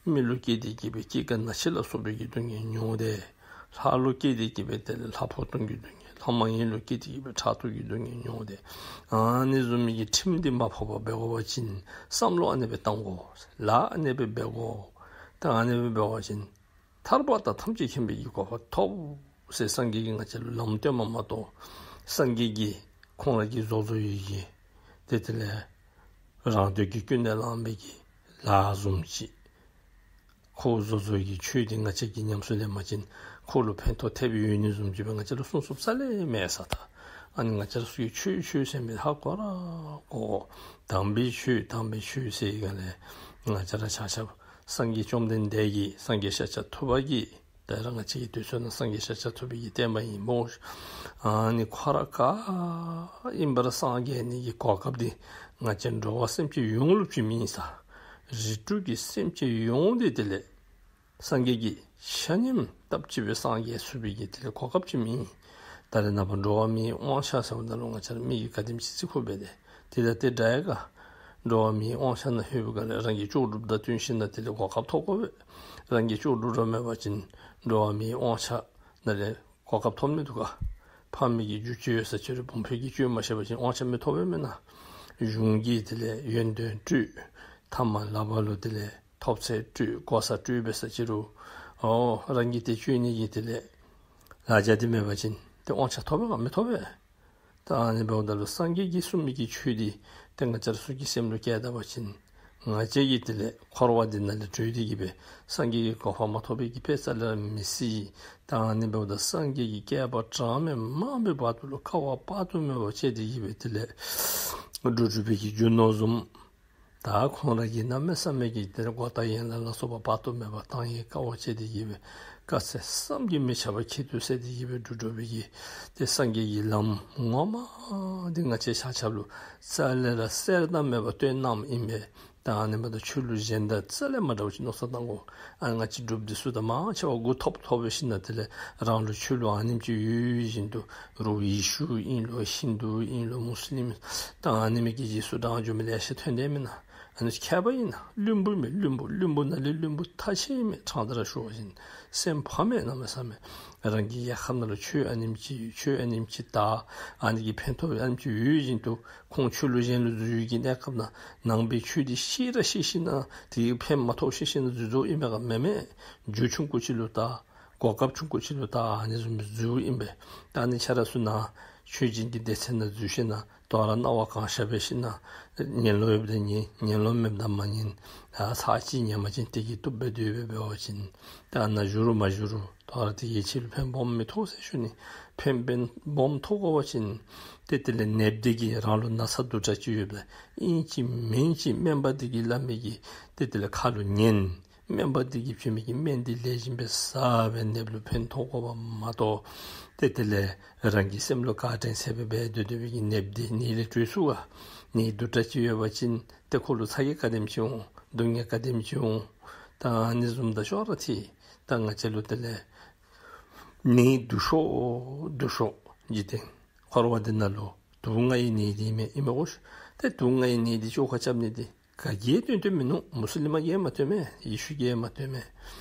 མི་ལུ་སྐྱེས་ཏེ་གིས་སྦེ་སྐྱེ་རྒ་ན་འཆི་ལ་སོགས་པའི་གི་སྡུག་བསྔལ་མྱོང་སྟེ། ལྷ་ལུ་སྐྱེས་ཏེ་གིས་སྦེ་དེ་ལས་ལྷ་ཕོག་ལྟུང་གི་སྡུག་བསྔལ། ལྷ་མ་ཡིན་ལུ་སྐྱེས་ཏེ་གིས་སྦེ་ཁྲག་འཐུང་གི་སྡུག་བསྔལ་མྱོང་སྟེ། ཨ་ནི་བཟུམ་མའི་གི་ཁྲིམས་འདི་མ་ཕོག་པར་འབད་དགོ་པ་ཅིན་བསམ་བློ་ཨ་ནི་སྦེ་བཏང་དགོ། ལཱ་ཨ་ནི་སྦེ་འབད་དགོ། ད་ཨ་ནི་སྦེ་འབད་བ་ཅིན་ཐར་པ་དང་ཐམས་ཅད་མཁྱེན་པའི་གི་གོ་འཕང་ཐོབ་ཟེར་སངས་རྒྱས་ཀྱིས་ང་བཅས་ལུ་ལམ་སྟོནམ་མ་གཏོགས། སངས་རྒྱས་ཀྱིས་ཁོང་ར་གིས་བཟོ་བཟོ་ཡི་གི་ཏེ་དེ་ལས་རང་འདོད་ཀྱིས་ཀུན་ནས་བསླངས་པའི་གི་ལཱ་བཟུམ་ཅིག། ཁོ་བཟོ་བཟོ་གི་ཆོས་འདི་ང་བཅས་ཀྱིས་ཉམས་སུ་ལེན་པ་ཅིན་ཁོ་ལུ་ཕན་ཐོགས་ཐེབས་ཡོད་ནི་བཟུམ་ཅིག་སྦེ་ང་བཅས་ལུ་གསུང་གསུངམ་རྩ་ལས་མེད་ས། ད་ཨ་ནི་ང་བཅས་ར་ཚུ་གིས་ཆོས་ཆོས་ཟེར་མི་ཧ་གོ་ར་གོ། དམ་པའི་ཆོས་དམ་པའི་ཆོས་ཟེར་བའི་སྒང་ལས་ང་བཅས་ར་ཆ་ཁྱབ་སངས་རྒྱས་བཅོམ་ལྡན་འདས་ཀྱིས་སངས་རྒྱས་ཤཱཀྱ་ཐུབ་པ་གིས་ད་རེས་ང་བཅས་ཀྱི་དུས་ཚོད་ནང་སངས་རྒྱས་ཤཱཀྱ་ཐུབ་པའི་གི་བསྟན་པ་ཨིན་སྨོ། ཨ་ནི་ཁོ་ར་ག་ཨིན་པ་ར་སངས་རྒྱས་ནི་གི་གོ་སྐབས་འདི་ང་བཅས་འགྲོ་བ་སེམས་ཅན་ཡོངས་ལུ་བྱིན་མི་ཨིན་ས། རིགས་དྲུག་གི་སེམས་ཅན་ཡོངས་འདི་དེ་ལས་སངས་རྒྱས་ཀྱིས་ཆ་མཉམ་སྟབས་གཅིག་སྦེ་སངས་རྒྱས་ཚུགས་པའི་གི་དེ་ལས་གོ་སྐབས་ཅིག་མེད། ད་རེས་ནངས་པ་འགྲོ་བ་མིའི་དབང་ཆ་ཟེརཝ་ད་ལུ་ང་བཅས་ར་མི་གིས་ག་དེམ་ཅིག་བརྩི་བཀུར་འབད་དེ། དེ་དང་དེ་འདྲ་ཡི་ག། འགྲོ་བ་མིའི་དབང་ཆ་ནང་ལྷོད་པའི་སྒང་ལས་རང་གི་ལྕོགས་གྲུབ་དང་བསྟུན་ཞིནམ་ལས་དེ་ལས་གོ་སྐབས་ཐོབ་དགོ་པས། རང་གི་ལྕོགས་གྲུབ་ར་མེད་པ་ཅིན་འགྲོ་བ་མིའི་དབང་ཆ་ནང་ལས་གོ་སྐབས་ཐོབ་མི་འདུག་ག། ཕ་མའི་གི་རྒྱུ་ཅིག་ཡོད་ས་ཅི་རུང་བུམོ་ཕོ་གིས་བཅོལ་མ་ཤེས་པ་ཅིན་དབང་ཆ་མི་ཐོབ་པས་མེན་ན། གཞུང་གིས་དེ་ལས་ཡོན་ཏན་སྤྲོད། ཐ་མ་ལག་པ་ལུ་དེ་ལས་ཐོབ་ཚད་སྤྲོད་གོ་ས་སྤྲོད་འབད་ས་ཅི་རུང་ཨོ་རང་གིས་དེ་བཅོལ་ནི་གི་དེ་ལས་ལ་རྒྱ་འདི་མེད་པ་ཅིན་དེ་དབང་ཆ་ཐོབ་པས་ག་མི་ཐོབ་པས། ད་ཨ་ནི་འབདཝ་ད་ལུ་སངས་རྒྱས་ཀྱིས་གསུངས་མི་གི་ཆོས་འདི་ཏེ་ང་བཅས་ར་ཚུ་གི་སེམས་ལུ་བསྐྱེད་ད་པ་ཅིན་ང་བཅས་ཀྱིས་དེ་ལས་འཁོར་བ་འདི་ནང་ལས་གྲོལ་ཏེ་གིས་སྦེ་སངས་རྒྱས་ཀྱི་གོ་འཕང་མ་ཐོབ་པའི་གི་དཔེ་རྩ་ལས་ར་མི་སྲིད། ད་ཨ་ནི་འབདཝ་ད་སངས་རྒྱས་ཀྱིས་བསྐལ་པ་གྲངས་མེད་མང་པོའི་བར་དུ་ལུ་དཀའ་བ་དཔག་ཏུ་མེད་པ་སྤྱད་དེ་གིས་སྦེ་དེ་ལས་འགྲོ་དྲུག་པའི་གི་རྒྱུ་ནོར་བཟུམ། ད་ཁོང་ར་གིས་གནམ་མེད་ས་མེད་ཀྱི་དེ་ལས་གོ་ད་ཡན་ལག་ལ་སོགས་པ་དཔག་ཏུ་མེད་པ་བཏང་ཡི། དཀའ་བ་སྤྱད་དེ་གིས་སྦེ་དཀའ་ཚེགས་བསམ་གྱིས་མི་ཁྱབ་པ་ཁྱད་དུ་བསད་དེ་གིས་སྦེ་འགྲོ་དྲུག་པའི་གི་དེ་སངས་རྒྱས་ཀྱི་ལམ་ངོ་མ་འདི་ང་བཅས་ཆ་ཁྱབ་ལུ་རྩ་ལས་ར་གསལ་དང་མེད་པར་སྟོན་གནངམ་ཨིན་པས། ད་ཨ་ནི་འབདཝ་ད་ཆོས་ལུགས་གཞན་དང་རྩ་ལས་མ་འདྲཝ་ཅིག་མནོ་བསམ་བཏང་དགོ། ཨ་ང་བཅས་འབྲུགཔ་འདི་ཚུ་དང་མང་ཆེ་བ་མགུ་ཐོམ་ཐོམ་སྦེ་ཞིནམ་ལས་དེ་ལས་རང་ལུ་ཆོས་ལུགས་ཨ་ནེམ་ཅིག་ཡོད་ཡོད་བཞིན་དུ་རོགས་ཡེ་ཤུ་ཨིན་ལོ་ཧིན་དུ་ཨིན་ལོ་མུས་ལིམ་ད་ཨ་ནི་མི་གི་རྗེས་སུ་འབྲང་འགྱོ་མི་ལེ་ཤ་ཐོན་དེས་མེན་ན། ཨ་ནི་མཁས་པ་ཨིན་ན་བླུན་པོ་མས། བླུན་པོ་བླུན་པོ་ནང་ལས་བླུན་པོ་ཐ་ཆད་མས། ཕྲང་སྟེ་ར་ཞུ་བ་ཅིན་སེམས་ཕམ་མས། གནམ་མེད་ས་མེད་རང་གི་རྒྱལ་ཁབ་ནང་ལུ་ཆོས་ཨ་ནེམ་ཅིག་ཆོས་ཨ་ནེམ་ཅིག་དར་ཨ་ནི་གིས་ཕན་ཐོགས་ཨ་ནེམ་ཅིག་ཡོད་བཞིན་དུ་ཁོང་ཆོས་ལུགས་གཞན་ལུ་འཛུལ་ཡོད་ཀྱི་གནས་སྐབས་ནང་ནང་པའི་ཆོས་འདི་ཤེས་ར་ཤེས་ཞིནམ་ལས་དེ་གིས་ཕན་མ་ཐོགས་ཤེས་ཞིནམ་ལས་འཛུལ་འཛུལཝ་ཨིན་པས་ག། མེན་མེན། རྒྱུ་ཆུང་ཀུ་ཅིག་ལུ་ད་གོ་སྐབས་ཆུང་ཀུ་ཅིག་ལུ་ད་ཨ་ནི་བཟུམ་སྦེ་འཛུལཝ་ཨིན་པས། ད་ཨ་ནི་ཁྱེད་ར་ཚུ་ནང་ ཆོས་སྦྱིན་གྱི་སྡེ་ཚན་ནང་འཛུལ་ཞིན་ན་དོ་རུང་སྣང་བ་གང་ཤར་འབད་ཞིན་ན་ཉན་ལོང་ཡོདཔ་ད་ཉན། ཉན་ལོང་མེདཔ་ད་མ་ཉན། ཨ་ཚར་གཅིག་ཉན་པ་ཅིན་དེ་གིས་བཏུབ་སྦེ་སྡོད་པས། འབད་བ་ཅིན་ད་ནཱ་བཞུགས་རུང་མ་བཞུགས་རུང་དོ་རུང་དེ་གིས་ཁྱོད་ལུ་ཕན་སྦོམ་མི་ཐོགས་ཟེར་ཞུ་ནི། ཕན་སྦོམ་ཐོགས་དགོ་པ་ཅིན་ཏེ་དེ་ལས་ནདཔ་དེ་གིས་རང་ལུ་ན་ཚ་སྡུག་དྲགས་ཅིག་ཡོདཔ་ད་ཨིན་ཅི་མིན་ཅི་སྨན་པ་དེ་གིས་སླབ་མི་གི་ཏེ་དེ་ལས་ཁ་ལུ་ཉན། སྨན་པ་དེ་གིས་བྱིན་མི་གི་སྨན་དེ་ལེགས་ཤོམ་སྦེ་བཟའ་སྦེ་ནདཔ་ལུ་ཕན་ཐོགས་དགོ་པ་མ་གཏོགས་ཏེ་དེ་ལས་རང་གི་སེམས་ལུ་དགའ་དྲན་ཚད་སྦེ་འབད་སྡོད་སྡོད་པའི་གི་ནདཔ་དེ་ནད་ལས་གྲོལ་ཚུགས་ག། ནད་སྡུག་དྲགས་ཅིག་ཡོད་པ་ཅིན་ཏེ་ཁོ་ལུ་ཚ་གྱང་ག་དེམ་ཅིག་འོང་། སྡུག་བསྔལ་ག་དེམ་ཅིག་འོང་། ད་ཨ་ནི་བཟུམ་དང་ཅོག་ར་འཐད། ད་ང་བཅས་ལུ་དེ་ལས་ནད་སྡུག་ཤོས་སྡུག་ཤོས་འཇིག་རྟེན་འཁོར་བ་འདི་ནང་ལུ་སྡུག་བསྔལ་གྱི་ནད་འདི་མེན་ཨིན་མས་གོ། ཏེ་སྡུག་བསྔལ་གྱི་ནད་འདི་བཅོ་ཁ་རྐྱབ་ནི་འདི་ག་གིས་ཡང་སྟོན་སྟོནམ་མིན་ནུག། མུ་སི་ལིམ་གྱིས་ཡང་མ་སྟོན་མས། ཡེ་ཤུ་གིས་ཡང་མ་སྟོན་མས།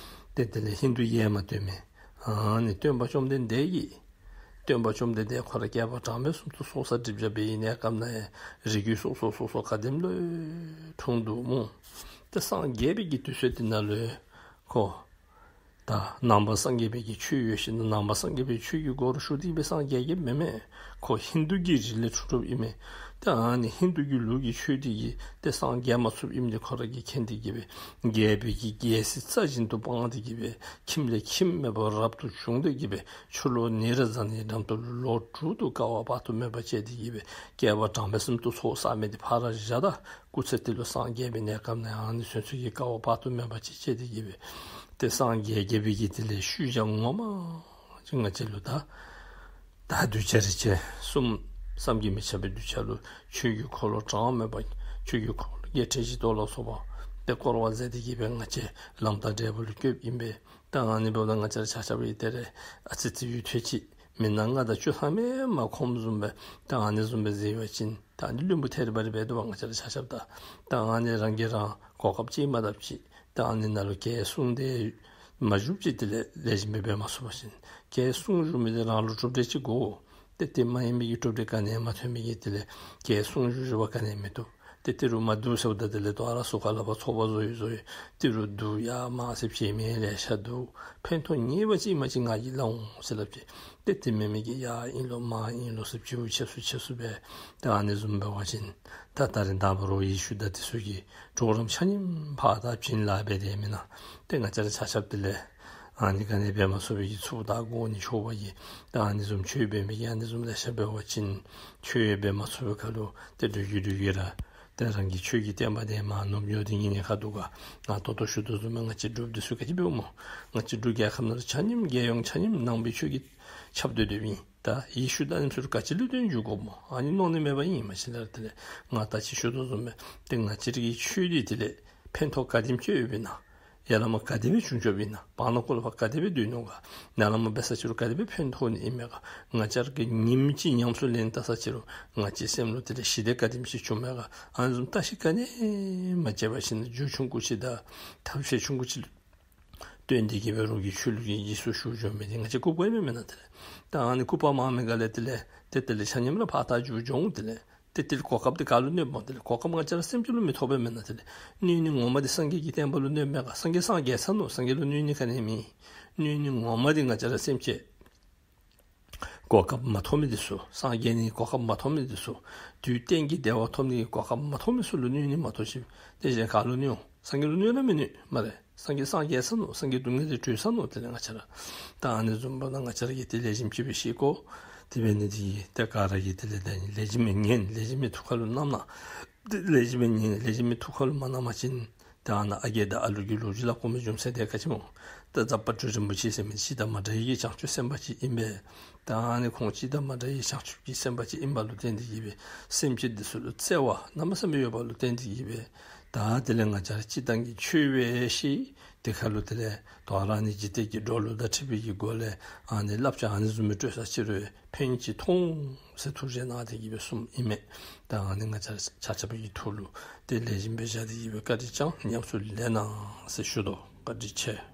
ཏེ་དེ་ལས་ཧིན་དུ་གིས་ཡང་མ་སྟོན་མས། ཨ་ནི་སྟོན་པ་བཅོམ་ལྡན་འདས་ཀྱིས། སྟོན་པ་བཅོམ་ལྡན་འདས་ཁོ་ར་བསྐལ་པ་གྲངས་མེད་གསུམ་དུ་ཚོགས་བསགས་སྒྲིབ་སྦྱང་འབད་བའི་གནས་སྐབས་ནང་ཡང་རིགས་རྒྱུད་སོ་སོ་སོ་སོ་ག་དེམ་ལུ་འཁྲུངས་འདུག་སྨོ། ཏེ་སངས་རྒྱས་པའི་གི་དུས་ཚོད་འདི་ནང་ལུ་ཁོ་ད་ནང་པ་སངས་རྒྱས་པའི་གི་ཆོས་ཡོད་ཞིན་ན་ནང་པ་སངས་རྒྱས་པའི་ཆོས་ཀྱི་སྒོ་རུ་ཞུགས་ཏེ་སྦེ་སངས་རྒྱས་རྒྱསཔ་མེན་མས། ཁོ་ཧིན་དུ་གི་རིགས་ལས་འཁྲུངས་འཁྲུངསམ་ཨིན་མས། ཏེ་ཨ་ནི་ཧིན་དུ་གི་ལུགས་ཀྱི་ཆོས་འདི་གིས་ཏེ་སངས་རྒྱས་མ་ཚུགསཔ་ཨིནམ་འདི་ཁོ་ར་གིས་མཁྱེན་ཏེ་གི་སྦེ་རྒྱལ་པོའི་གི་རྒྱལ་སྲིད་རྩ་བཞིན་དུ་སྤངས་ཏེ་གི་སྦེ་ཁྱིམ་ལས་ཁྱིམ་མེད་པར་རབ་ཏུ་བྱུང་སྟེ་གི་སྦེ་ཆུ་ལོག་ནཻ་རཉྫ་ནའི་འགྲམ་དུ་ལོ་དྲུག་ཏུ་དཀའ་བ་དཔག་ཏུ་མེད་པ་སྤྱད་དེ་གི་སྦེ་བསྐལ་པ་གྲངས་མེད་གསུམ་དུ་ཚོགས་བསགས་མི་འདི་ཕར་བཞག་ད་སྐུ་ཚེ་འདི་ལུ་སངས་རྒྱས་པའི་གནས་སྐབས་ནང་ཨ་ནི་ཚུན་ཚོད་ཀྱི་དཀའ་བ་དཔག་ཏུ་མེད་པ་ཅིག་སྤྱད་དེ་གི་སྦེ་ཏེ་སངས་རྒྱས་རྒྱས་པའི་གི་དེ་ལས་ཤུལ་བཞག་ངོ་མ་ཅིག་ང་བཅས་ལུ་ད་ད་གདུལ་བྱ་རིགས་ཅན་གསུམ་བསམ་གྱིས་མི་ཁྱབ་པའི་གདུལ་བྱ་ལུ་ཆོས་ཀྱི་འཁོར་ལོ་གྲངས་མེད་པ་ཆོས་ཀྱི་འཁོར་ལོ་བརྒྱད་ཁྲི་བཞི་སྟོང་ལ་སོགས་པ་ཏེ་བསྐོར་བ་མཛད་དེ་གི་སྦེ་ང་བཅས་ལམ་དང་འབྲས་བུ་ལུ་བཀོདཔ་ཨིན་པས། ད་ཨ་ནི་འབདཝ་ད་ང་བཅས་ར་ཆ་ཁྱབ་ཀྱིས་ཏེ་རེ་ཨ་ཙི་ཙི་ཡུན་ཐུང་ཅིག་མི་ནང་ལྔ་དང་བཅུ་ཐམ་མེན་མ་ཁོམ་བཟུམ་སྦེ་ད་ཨ་ནི་བཟུམ་སྦེ་མཛད་པ་ཅིན་ད་ཨ་ནི་བླུན་པོ་ཐེ་རི་བ་རི་འབད་དོ་བ་ང་བཅས་ར་ཆ་ཁྱབ་ད། ད་ཨ་ནི་རང་གིས་རང་གོ་སྐབས་ཅིག་མ་བཏབ་ཅིག་ད་ཨ་ནི་ནང་ལུ་ག་གིས་གསུངས་ཏེ་མ་བཞུགས་ཅིག་དེ་ལས་ལེགས་ཤོམ་སྦེ་འབད་མ་ཚུགས་པ་ཅིན་ག་གིས་གསུངས་བཞུགས་མི་དེ་རང་ལུ་གྲུབ་འབྲས་ཅིག་དགོ། ཏེ་དེ་མ་ཡིན་མི་གི་གྲུབ་འབྲས་ག་ནི་ཡང་མ་ཐོན་མི་གི་དེ་ལས་ག་གིས་གསུངས་བཞུགས་བཞུགས་པ་ག་ནི་ཡང་མི་བཏུབ། ཏེ་དེ་རུང་མ་བཏུབ་ཟེརཝ་ད་དེ་ལས་དོ་རུང་གཟུགས་ཁར་ལག་པར་ཚོགས་པ་བཟོ་ཡི་བཟོ་ཡི། དེ་རུང་བཏུབ་ཡ་མ་ཟེར་བྱིན་མི་ལེ་ཤ་འདུག། ཕན་ཐོགས་ངེས་པ་ཅིག་ཨིན་པ་ཅིན་ང་གིས་སླབ་འོང་ཟེར་སླབ་ཅི། ཏེ་དེ་མེན་མི་གིས་ཡ་ཨིན་ལོ་མ་ཨིན་ལོ་ཟེར་བྱིན་ཆེ་སུ་ཆེ་སུ་སྦེ་ད་ཨ་ནི་བཟུམ་འབད་བ་ཅིན་ད་ད་རིས་ད་འབད་རུང་ཡེ་ཤུ་དང་དེ་ཚུ་གིས་གྲོགས་རམ་ཆ་མཉམ་ཕར་ད་བྱིན་ལ་འབད་དེ་མེན་ན། ཏེ་ང་བཅས་ར་ཆ་ཁྱབ་དེ་ལས་ཨ་ནི་ག་ནི་འབད་མ་ཚུགས་པའི་གི་ཚུགས་ད་དགོ་ནི་ཆོག་པ་གི་ད་ཨ་ནི་བཟུམ་ཆོས་འབད་མི་གིས་ཨ་ནི་བཟུམ་ལེ་ཤ་འབད་བ་ཅིན་ཆོས་འབད་མ་ཚུགས་པའི་ཁར་ལུ་ཏེ་འགྲོ་གི་འགྲོ་གི་ར་ཏེ་རང་གི་ཆོས་ཀྱི་བསྟན་པ་དེ་མར་ནུབ་འགྱོ་དེ་ཉིན་ནི་ཁ་ཐུག་ག། ང་ད་ལྟོ་ཞུ་དོ་བཟུམ་སྦེ་ང་བཅས་འབྲུགཔ་དེ་ཚུ་ག་ཅི་འབདཝ་སྨོ། ང་བཅས་འབྲུག་རྒྱལ་ཁབ་ནང་ལུ་ཆ་མཉམ་རྒྱལ་ཡོངས་ཆ་མཉམ་ནང་པའི་ཆོས་ཀྱིས་ཁྱབ་སྡོད་སྡོདཔ་ཨིན། ད་ཡེ་ཤུ་དང་ཨ་ནི་ཚུ་ག་ཅི་ལུ་བརྟེན་འགྱོ་དགོཔ་སྨོ། ཨ་ནི་མནོ་ནི་མེད་པ་ཨིན་མ་གཞི་ལས་ར། དེ་ལས་ང་ད་ཅི་ཞུ་དོ་བཟུམ་སྦེ་ཏེ་ང་བཅས་རའི་ཆོས་འདི་དེ་ལས་ཕན་ཐོགས་ག་དེམ་ཅིག་ཡོདཔ་ཨིན་ན། ཡར་ལས་མར་ག་དེ་སྦེ་བྱུང་བྱུངམ་ཨིན་ན། བར་ན་ཁོ་ལུ་ཕར་ག་དེ་སྦེ་སྡོད་ནུག་ག། ནཱ་ལས་མར་འབད་ས་ཅིག་རུང་ག་དེ་སྦེ་ཕན་ཐོགས་ནི་ཨིན་མས་ག། ང་བཅས་ར་གིས་ཉིནམ་གཅིག་ཉམས་སུ་ལེན་བལྟ་ས་ཅིག་རུང་ང་བཅས་སེམས་ལུ་དེ་ལས་ཞི་བདེ་ག་དེམ་ཅིག་བྱུངམ་མས་ག། ཨ་ནི་བཟུམ་བརྟག་ཞིབ་ག་ནི་མ་བྱས་པར་ཞིན་ན་རྒྱུ་ཆུང་ཀུ་ཅིག་དང་ཐབས་ཤེས་ཆུང་ཀུ་ཅིག་ལུ་བརྟེན་ཏེ་གི་སྦེ་རོགས་ཀྱི་ཆོས་ལུགས་ཀྱི་རྗེས་སུ་ཞུགས་འགྱོ་མི་འདི་ང་བཅས་ལྐུགས་པ་ཨིན་མས་མེན་ན། དེ་ལས་ད་ཨ་ནི་ལྐུགས་པ་མང་མི་ག་ལས་དེ་ལས་ཏེ་དེ་ལས་ཆ་མཉམ་ར་ཕར་ད་འགྱོ་འགྱོ་འོང་། དེ་ལས་ཏེ་དེ་ལས་གོ་སྐབས་འདི་ག་ལུ་གནོདཔ་སྨོ། དེ་ལས་གོ་སྐབས་ང་བཅས་ར་སེམས་ཅན་ལུ་མི་ཐོགས་པས་མེན་ན། དེ་ལས་གནོད་ནི་ངོ་མ་འདི་སངས་རྒྱས་ཀྱི་བསྟན་པ་ལུ་གནོདཔ་མས་ག། སངས་རྒྱས་སངས་རྒྱས་ཚར་ནུག། སངས་རྒྱས་ལུ་གནོད་ནི་ག་ནི་མེད། གནོད་ནི་ངོ་མ་འདི་ང་བཅས་ར་སེམས་ཅན་གོ་སྐབས་མ་ཐོབ་མི་འདི་ཚུ། སངས་རྒྱས་ནི་གོ་སྐབས་མ་ཐོབ་མི་འདི་ཚུ། དུས་གཏན་གྱི་བདེ་བ་ཐོབ་ནི་གོ་སྐབས་མ་ཐོབ་མི་ཚུ་ལུ་གནོད་ནི་མ་གཏོགས་ཅིག་ཏེ་གཞན་ག་ལུ་གནོད་འོང་། སངས་རྒྱས་ལུ་གནོད་ན་མི་གནོད་སྨ་རེ། སངས་རྒྱས་སངས་རྒྱས་ཚར་ནུག། སངས་རྒྱས་སྡུག་བསྔལ་འདི་གྲོལ་ཚར་ནུག། དེ་ལས་ང་བཅས་ར་ད་ཨ་ནི་བཟུམ་འབདཝ་ད་ང་བཅས་ར་གིས་ཏེ་ལེགས་ཤོམ་ཅིག་སྦེ་ཤེས་དགོ། དེ་འབད་ནི་འདི་གིས་ཏེ་ག་ར་གིས་དེ་ལས་ད་ལེགས་ཤོམ་སྦེ་ཉན། ལེགས་ཤོམ་སྦེ་ཐུགས་ཁ་ལུ་བསྣམས་ན། ཏེ་ལེགས་ཤོམ་སྦེ་ཉན། ལེགས་ཤོམ་སྦེ་ཐུགས་ཁ་ལུ་མ་བསྣམས་པ་ཅིན་ད་ཨ་ནཱ་ཨ་རྒས་དང་ཨ་ལུ་གི་ལོ་རྒྱུས་སླབ་དགོ་མི་རྒྱུ་མཚན་དེ་ག་ཅི་སྨོ། ད་རྫ་དཔལ་སྤྲུལ་རིན་པོ་ཆེ་ཟེར་མི་ཅིག་དང་མ་འདྲ་བའི་གི་བྱང་ཆུབ་སེམས་དཔའ་ཅིག་ཨིན་པས། ད་ཨ་ནི་ཁོང་ཅིག་དང་མ་འདྲ་བའི་བྱང་ཆུབ་ཀྱི་སེམས་དཔའ་ཅིག་ཨིན་པ་ལུ་བརྟེན་ཏེ་གི་སྦེ་སེམས་ཅན་འདི་ཚུ་ལུ་བརྩེ་བ་གནམ་མེད་ས་མེད་ཡོད་པ་ལུ་བརྟེན་ཏེ་གི་སྦེ་ད་དེ་ལས་ང་བཅས་ར་སྤྱིར་བཏང་གི་ཆོས་སྦེ་ཤེས། དེ་ཁ་ལུ་དེ་ལས་དོ་རུང་ཨ་ནི་འཇིག་རྟེན་གྱི་འགྲོ་ལུགས་དང་འཁྲིལ་བའི་གི་སྒོ་ལས་ཨ་ནི་བསླབ་བྱ་ཨ་ནི་བཟུམ་སྦེ་སྤྲོད་ས་ཅིག་རུང་ཕན་ཅིག་ཐོགས་ཟེར་ཐུགས་རྗེ་གནང་སྟེ་གི་སྦེ་གསུངམ་ཨིན་མས། ད་ཨ་ནི་ང་བཅས་ར་ཆ་ཁྱབ་ཀྱི་ཐུགས་ལུ་ཏེ་ལེགས་ཤོམ་སྦེ་བཞག་སྟེ་གི་སྦེ་བཀའ་དྲིན་བསྐྱང་ཉམས་སུ་ལེན་གནང་ཟེར་ཞུ་དོ། བཀའ་དྲིན་ཆེ།